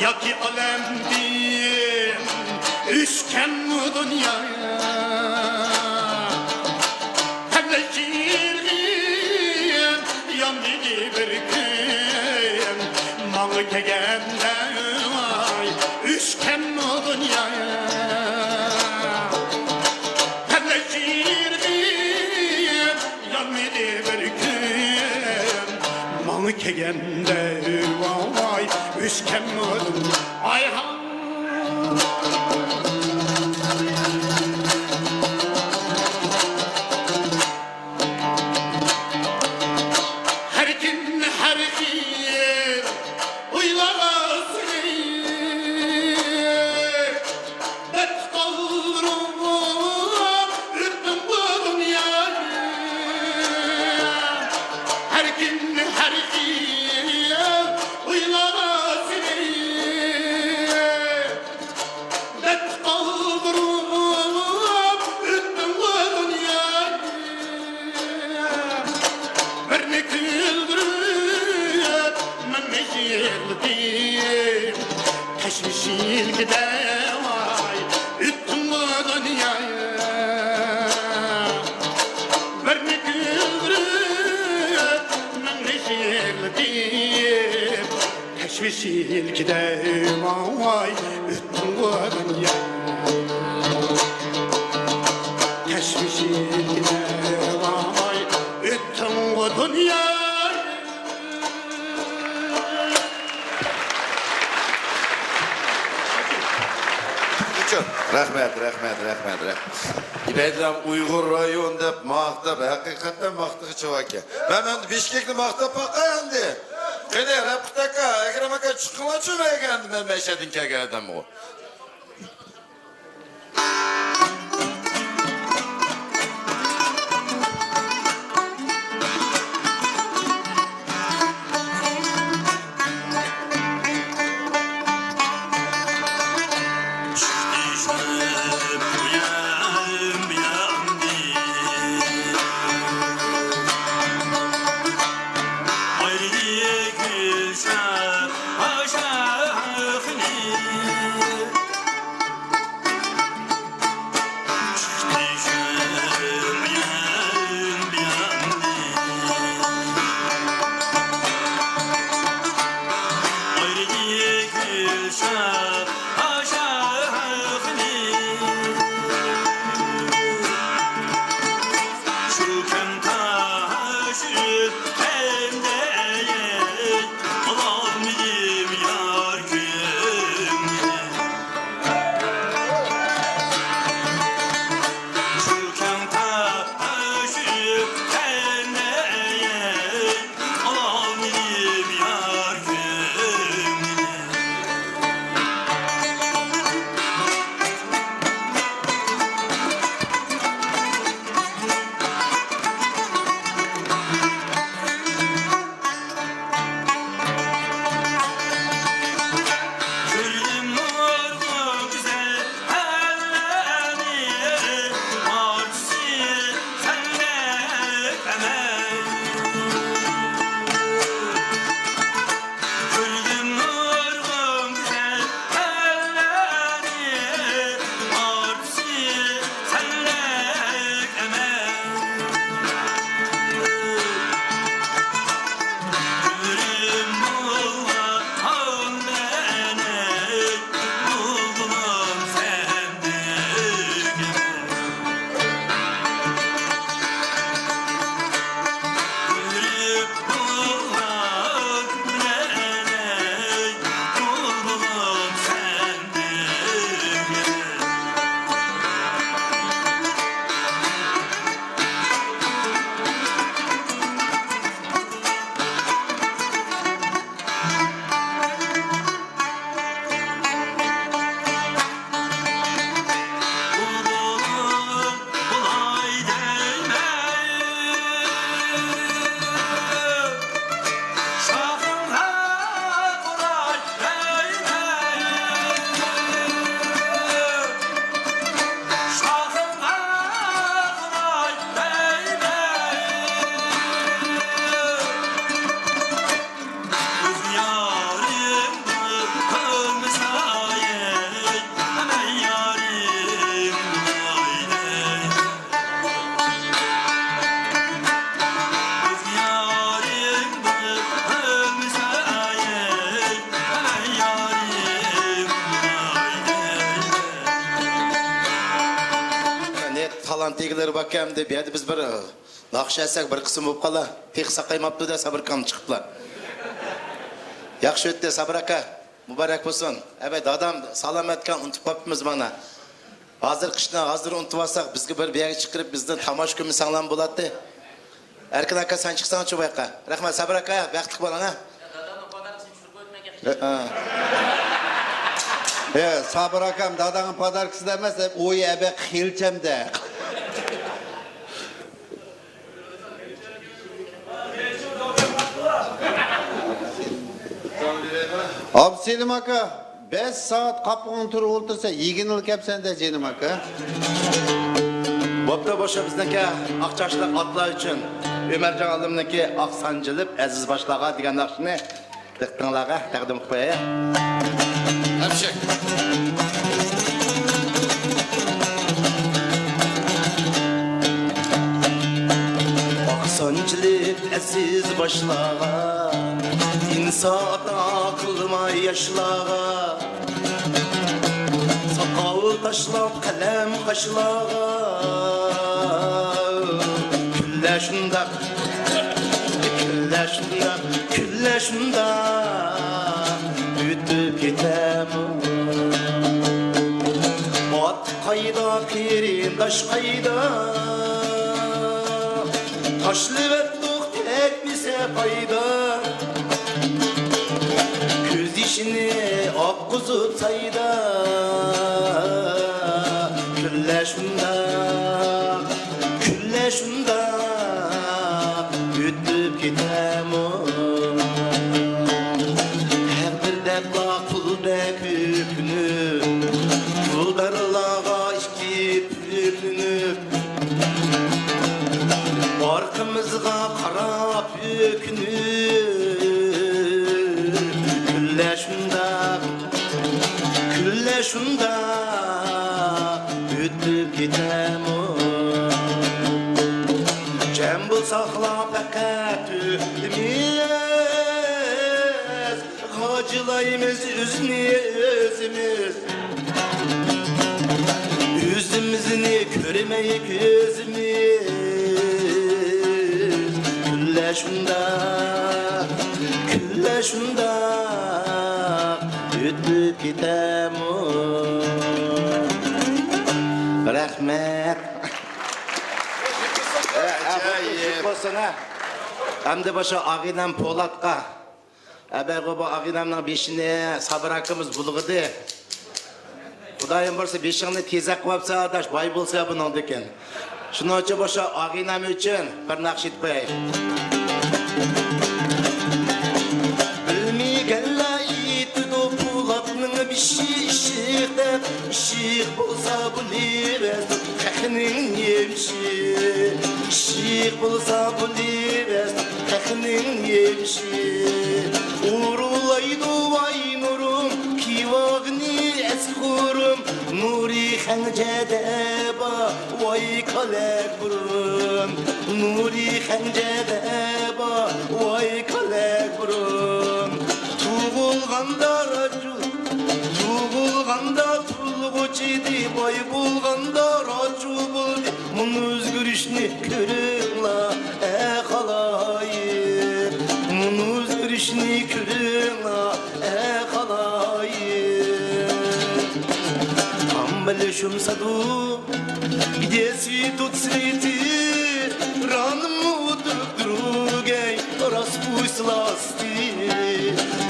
ياكى ئالەمدىن ئۆچكەنمۇ دۇنيا؟ تەلەي يىغىم يانمىدى بىر كۈن، ماڭا كەلگەندە ۋاي ئۆچكەنمۇ دۇنيا؟ تەلەي يىغىم يانمىدى بىر كۈن، ماڭا كەلگەندە ۋاي ئۆچكەنمۇ دۇنيا؟ ئايھا. ھەر كۈن ھەر خىل ئويلارغا سېلىپ، بەت قالدۇرۇپ ئۆتتۈڭ بۇ دۇنيانى. ھەر كۈن ھەر خىل ئويلارغا سېلىپ، بەت قالدۇرۇپ ئۆتتۈڭ بۇ دۇنيانى. بىرنى كۈلدۈرۈپ، مىڭنى يىغلىتىپ، تەشۋىش ئىلكىدە ۋاي ئۆتتۈڭ بۇ دۇنيانى. يىلكىدە ماڭاي ئۆتتۈڭغۇ دۇنيا. تەشۋىش يىلكىدە ماڭاي ئۆتتۈڭغۇ دۇنيا. رەھمەت، رەھمەت، رەھمەت، رەھمەت. ئىبەيدىلەم ئۇيغۇر رايون دەپ ماختاپ، ھەقىقەتەن ماختىغۇچى باركەن. مەن ئەمدى بىشكەكنى ماختاپ باقاي ئەمدى. قېنى، رەپقىت ئاكا، ئەكرەم ئاكا، چىقىڭلارچۇ مەيگە ئەمدى، مەن مەشەدىن كەلگەن ئادەمغۇ. تالانت ئىگىلىرى باركەن دەپ، بۇ يەردە بىز بىر ناخشا ئېيتساق بىر قىسىم بولۇپ قالا. تېخى ساقايماپتۇ-دە، سابىر ئاكام چىقىپلا. ياخشى ئۆتتى، سابىر ئاكا. مۇبارەك بولسۇن. ئەبەي، دادام سالامەتكەن، ئۇنتۇپ قاپتىمىز مانا. ھازىر قىشنى ھازىر ئۇنتۇۋالساق، بىزگە بىر، بىر يەرگە چىقىرىپ، بىزدىن تاماشا كۆرمىسەڭلارمۇ بولاتتى. ئەركىن ئاكا، سەن چىقساڭچۇ بۇ ياققا. رەھمەت، سابىر ئاكا، بەختلىك بولۇڭ، ھە. ھە. ھە، سابىر ئاكام، داداڭنىڭ پاداركىسى دەمەس، ئۇ ئەبەي خېلىچەمدە. ئابدۇسېلىم ئاكا، بەش سائەت قاپىقىڭ تۈرۈپ ئولتۇرسا، يېگىنىلا كەپسەن-دە، جېنىم ئاكا. بوپتۇ، بوشا بىزنىڭكى ئاق چاچلىق ئاتلار ئۈچۈن ئۆمەرجان ئالىمنىڭكى ئاق سانجىلىپ ئەزىز باشلارغا دېگەن ناخشىنى دىققىتىڭلارغا تەقدىم قىلىپ قوياي. ئەپشەك. ئاق سانجىلىپ ئەزىز باشلارغا، ئىنسان ئاتا قىلدىم ياشلارغا، ساقال تاشلاپ قەلەم قاشلارغا، كۈنلەر شۇنداق، كۈنلەر شۇنداق، كۈنلەر شۇنداق ئۆتۈپ كېتەمۇ؟ ئات قايدا، قېرىنداش قايدا؟ تاشلىۋەتتۇق تەگمىسە پايدا. كۆز يېشىنى ئاققۇزۇپ سايدا. كۈنلەر شۇنداق، كۈنلەر شۇنداق ئۆتۈپ كېتەمۇ؟ تەقدىر دەپلا قۇلدەك ئۆكۈنۈپ، پۇلدارلارغا ئىككى بۆلۈنۈپ، ئارقىمىزغا قاراپ ئۆكۈنۈپ، كۈنلەر شۇنداق، كۈنلەر شۇنداق ئۆتۈپ كېتەمۇ؟ جەم بولساقلا پەقەت تۆتىمىز، غاجىلايمىز ئۆزىنى ئۆزىمىز. ئۆزىمىزنى كۆرمەي كۆزىمىز. كۈنلەر شۇنداق، كۈنلەر شۇنداق ئۆتۈپ كېتەمۇ؟ رەھمەت. ئە، ئە، بۇ قوشۇق بولسۇن، ھە. ئەمدى باشا ئاغىنەم پولاتقا. ئەبەگۇ بۇ ئاغىنەمنىڭ بېشىنى سابىر ئاكىمىز بۇلغىدى. خۇدايىم بۇيرۇسا بېشىڭنى تېزەك قىلىۋاپسەن ئاداش، باي بولسا بۇنىڭدىكىن. شۇنىڭ ئۈچۈن بۇ شۇ ئاغىنەم ئۈچۈن بىر ناخشا ئېيتىپ قوياي. بىلمىگەنلەر ئېيتىدۇ، پولاتنىڭ بېشى ئىششىق دەپ. ئىششىق بولسا بولۇۋەرسۇن، خەقنىڭ يېمىشى. ئىششىق بولسا بولۇۋەرسۇن، خەقنىڭ يېمىشى. ئورۇنلايدۇ ۋاي نۇرۇم، كىۋاغنى ئەسقۇرۇم. نۇرى خەنجەدە بار، ۋاي كالەكبۇرۇم. نۇرى خەنجەدە بار، ۋاي كالەكبۇرۇم. تۇغۇلغاندا راجۇ، تۇغۇلغاندا تۇرۇلغۇچىدى، باي بولغاندا راجۇ بولدى. مۇنۇ ئۆزگىرىشنى كۆرۈڭلار، ئە خالايىق. مۇنۇ ئۆزگىرىشنى كۆرۈڭلار، ئە خالايىق. تامبىلى شۇمسادۇ، где цветут цветы, рано утром другой распустятся ласты.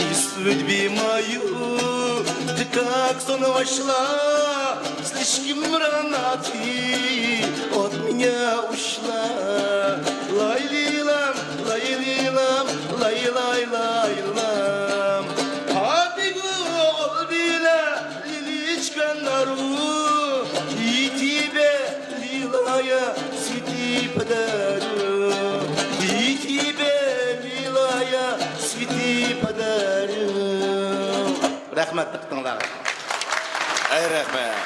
И судьбе мою ты как сон вошла, слишком рано ты от меня ушла. Лай-лилам, лай-лилам, лай-лай-лай-лам. Папигу олбила, лиличка нару, и тебе, милая, цветы подарю. И тебе, милая, цветы подарю. رەھمەت دىققىتىڭلارغا. ئەي رەھمەت.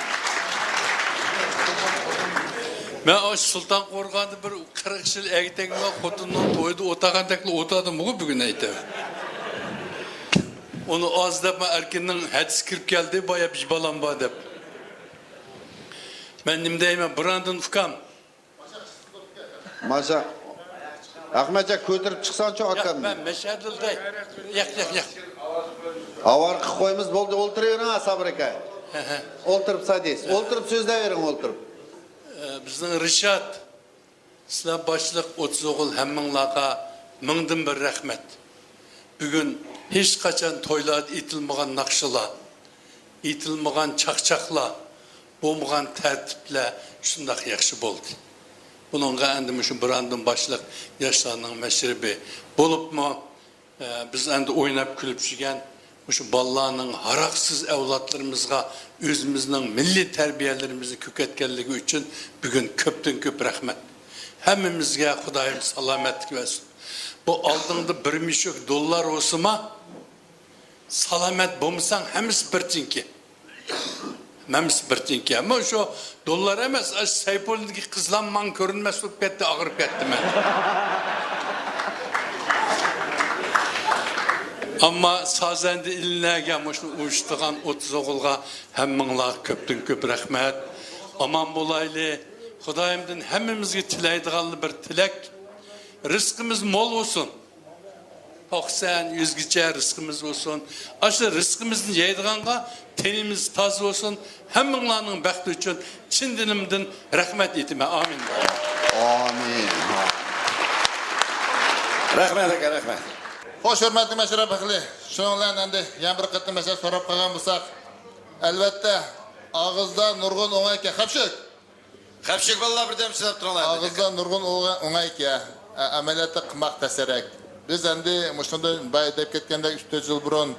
مەن ئاشۇ سۇلتان قورغاندا بىر قىرىق يىل ئەگىتەكمۇ خوتۇننىڭ تويىدا ئولتۇرغاندەكلا ئولتۇردۇمغۇ بۈگۈن ئېيتىپ. ئۇنى ئاز دەپ، مەن ئەركىننىڭ ھەدىسى كىرىپ كەلدى، بايا بىر بالام بار دەپ. مەن نېمە دەيمەن، بۇراندىن ئۇكام. ماشا. ئەخمەتجان، كۆتۈرۈپ چىقساڭچۇ ياق، ئاكامنى. مەن مەشەدىلدە. ياق، ياق، ياق. ئاۋارە قىلىپ قويىمىز، بولدى، ئولتۇرۇۋېرىڭ، سابىر ئاكا. ھە، ھە. ئولتۇرۇپ سادىس. ئولتۇرۇپ سۆزلەۋېرىڭ، ئولتۇرۇپ. ئە، بىزنىڭ رىشات، سىلەر باشلىق، ئوتتۇز ئوغۇل ھەممىڭلارغا مىڭدىن بىر رەھمەت. بۈگۈن ھېچقاچان تويلاردا ئېيتىلمىغان ناخشىلار، ئېيتىلمىغان چاقچاقلار، بولمىغان تەرتىپلەر شۇنداق ياخشى بولدى. بۇنىڭغا ئەمدى مۇشۇ بۇراندىن باشلىق ياشلارنىڭ مەشرىپى بولۇپمۇ، ئە، بىز ئەمدى ئويناپ كۈلۈپ يۈرگەن مۇشۇ بالىلارنىڭ ھاراقسىز ئەۋلادلىرىمىزغا ئۆزىمىزنىڭ مىللىي تەربىيەلىرىمىزنى كۆكەتكەنلىكى ئۈچۈن بۈگۈن كۆپتىن كۆپ رەھمەت. ھەممىمىزگە خۇدايىم سالامەتلىك بەرسۇن. بۇ ئالدىڭدا بىر مۈشۈك دوللار بولسىما، سالامەت بولمىساڭ ھەممىسى بىر تىڭكى. ھەممىسى بىر تىڭكى. ئەمما شۇ دوللار ئەمەس، ئاشۇ سەيپۇللىدىكى قىزلار ماڭا كۆرۈنمەس بولۇپ كەتتى، ئاغرىپ كەتتىم مەن. ئەمما سازەندە ئىلىنەگە مۇشۇنى ئۇيۇشتۇرغان ئوتتۇز ئوغۇلغا ھەممىڭلارغا كۆپتىن كۆپ رەھمەت. ئامان بولايلى. خۇدايىمدىن ھەممىمىزگە تىلەيدىغان بىر تىلەك، رىزقىمىز مول بولسۇن. توقسان، يۈزگىچە رىزقىمىز بولسۇن. ئاشۇ رىزقىمىزنى يەيدىغانغا تېنىمىز تازا بولسۇن. ھەممىڭلارنىڭ بەختى ئۈچۈن چىن دىلىمدىن رەھمەت ئېيتىمەن. ئامىن. ئامىن. رەھمەت ئاكا، رەھمەت. خوش، ھۆرمەتلىك مەشرەپ ئەھلى، شۇنىڭ بىلەن ئەمدى يەنە بىر قېتىم مەسىلە سوراپ قالغان بولساق، ئەلۋەتتە، ئاغزىدا نۇرغۇن ئوڭايكەن. خەپشۈك! خەپشۈك بالىلار، بىردەم چىداپ تۇرۇڭلار. ئاغزىدا نۇرغۇن ئوڭايكەن، ئە، ئەمەلىيەتتە قىماق تەسرەك. بىز ئەمدى مۇشۇندىن بايا دەپ كەتكەندەك ئۈچ تۆت يىل بۇرۇن،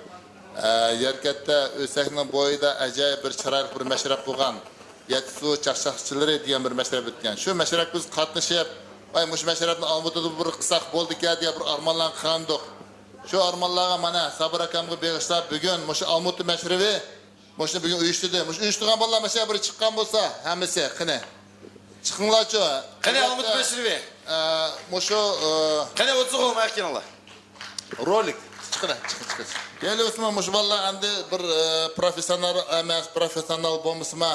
ئە، يەركەنتتە ئۆسەكنىڭ بويىدا ئەجايىپ بىر چىرايلىق بىر مەشرەپ بولغان. يەتتىسۇ چاقچاقچىلىرى دېگەن بىر مەشرەپ ئۆتكەن. شۇ مەشرەپكە بىز قاتنىشىپ، ۋاي، مۇشۇ مەشرەپنى ئالمۇتىدا بىر قىلساق بولىدىكەن دېگەن بىر ئارمانلارنى قىلغانىدۇق. شۇ ئارمانلارغا مانا سابىر ئاكامغا بېغىشلاپ بۈگۈن مۇشۇ ئالمۇتا مەشرىپى مۇشۇنى بۈگۈن ئۇيۇشتۇردى. مۇشۇ ئۇيۇشتۇرغان بالىلار مۇشۇ يەرگە بىر چىققان بولسا ھەممىسى، قېنى. چىقىڭلارچۇ. قېنى، ئالمۇتا مەشرىپى. ئە، مۇشۇ، ئە، قېنى، ئوتتۇز ئوغۇل، مانا كېلىڭلار. رولىك. چىقىڭ، چىقىڭ، چىقىڭ. كېلىۋاتسىمۇ مۇشۇ بالىلار ئەمدى بىر، ئە، پروفېسسىونال ئەمەس، پروفېسسىونال بولمىسىمۇ،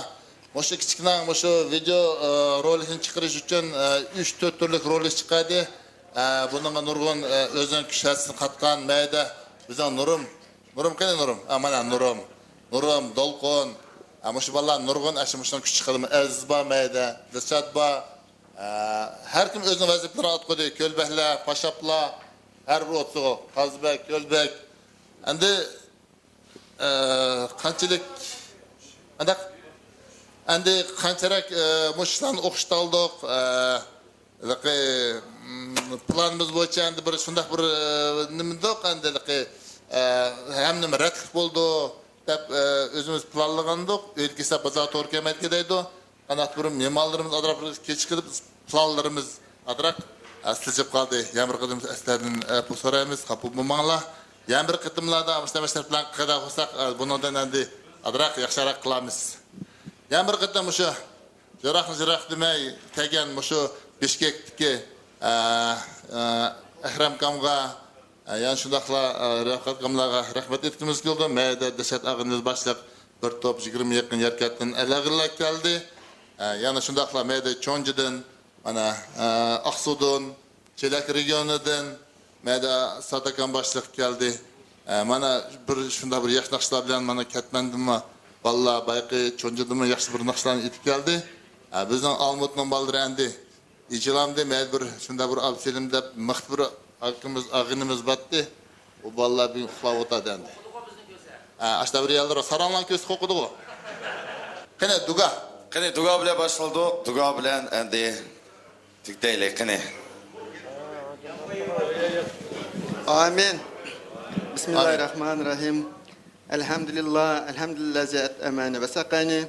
مۇشۇ كىچىكنىڭ مۇشۇ ۋىدېئو، ئە، رولىكىنى چىقىرىش ئۈچۈن، ئە، ئۈچ تۆت تۈرلۈك رولىك چىقاردى. ئە، بۇنىڭغا نۇرغۇن، ئە، ئۆزىنىڭ كۈچ ھەسسىسىنى قاتقان مەيدە بىزنىڭ نۇرۇم. نۇرۇم قېنى، نۇرۇم؟ ئا، مانا نۇرۇم. نۇرۇم، دولقۇن. ئا، مۇشۇ بالىلار نۇرغۇن، ئاشۇ مۇشۇنىڭ كۈچ چىقىرىمۇ. ئەزىز بار مەيدە، دىلشات بار. ئا، ھەر كىم ئۆزىنىڭ ۋەزىپىلىرىنى ئاتقۇدى. كۆلبەكلەر، پاشاپلار، ھەر بىر ئوتتۇزغۇ. قازىبەگ، كۆلبەگ. ئەمدى، ئا، قانچىلىك، قانداق؟ ئەمدى قانچىراق، ئا، مۇشۇ ئىشلارنى ئوخشىتالدۇق. ئا، ھېلىقى، م، پىلانىمىز بويىچە ئەمدى بىر شۇنداق بىر، ئە، نېمە دېدۇق ئەمدى ھېلىقى، ئە، ھەممە نېمە رەتلىك بولىدۇ دەپ، ئە، ئۆزىمىز پىلانلىغانىدۇق. ئۆيدە كېسە بازار توغرا كەلمەيدىكەن دەيدۇ. قانداقتۇر بىر مېھمانلىرىمىز ئازراق بىر كېچىكىپ، پىلانلىرىمىز ئازراق، ئە، سىلجىپ قالدى. يەنە بىر قېتىم ئەسلىدىن، ئە، پۇل سورايمىز، خاپا بولماڭلار. يەنە بىر قېتىملاردا مۇشۇنداق مەشرەپلەرنى قىلىدىغان بولساق، ئە، بۇنىڭدىن ئەمدى ئازراق ياخشىراق قىلارمىز. يەنە بىر قېتىم مۇشۇ يىراقنى يىراق دېمەي، كەلگەن مۇشۇ بىشكەكتىكى، ئە، ئە، ئەكرەم ئاكامغا، ئە، يەنە شۇنداقلا، ئە، رەفقەت ئاكاملارغا رەھمەت ئېيتقۇمىز كېلىدۇ. مەيدە دىلشات ئاغىنىمىز باشلىق بىر توپ يىگىرمە يېقىن يەركەنتتىن ئەلەغىللەر كەلدى. ئە، يەنە شۇنداقلا مەيدە چونجىدىن، مانا، ئە، ئاقسۇدىن، چېلەك رېگىيونىدىن مەيدە ساداكان باشلىق كەلدى. ئە، مانا بىر شۇنداق بىر ياخشى ناخشىلار بىلەن مانا كەتمەندىنمۇ بالىلار، بايىقى چونجىدىنمۇ ياخشى بىر ناخشىلارنى ئېيتىپ كەلدى. ئە، بىزنىڭ ئالمۇتنىڭ بالىلىرى ئەمدى ئېچىلامدى، مەيدە بىر شۇنداق بىر ئاپسېلىم دەپ مىختا بىر ئاكىمىز، ئاغىنىمىز باتتى. ئۇ بالىلار بۈگۈن ئۇخلاپ ئولتۇردى ئەمدى. ئە، ئاشتا بىر يەرلەر ساراڭلارنىڭ كۆزى قوقىدىغۇ. قېنى، دۇگا. قېنى، دۇگا بىلەن باشلىدۇق. دۇگا بىلەن ئەمدى تۈگىتەيلى، قېنى. ئامىن. بىسمىللاھىررەھمانىررەھىم. ئەلھەمدۇلىللا، ئەلھەمدۇلىللا الذي أطعمنا وسقانا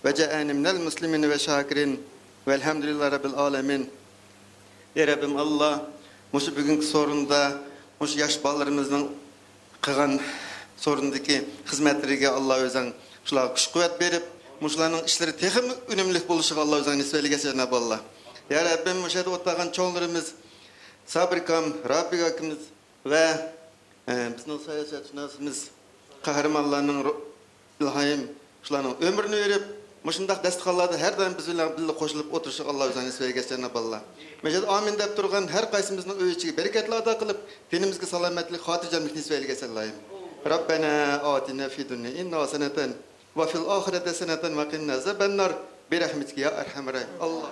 وجعلنا من المسلمين والشاكرين والحمد لله رب العالمين. يا رەببىم ئاللا، مۇشۇ بۈگۈنكى سورۇندا مۇشۇ ياش بالىلىرىمىزنىڭ قىلغان سورۇندىكى خىزمەتلىرىگە ئاللا ئۆزۈڭ شۇلارغا كۈچ-قۇۋۋەت بېرىپ، مۇشۇلارنىڭ ئىشلىرى تېخىمۇ ئۈنۈملۈك بولۇشىغا ئاللا ئۆزۈڭ نېسىپ ئەيلىگەيسەن، جانابى ئاللا. يا رەببىم، مۇشۇ يەردە ئولتۇرغان چوڭلىرىمىز سابىر ئاكام، رابىيە ئاكىمىز ۋە، ئە، بىزنىڭ سىياسەتشۇناسىمىز قەھرىمانلارنىڭ رو-، ئىلھايىم شۇلارنىڭ ئۆمرىنى بېرىپ، مۇشۇنداق داستىخانلاردا ھەر دائىم بىز بىلەن بىللە قوشۇلۇپ ئولتۇرۇشىغا ئاللا ئۆزىڭ نېسىپ ئەيلىگەيسەن، جانابى ئاللا. مەشەدە ئامىن دەپ تۇرغان ھەر قايسىمىزنىڭ ئۆي ئىچىگە بەرىكەتلەر ئاتا قىلىپ، تېنىمىزگە سالامەتلىك، خاتىرجەملىك نېسىپ ئەيلىگەيسەن، ئىلاھىم. رەببەنا ئاتىنا فىد دۇنيا ھەسەنەتەن ۋە فىل ئاخىرەتى ھەسەنەتەن ۋە قىنا ئازابەننار بىرەھمىتىكە يا ئەرھەمەر راھىمىن. ئاللا.